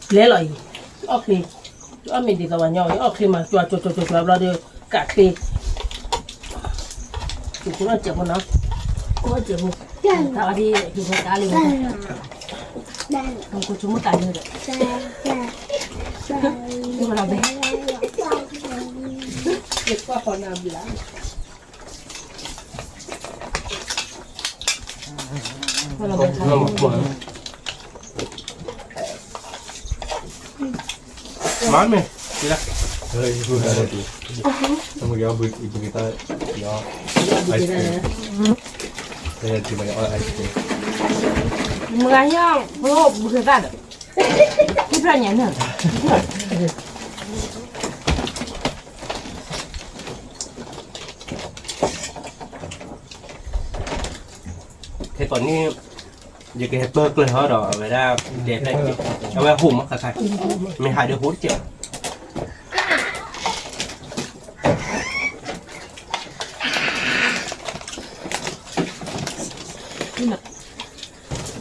ဘျဲလီၤအံၤ, ယအီၣ်ချ့, ယအီၣ်မ့ၢ်ဒ်သိးပှၤညီ ယအီၣ်ချ့မး ကၠွၤကၠွၤကၠွၤကၠွၤဘျီဒီး ကးချ့ ကၠိဖိနီၤ ကၠိဖိနီၤ, ကၠိဖိ, တၢ်အီၣ်ဒ်ဟံၣ်ဖိတၢ်လံ, ကၠိဖိမုၢ်တၢ်လံဒီး, ကၠိဖိလီၤဘဲ, မၤမ့ၢ်, မ့ၢ်, မ့ၢ်, မ့ၢ်, မ့ၢ်, မ့ၢ်, မ့ၢ်, မ့ၢ်, မ့ၢ်, ခဲကိးနံၣ်, ယကဟဲပၢၢ်ကျၢၢ်ဟီဒီး အဝဲဒၣ်, ဒဲးဖျဲၣ်, အဝဲဟိၣ်မးခါခါ, မ့ၢ်ဟးဒုးဟိၣ်တက့ၢ်.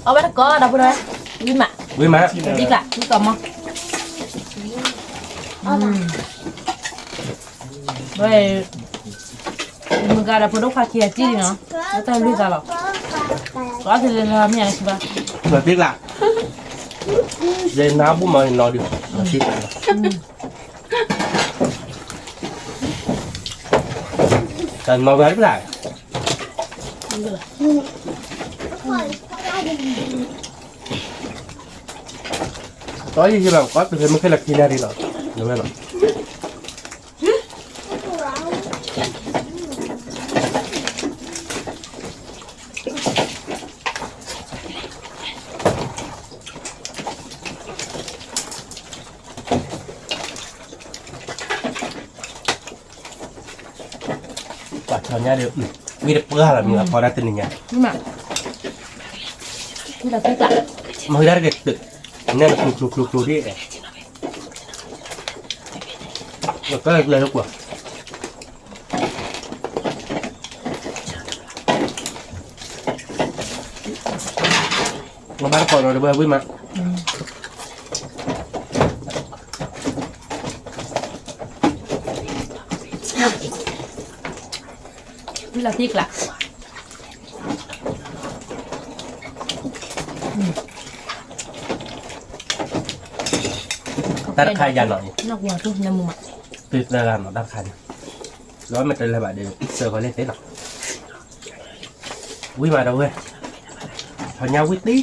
အဝဲတကိးဒီပုၢ်ဝဲၢ်, ဝံၣ်မး, ဝံၣ်မး, ဒ်ကျး ဝံၣ်ကိးမီၤ, ဝဲ, မုၢ်ဂၤဒီးဖိဒိၣ်ခွါခံဂၤတံၢ်လံနီၤ, လၢတၢ်လွံၢ်သးလီၤ, ကီးသ့လၢမ့ၢ်အစံးဘၣ်, ဒ်ကျး, ယနၢ်ဘူၣ်မီၤယနီၤဒုး, တနီၤဂၤဒ်ကျး တီယံၤယံၤဘၣ် ကီးတုၤဖဲမ့ၢ်ခဲလၢာ်ခံနၣ်ရံၣ်လီၤ, နဝဲလီၤ. ပှၤဆီညါဒီး, ဝံၣ်တပှၢ်လီၤ မ့ၢ်အဖီဒၣ်တနံၤညါ, မၤဒၣ်တက့ၢ်, နဲၣ်နကျိၤကျိၤကျိၤဒ်, ကလဲၤလၢကွၢ် မၤဘၣ်တကိးဒီးတဘၢဝံၣ်မး, ဝံၣ်လီၤသံကျး, တၢ်တခါယၤနီၤ, သၢဂၤနီၤ တၢ်တခါန့ၣ်, လီၤမ့ၢ်တလဲၤဘၣ်ဒီး စၢၤဂီၤလၢသ့လီၤ. ဝံၣ်မးဒီးဝဲ, ဆီညါဝံၣ်သံ,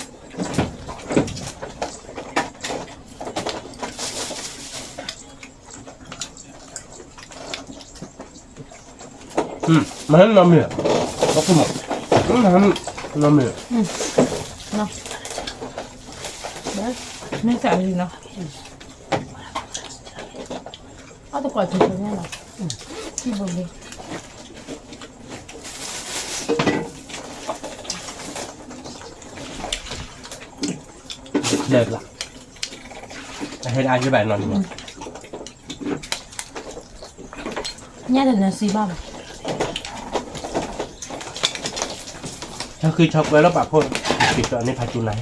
မၤနီၤမ့ၢ်, ဘၣ်ကူမး, မၤနီၤမ့ၢ်, မ့ၢ်စးလံနီၤ, အတကွၢ်ထံၣ်ထံၣ်န့ၣ်လီၤ, ထံၣ်ဘိဘိ လၢာ်ကျါ, အဟဲဒၣ်အါယဘၣ်နီၤန့ၣ်, ညါတနၢၤစံဘၣ်ဘၣ်, ဆီဃံဆီကွဲလၢပာ်ဖှိၣ်, က့ၤကၠီန့ၣ်ဖးစူနၤ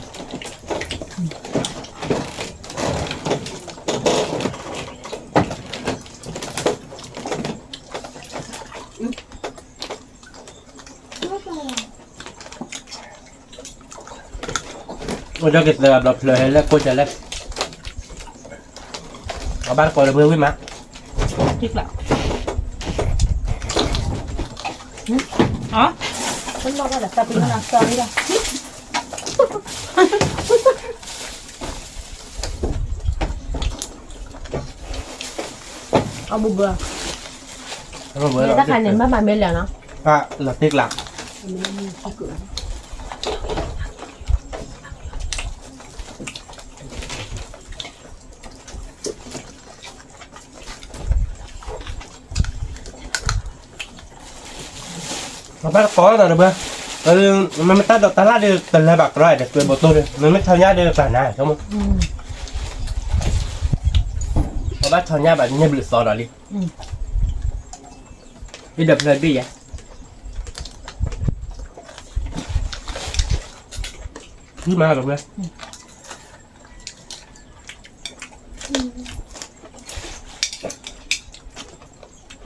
အိၣ်ဒီးက့ၤသၢဂၤဘျီဖျၢၣ်ဟဲလၢကိးကၠဲလဲၣ်, အဘၣ်တကိးလၢပှဲၤဝံၣ်မး, ထံကျါ, အ, ပနီၢ်ဘၣ်ဒီးသးပ့ၤနီၢ်သီလံလီၤ. အဘူးဘၢ, တၢ်ခါန့ၣ် မ့ၢ်ဘၣ်မ့ၢ်လဲၣ်နီၤ, လီၤတ့ကျး ပဘၣ်တကိးဒီးတဘၢ, မ့မ့ၢ်တၢ်ဒိးတၢ်လၣ်ဒီး တလဲၤဘၣ်ကရီဒီး သွဲဘိးတိၢ်ဒီး မ့မ့ၢ်ထီညါဒီး ပာ်နၤဆိကမိၣ်, ပဘၣ်ထီညါဘၣ်ညၣ်ဘျုးသီဒီးလံ, အံၤဒီးဖျၢၣ်ဘ့ၣ်ယဲ, မၤလီၤဝဲ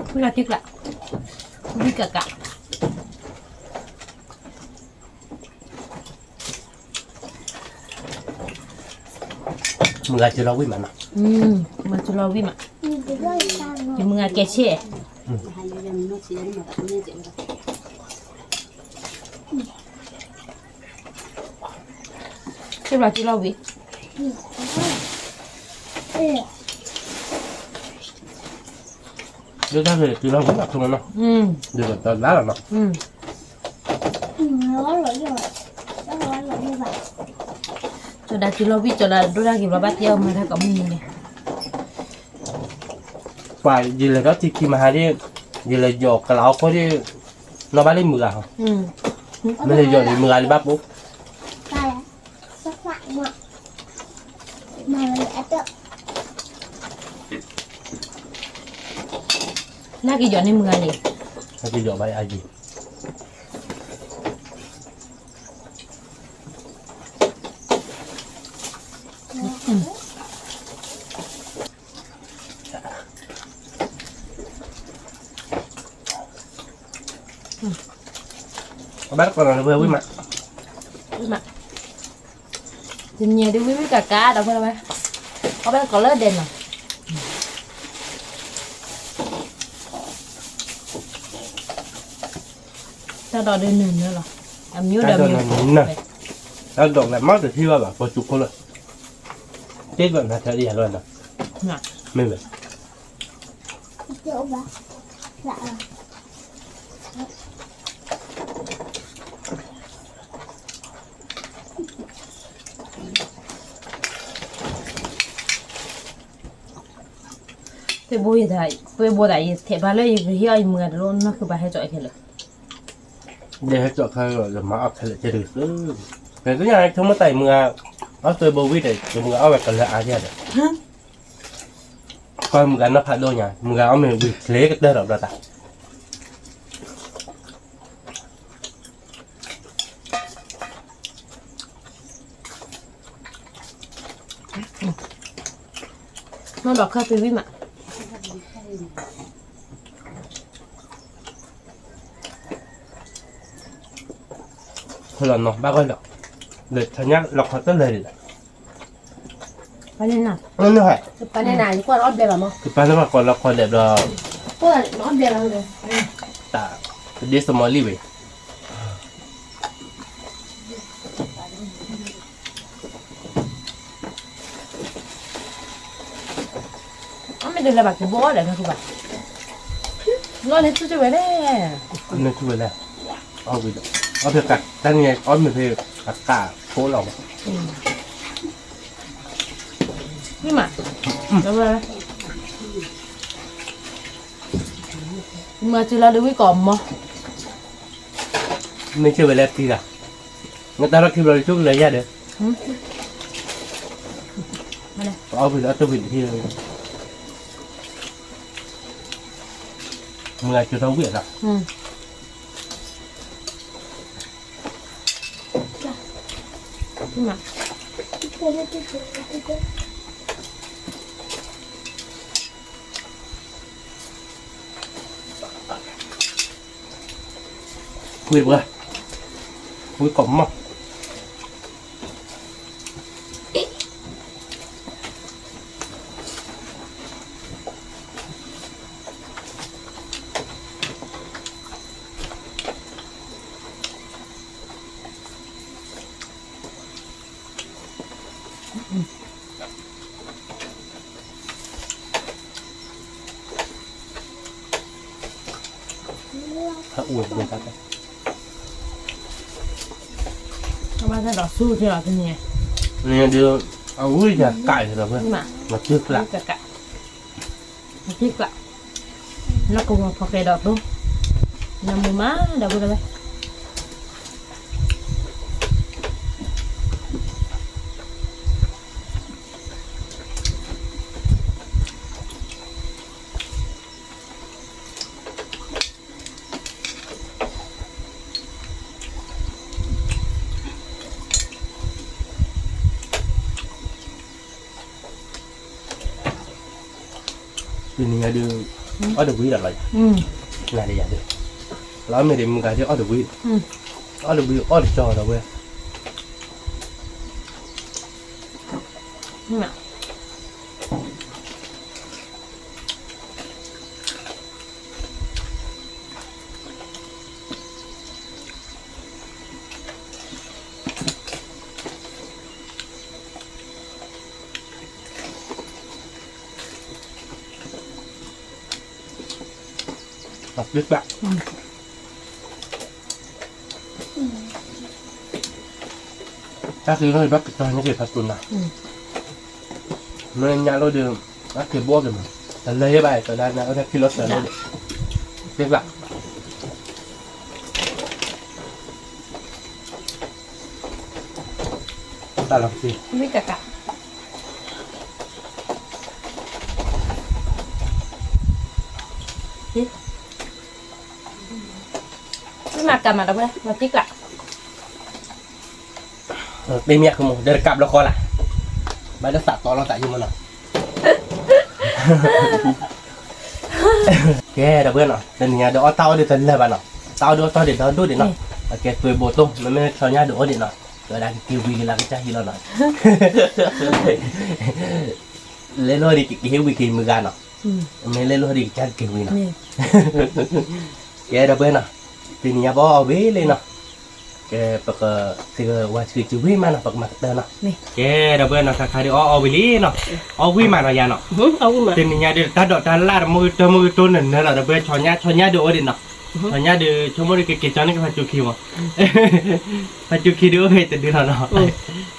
ဖုလီၤတံၢ်ကျး, ဖုကကး, မုၢ်ဂၤစၢၤလီၤဝံၣ်မးနီၤ, မုၢ်ဂၤစၢၤလီၤဝံၣ်မး, ယမုၢ်ဂၤကဲဆ့, စၢၤလီၤဝံၣ်လီၤဝံၣ်, ဒ်တၢ်က့ၤတုၤလီၤဝံၤလီၤ ဆိကမိၣ်နီၤ, ဒ်သိးတလါလီၤနီၤ, ကၠီၤဒၣ်တုၤလီၤဝံၤ ကၠီၤဒၣ်ဒိၣ်တၢ်က့ၤဘျီဘၣ်တဲအီၤမၤတၢ်ကိးမုၢ်နံၤန့ၣ်, ပှၤယလဲၤထီၣ်ထံခံမဟါဒ်, ယလဲၤယီၤကလးအီၣ်ခိၣ်ဒ်, နီၢ်ဘၣ်လံမုၢ်ဂၤဟီ, မ့ၢ်လဲၤယီၤလံမုၢ်ဂၤလံဘၣ်ပိၢ် နကယီၤန့ၢ်မုၢ်ဂၤန့ၣ်, နကယီၤဘၣ်အါယံၤ, အဘၣ်တကိးနီၤ ဝံၣ်မး, ဝံၣ်မး, တနံၤဒ်ဝံၣ်ဝံၣ်ကးကးဒီးဖဲလီၤဝဲ, အဘၣ်တကိးလၢဒဲးနီၤ, တၢ်ဒိးဒ်နၢၤနၢၤလီၤ, အမျိုးဒီးမျိုး, တၢ်ဒိးလဲၤမၤတထံၣ်ဘၣ်ဘၣ် ပှၤစူးခိၣ်လၢ, တ့ၢ်ဘၣ်နၤထဲဒ်ယၤလီၤနီၤ, မ့ၢ်ဝဲ ပဘိယသး, ပဘိသးယထဲးဘၣ်လၢယကဟ့ၣ်အီၣ်ယမုၢ်ဂၤတလိၣ်နီၢ်ခုဘၣ်ဟဲကၠီခဲလၢာ်, ဒ်ဟဲကၠီခဲလၢာ် ယမၤအီၣ်ခဲလၢာ်ကဲတက့ၢ်, ပသ့ၣ်ညါဆိကမိၣ်သးယမုၢ်ဂၤ, အီၣ်သွဲဘိဝံၣ်ဒီး ယမုၢ်ဂၤအီၣ်ဝဲကလၢအါဒံးဒီး, ကီၢ်မုၢ်ဂၤနီၢ်ဖးဒိၣ်ညါ မုၢ်ဂၤအီၣ်မ့ၢ်ဝံၤချ့ကတၢၢ်ဒီးဘျီတၢ် နီၢ်ဒီးခၢၣ်သ့ဝံၣ်မး, ဖဲလီၤနီၤ ဘၣ်ဂီၢ်လီၤ, လၢထီညါလီၤခီတလၢာ်ဒံးလီၤ, ပၢ်န့ၣ်နၤ, ပၢ်န့ၣ်နၤ ယကွၢ်အီၣ်ဘျဲဘၣ်မး, ကပၢ်န့ၣ်ဘၣ်ကီးလီၤခီဒဲးဘျီ, အီၣ်ဘျဲဘၣ်, တၢ်, တဒ့စမီၤလံဝဲ အမ့ၢ်တလဲၤဘၣ်ကဘီအီၣ်ဒီးနၢ်ဟူဘၣ်, လီၢ်န့ၣ်ထူၣ်က့ၤဝဲလဲၣ်, န့ၣ်ထူၣ်ဝဲလဲၣ်, အီၣ်ဝံၤဒီး, အီၣ်ဖဲကးတၢ်န့ၣ် အီၣ်မ့ၢ်ဖဲအကးဖိလီၤဘၣ်, မ့ၢ်မး, မၤစၢၤလီၤဒုးဝံၣ်ကီးမး, မ့ၢ်စၢၤဝဲလၢခံဂၤ, နတၢ်ထီၣ်ခံဘျီတဆူကလၢၤယၤဒီး, အီၣ်ဝံၤဒီးအီၣ်တဝံၤတဟံၣ်လီၤ, မုၢ်ဂၤစၢၤထီၣ်ဝံၣ်အသး ဝံၣ်ပှၤ, ဝံၣ်ကီးမး, အ အိၣ်ဝဲတၢ် အဝဲတၢ်ဒီးဆူၣ်က့ၤလီၤတနံၤ, န့ၣ်ဒီး အဝံယၤကးဒီးဝဲ, မၤတံၢ်ကျး, မၤတံၢ်ကျး, လၢကဝီၤဖီၣ်ဃဲဒီးသိ, နမူမးဒီပုၢ်ဒီဝဲၢ် တနံၤညါဒုး အီၣ်တဝံၤဒီးလီၤယၤ, နၤဒီးယၤဒုး, လီၤမ့ၢ်ဒ်မုၢ်ဂၤဒုးအီၣ်တဝံၤ, အီၣ်တဝံၤအီၣ်တကၠီဒီးဝဲ အပျ့ၤပျး, တၢ်က့ၤလီၤဘၣ်ကတီၤန့ၣ်က့ၤဖးတူနၤ, မ့ၢ်ညါလိၣ်ဒီး အက့ၤဘိၣ်က့ၤမး, တလၢယဲဘၣ် တဒၣ်နၤ အိၣ်တၢ်ခံလီၤစၢၤလိၣ်ဒီး, ပျ့ၤပျး, တၢ်လီၤက့ၤ မၤကမၤဒီးဝဲ မၤတံၢ်ကျး, တ့မ့ၢ်အကမူ ဒီးတကးဘျီဃီလၢ်, ဘၣ်ဒီးသးတီလီၤသးယိမးနီၤ, ကဲဒီပုၢ်ဝဲၢ်နီၤ တနံၤညါဒီးအီၣ်တၢ်အီၣ်ဒုးတလၢာ်ဘၣ်နီၤ, တၢ်အီၣ်ဒုးအီၣ်တ့ၢ်ဒုးဒီဒိၣ်ဒံးနီၤ, အကဲသွဲဘိးတိၢ် မ့မ့ၢ်ဆီညါဒုးအိၣ်ဒံးနီၤ, ကဝဲဒၣ်ကက့ၤဝံၤက့ၤလၢကစၢ်ဟံၣ်လီၤနီၤ, လဲၤလိၣ်ဒံးကက့ၤဟ့ၣ်ဝံၤက့ၤမုၢ်ဂၤနီၤ, မ့ၢ်လဲၤလိၣ်ဒံးကစၢ်ကက့ၤဝံၤနီၤ, ကဲဒီပုၢ်ဝဲၢ်နီၤ, တနံၤညါဘၣ်အီၣ်ဝံၤလံနီၤ, ကဲ ပကသ့ဝဲဆှံစုဝံၣ်မးနီၤ ပကမၤကတၢၢ်နီၤ, ကဲဒီပုၢ်ဝဲၢ်နီၤ ခါခါဒုးအီၣ်အီၣ်ဝံၤလံနီၤ, အီၣ်ဝံၣ်မးနီၤယၤနီၤ, တနံၤညါဒုးတၢ်ဒိးတၢ်လၢ်တမုၢ်ကတၢၢ်မုၢ်ကတၢၢ်နၢၤနၢၤလီၤ ဒီပုၢ်ဝဲၢ် ဆီညါ ဆီညါဒုးအိၣ်ဒံးနီၤ, ဆီညါဒုး ဆိကမိၣ်ဒုးကက့ၤကၠီန့ၢ်က့ၤဖးစူၤခံမး, ဖးစူၤခံဒုးအိၣ်ဖဲတဒုလီၤနီၤ,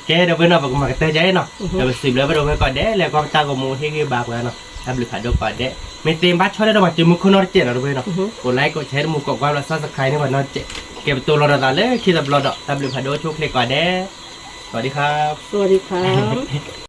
ကဲဒီပုၢ်ဝဲၢ်နီၤ ပကမၤကတၢၢ်ကဲနီၤ, ဒီးပစံးဘျုးဘၣ်ဒီပုၢ်ဝဲၢ်ကိးဂၤဒဲးလၢကွၢ်ပတၢ်ဂီၤမူဟ့ၣ်ဂံၢ်ဘါပှၤနီၤ, တၢ်ဘျုးဖးဒိၣ်ကိးဂၤဒဲး, မ့ၢ်သ့ဘၣ်ဆီၣ်လၢဒီးပှၤစုမုၢ်ခိၣ်နီတစဲးနီၤ ဒီပုၢ်ဝဲၢ်နီၤ, ကိးlike ကိးshare တမူးကိးကွၢ်ဘျီ subscribe န့ၢ်ပှၤနီတစဲး, ကဲပတိၢ်လီၤဒီးသးလၢခံတဘျီဒီး တၢ်ဘျုးဖးဒိၣ်ဆိၣ်ချ့ကိးဂၤဒဲး, สวัสดีครับ สวัสดีครับ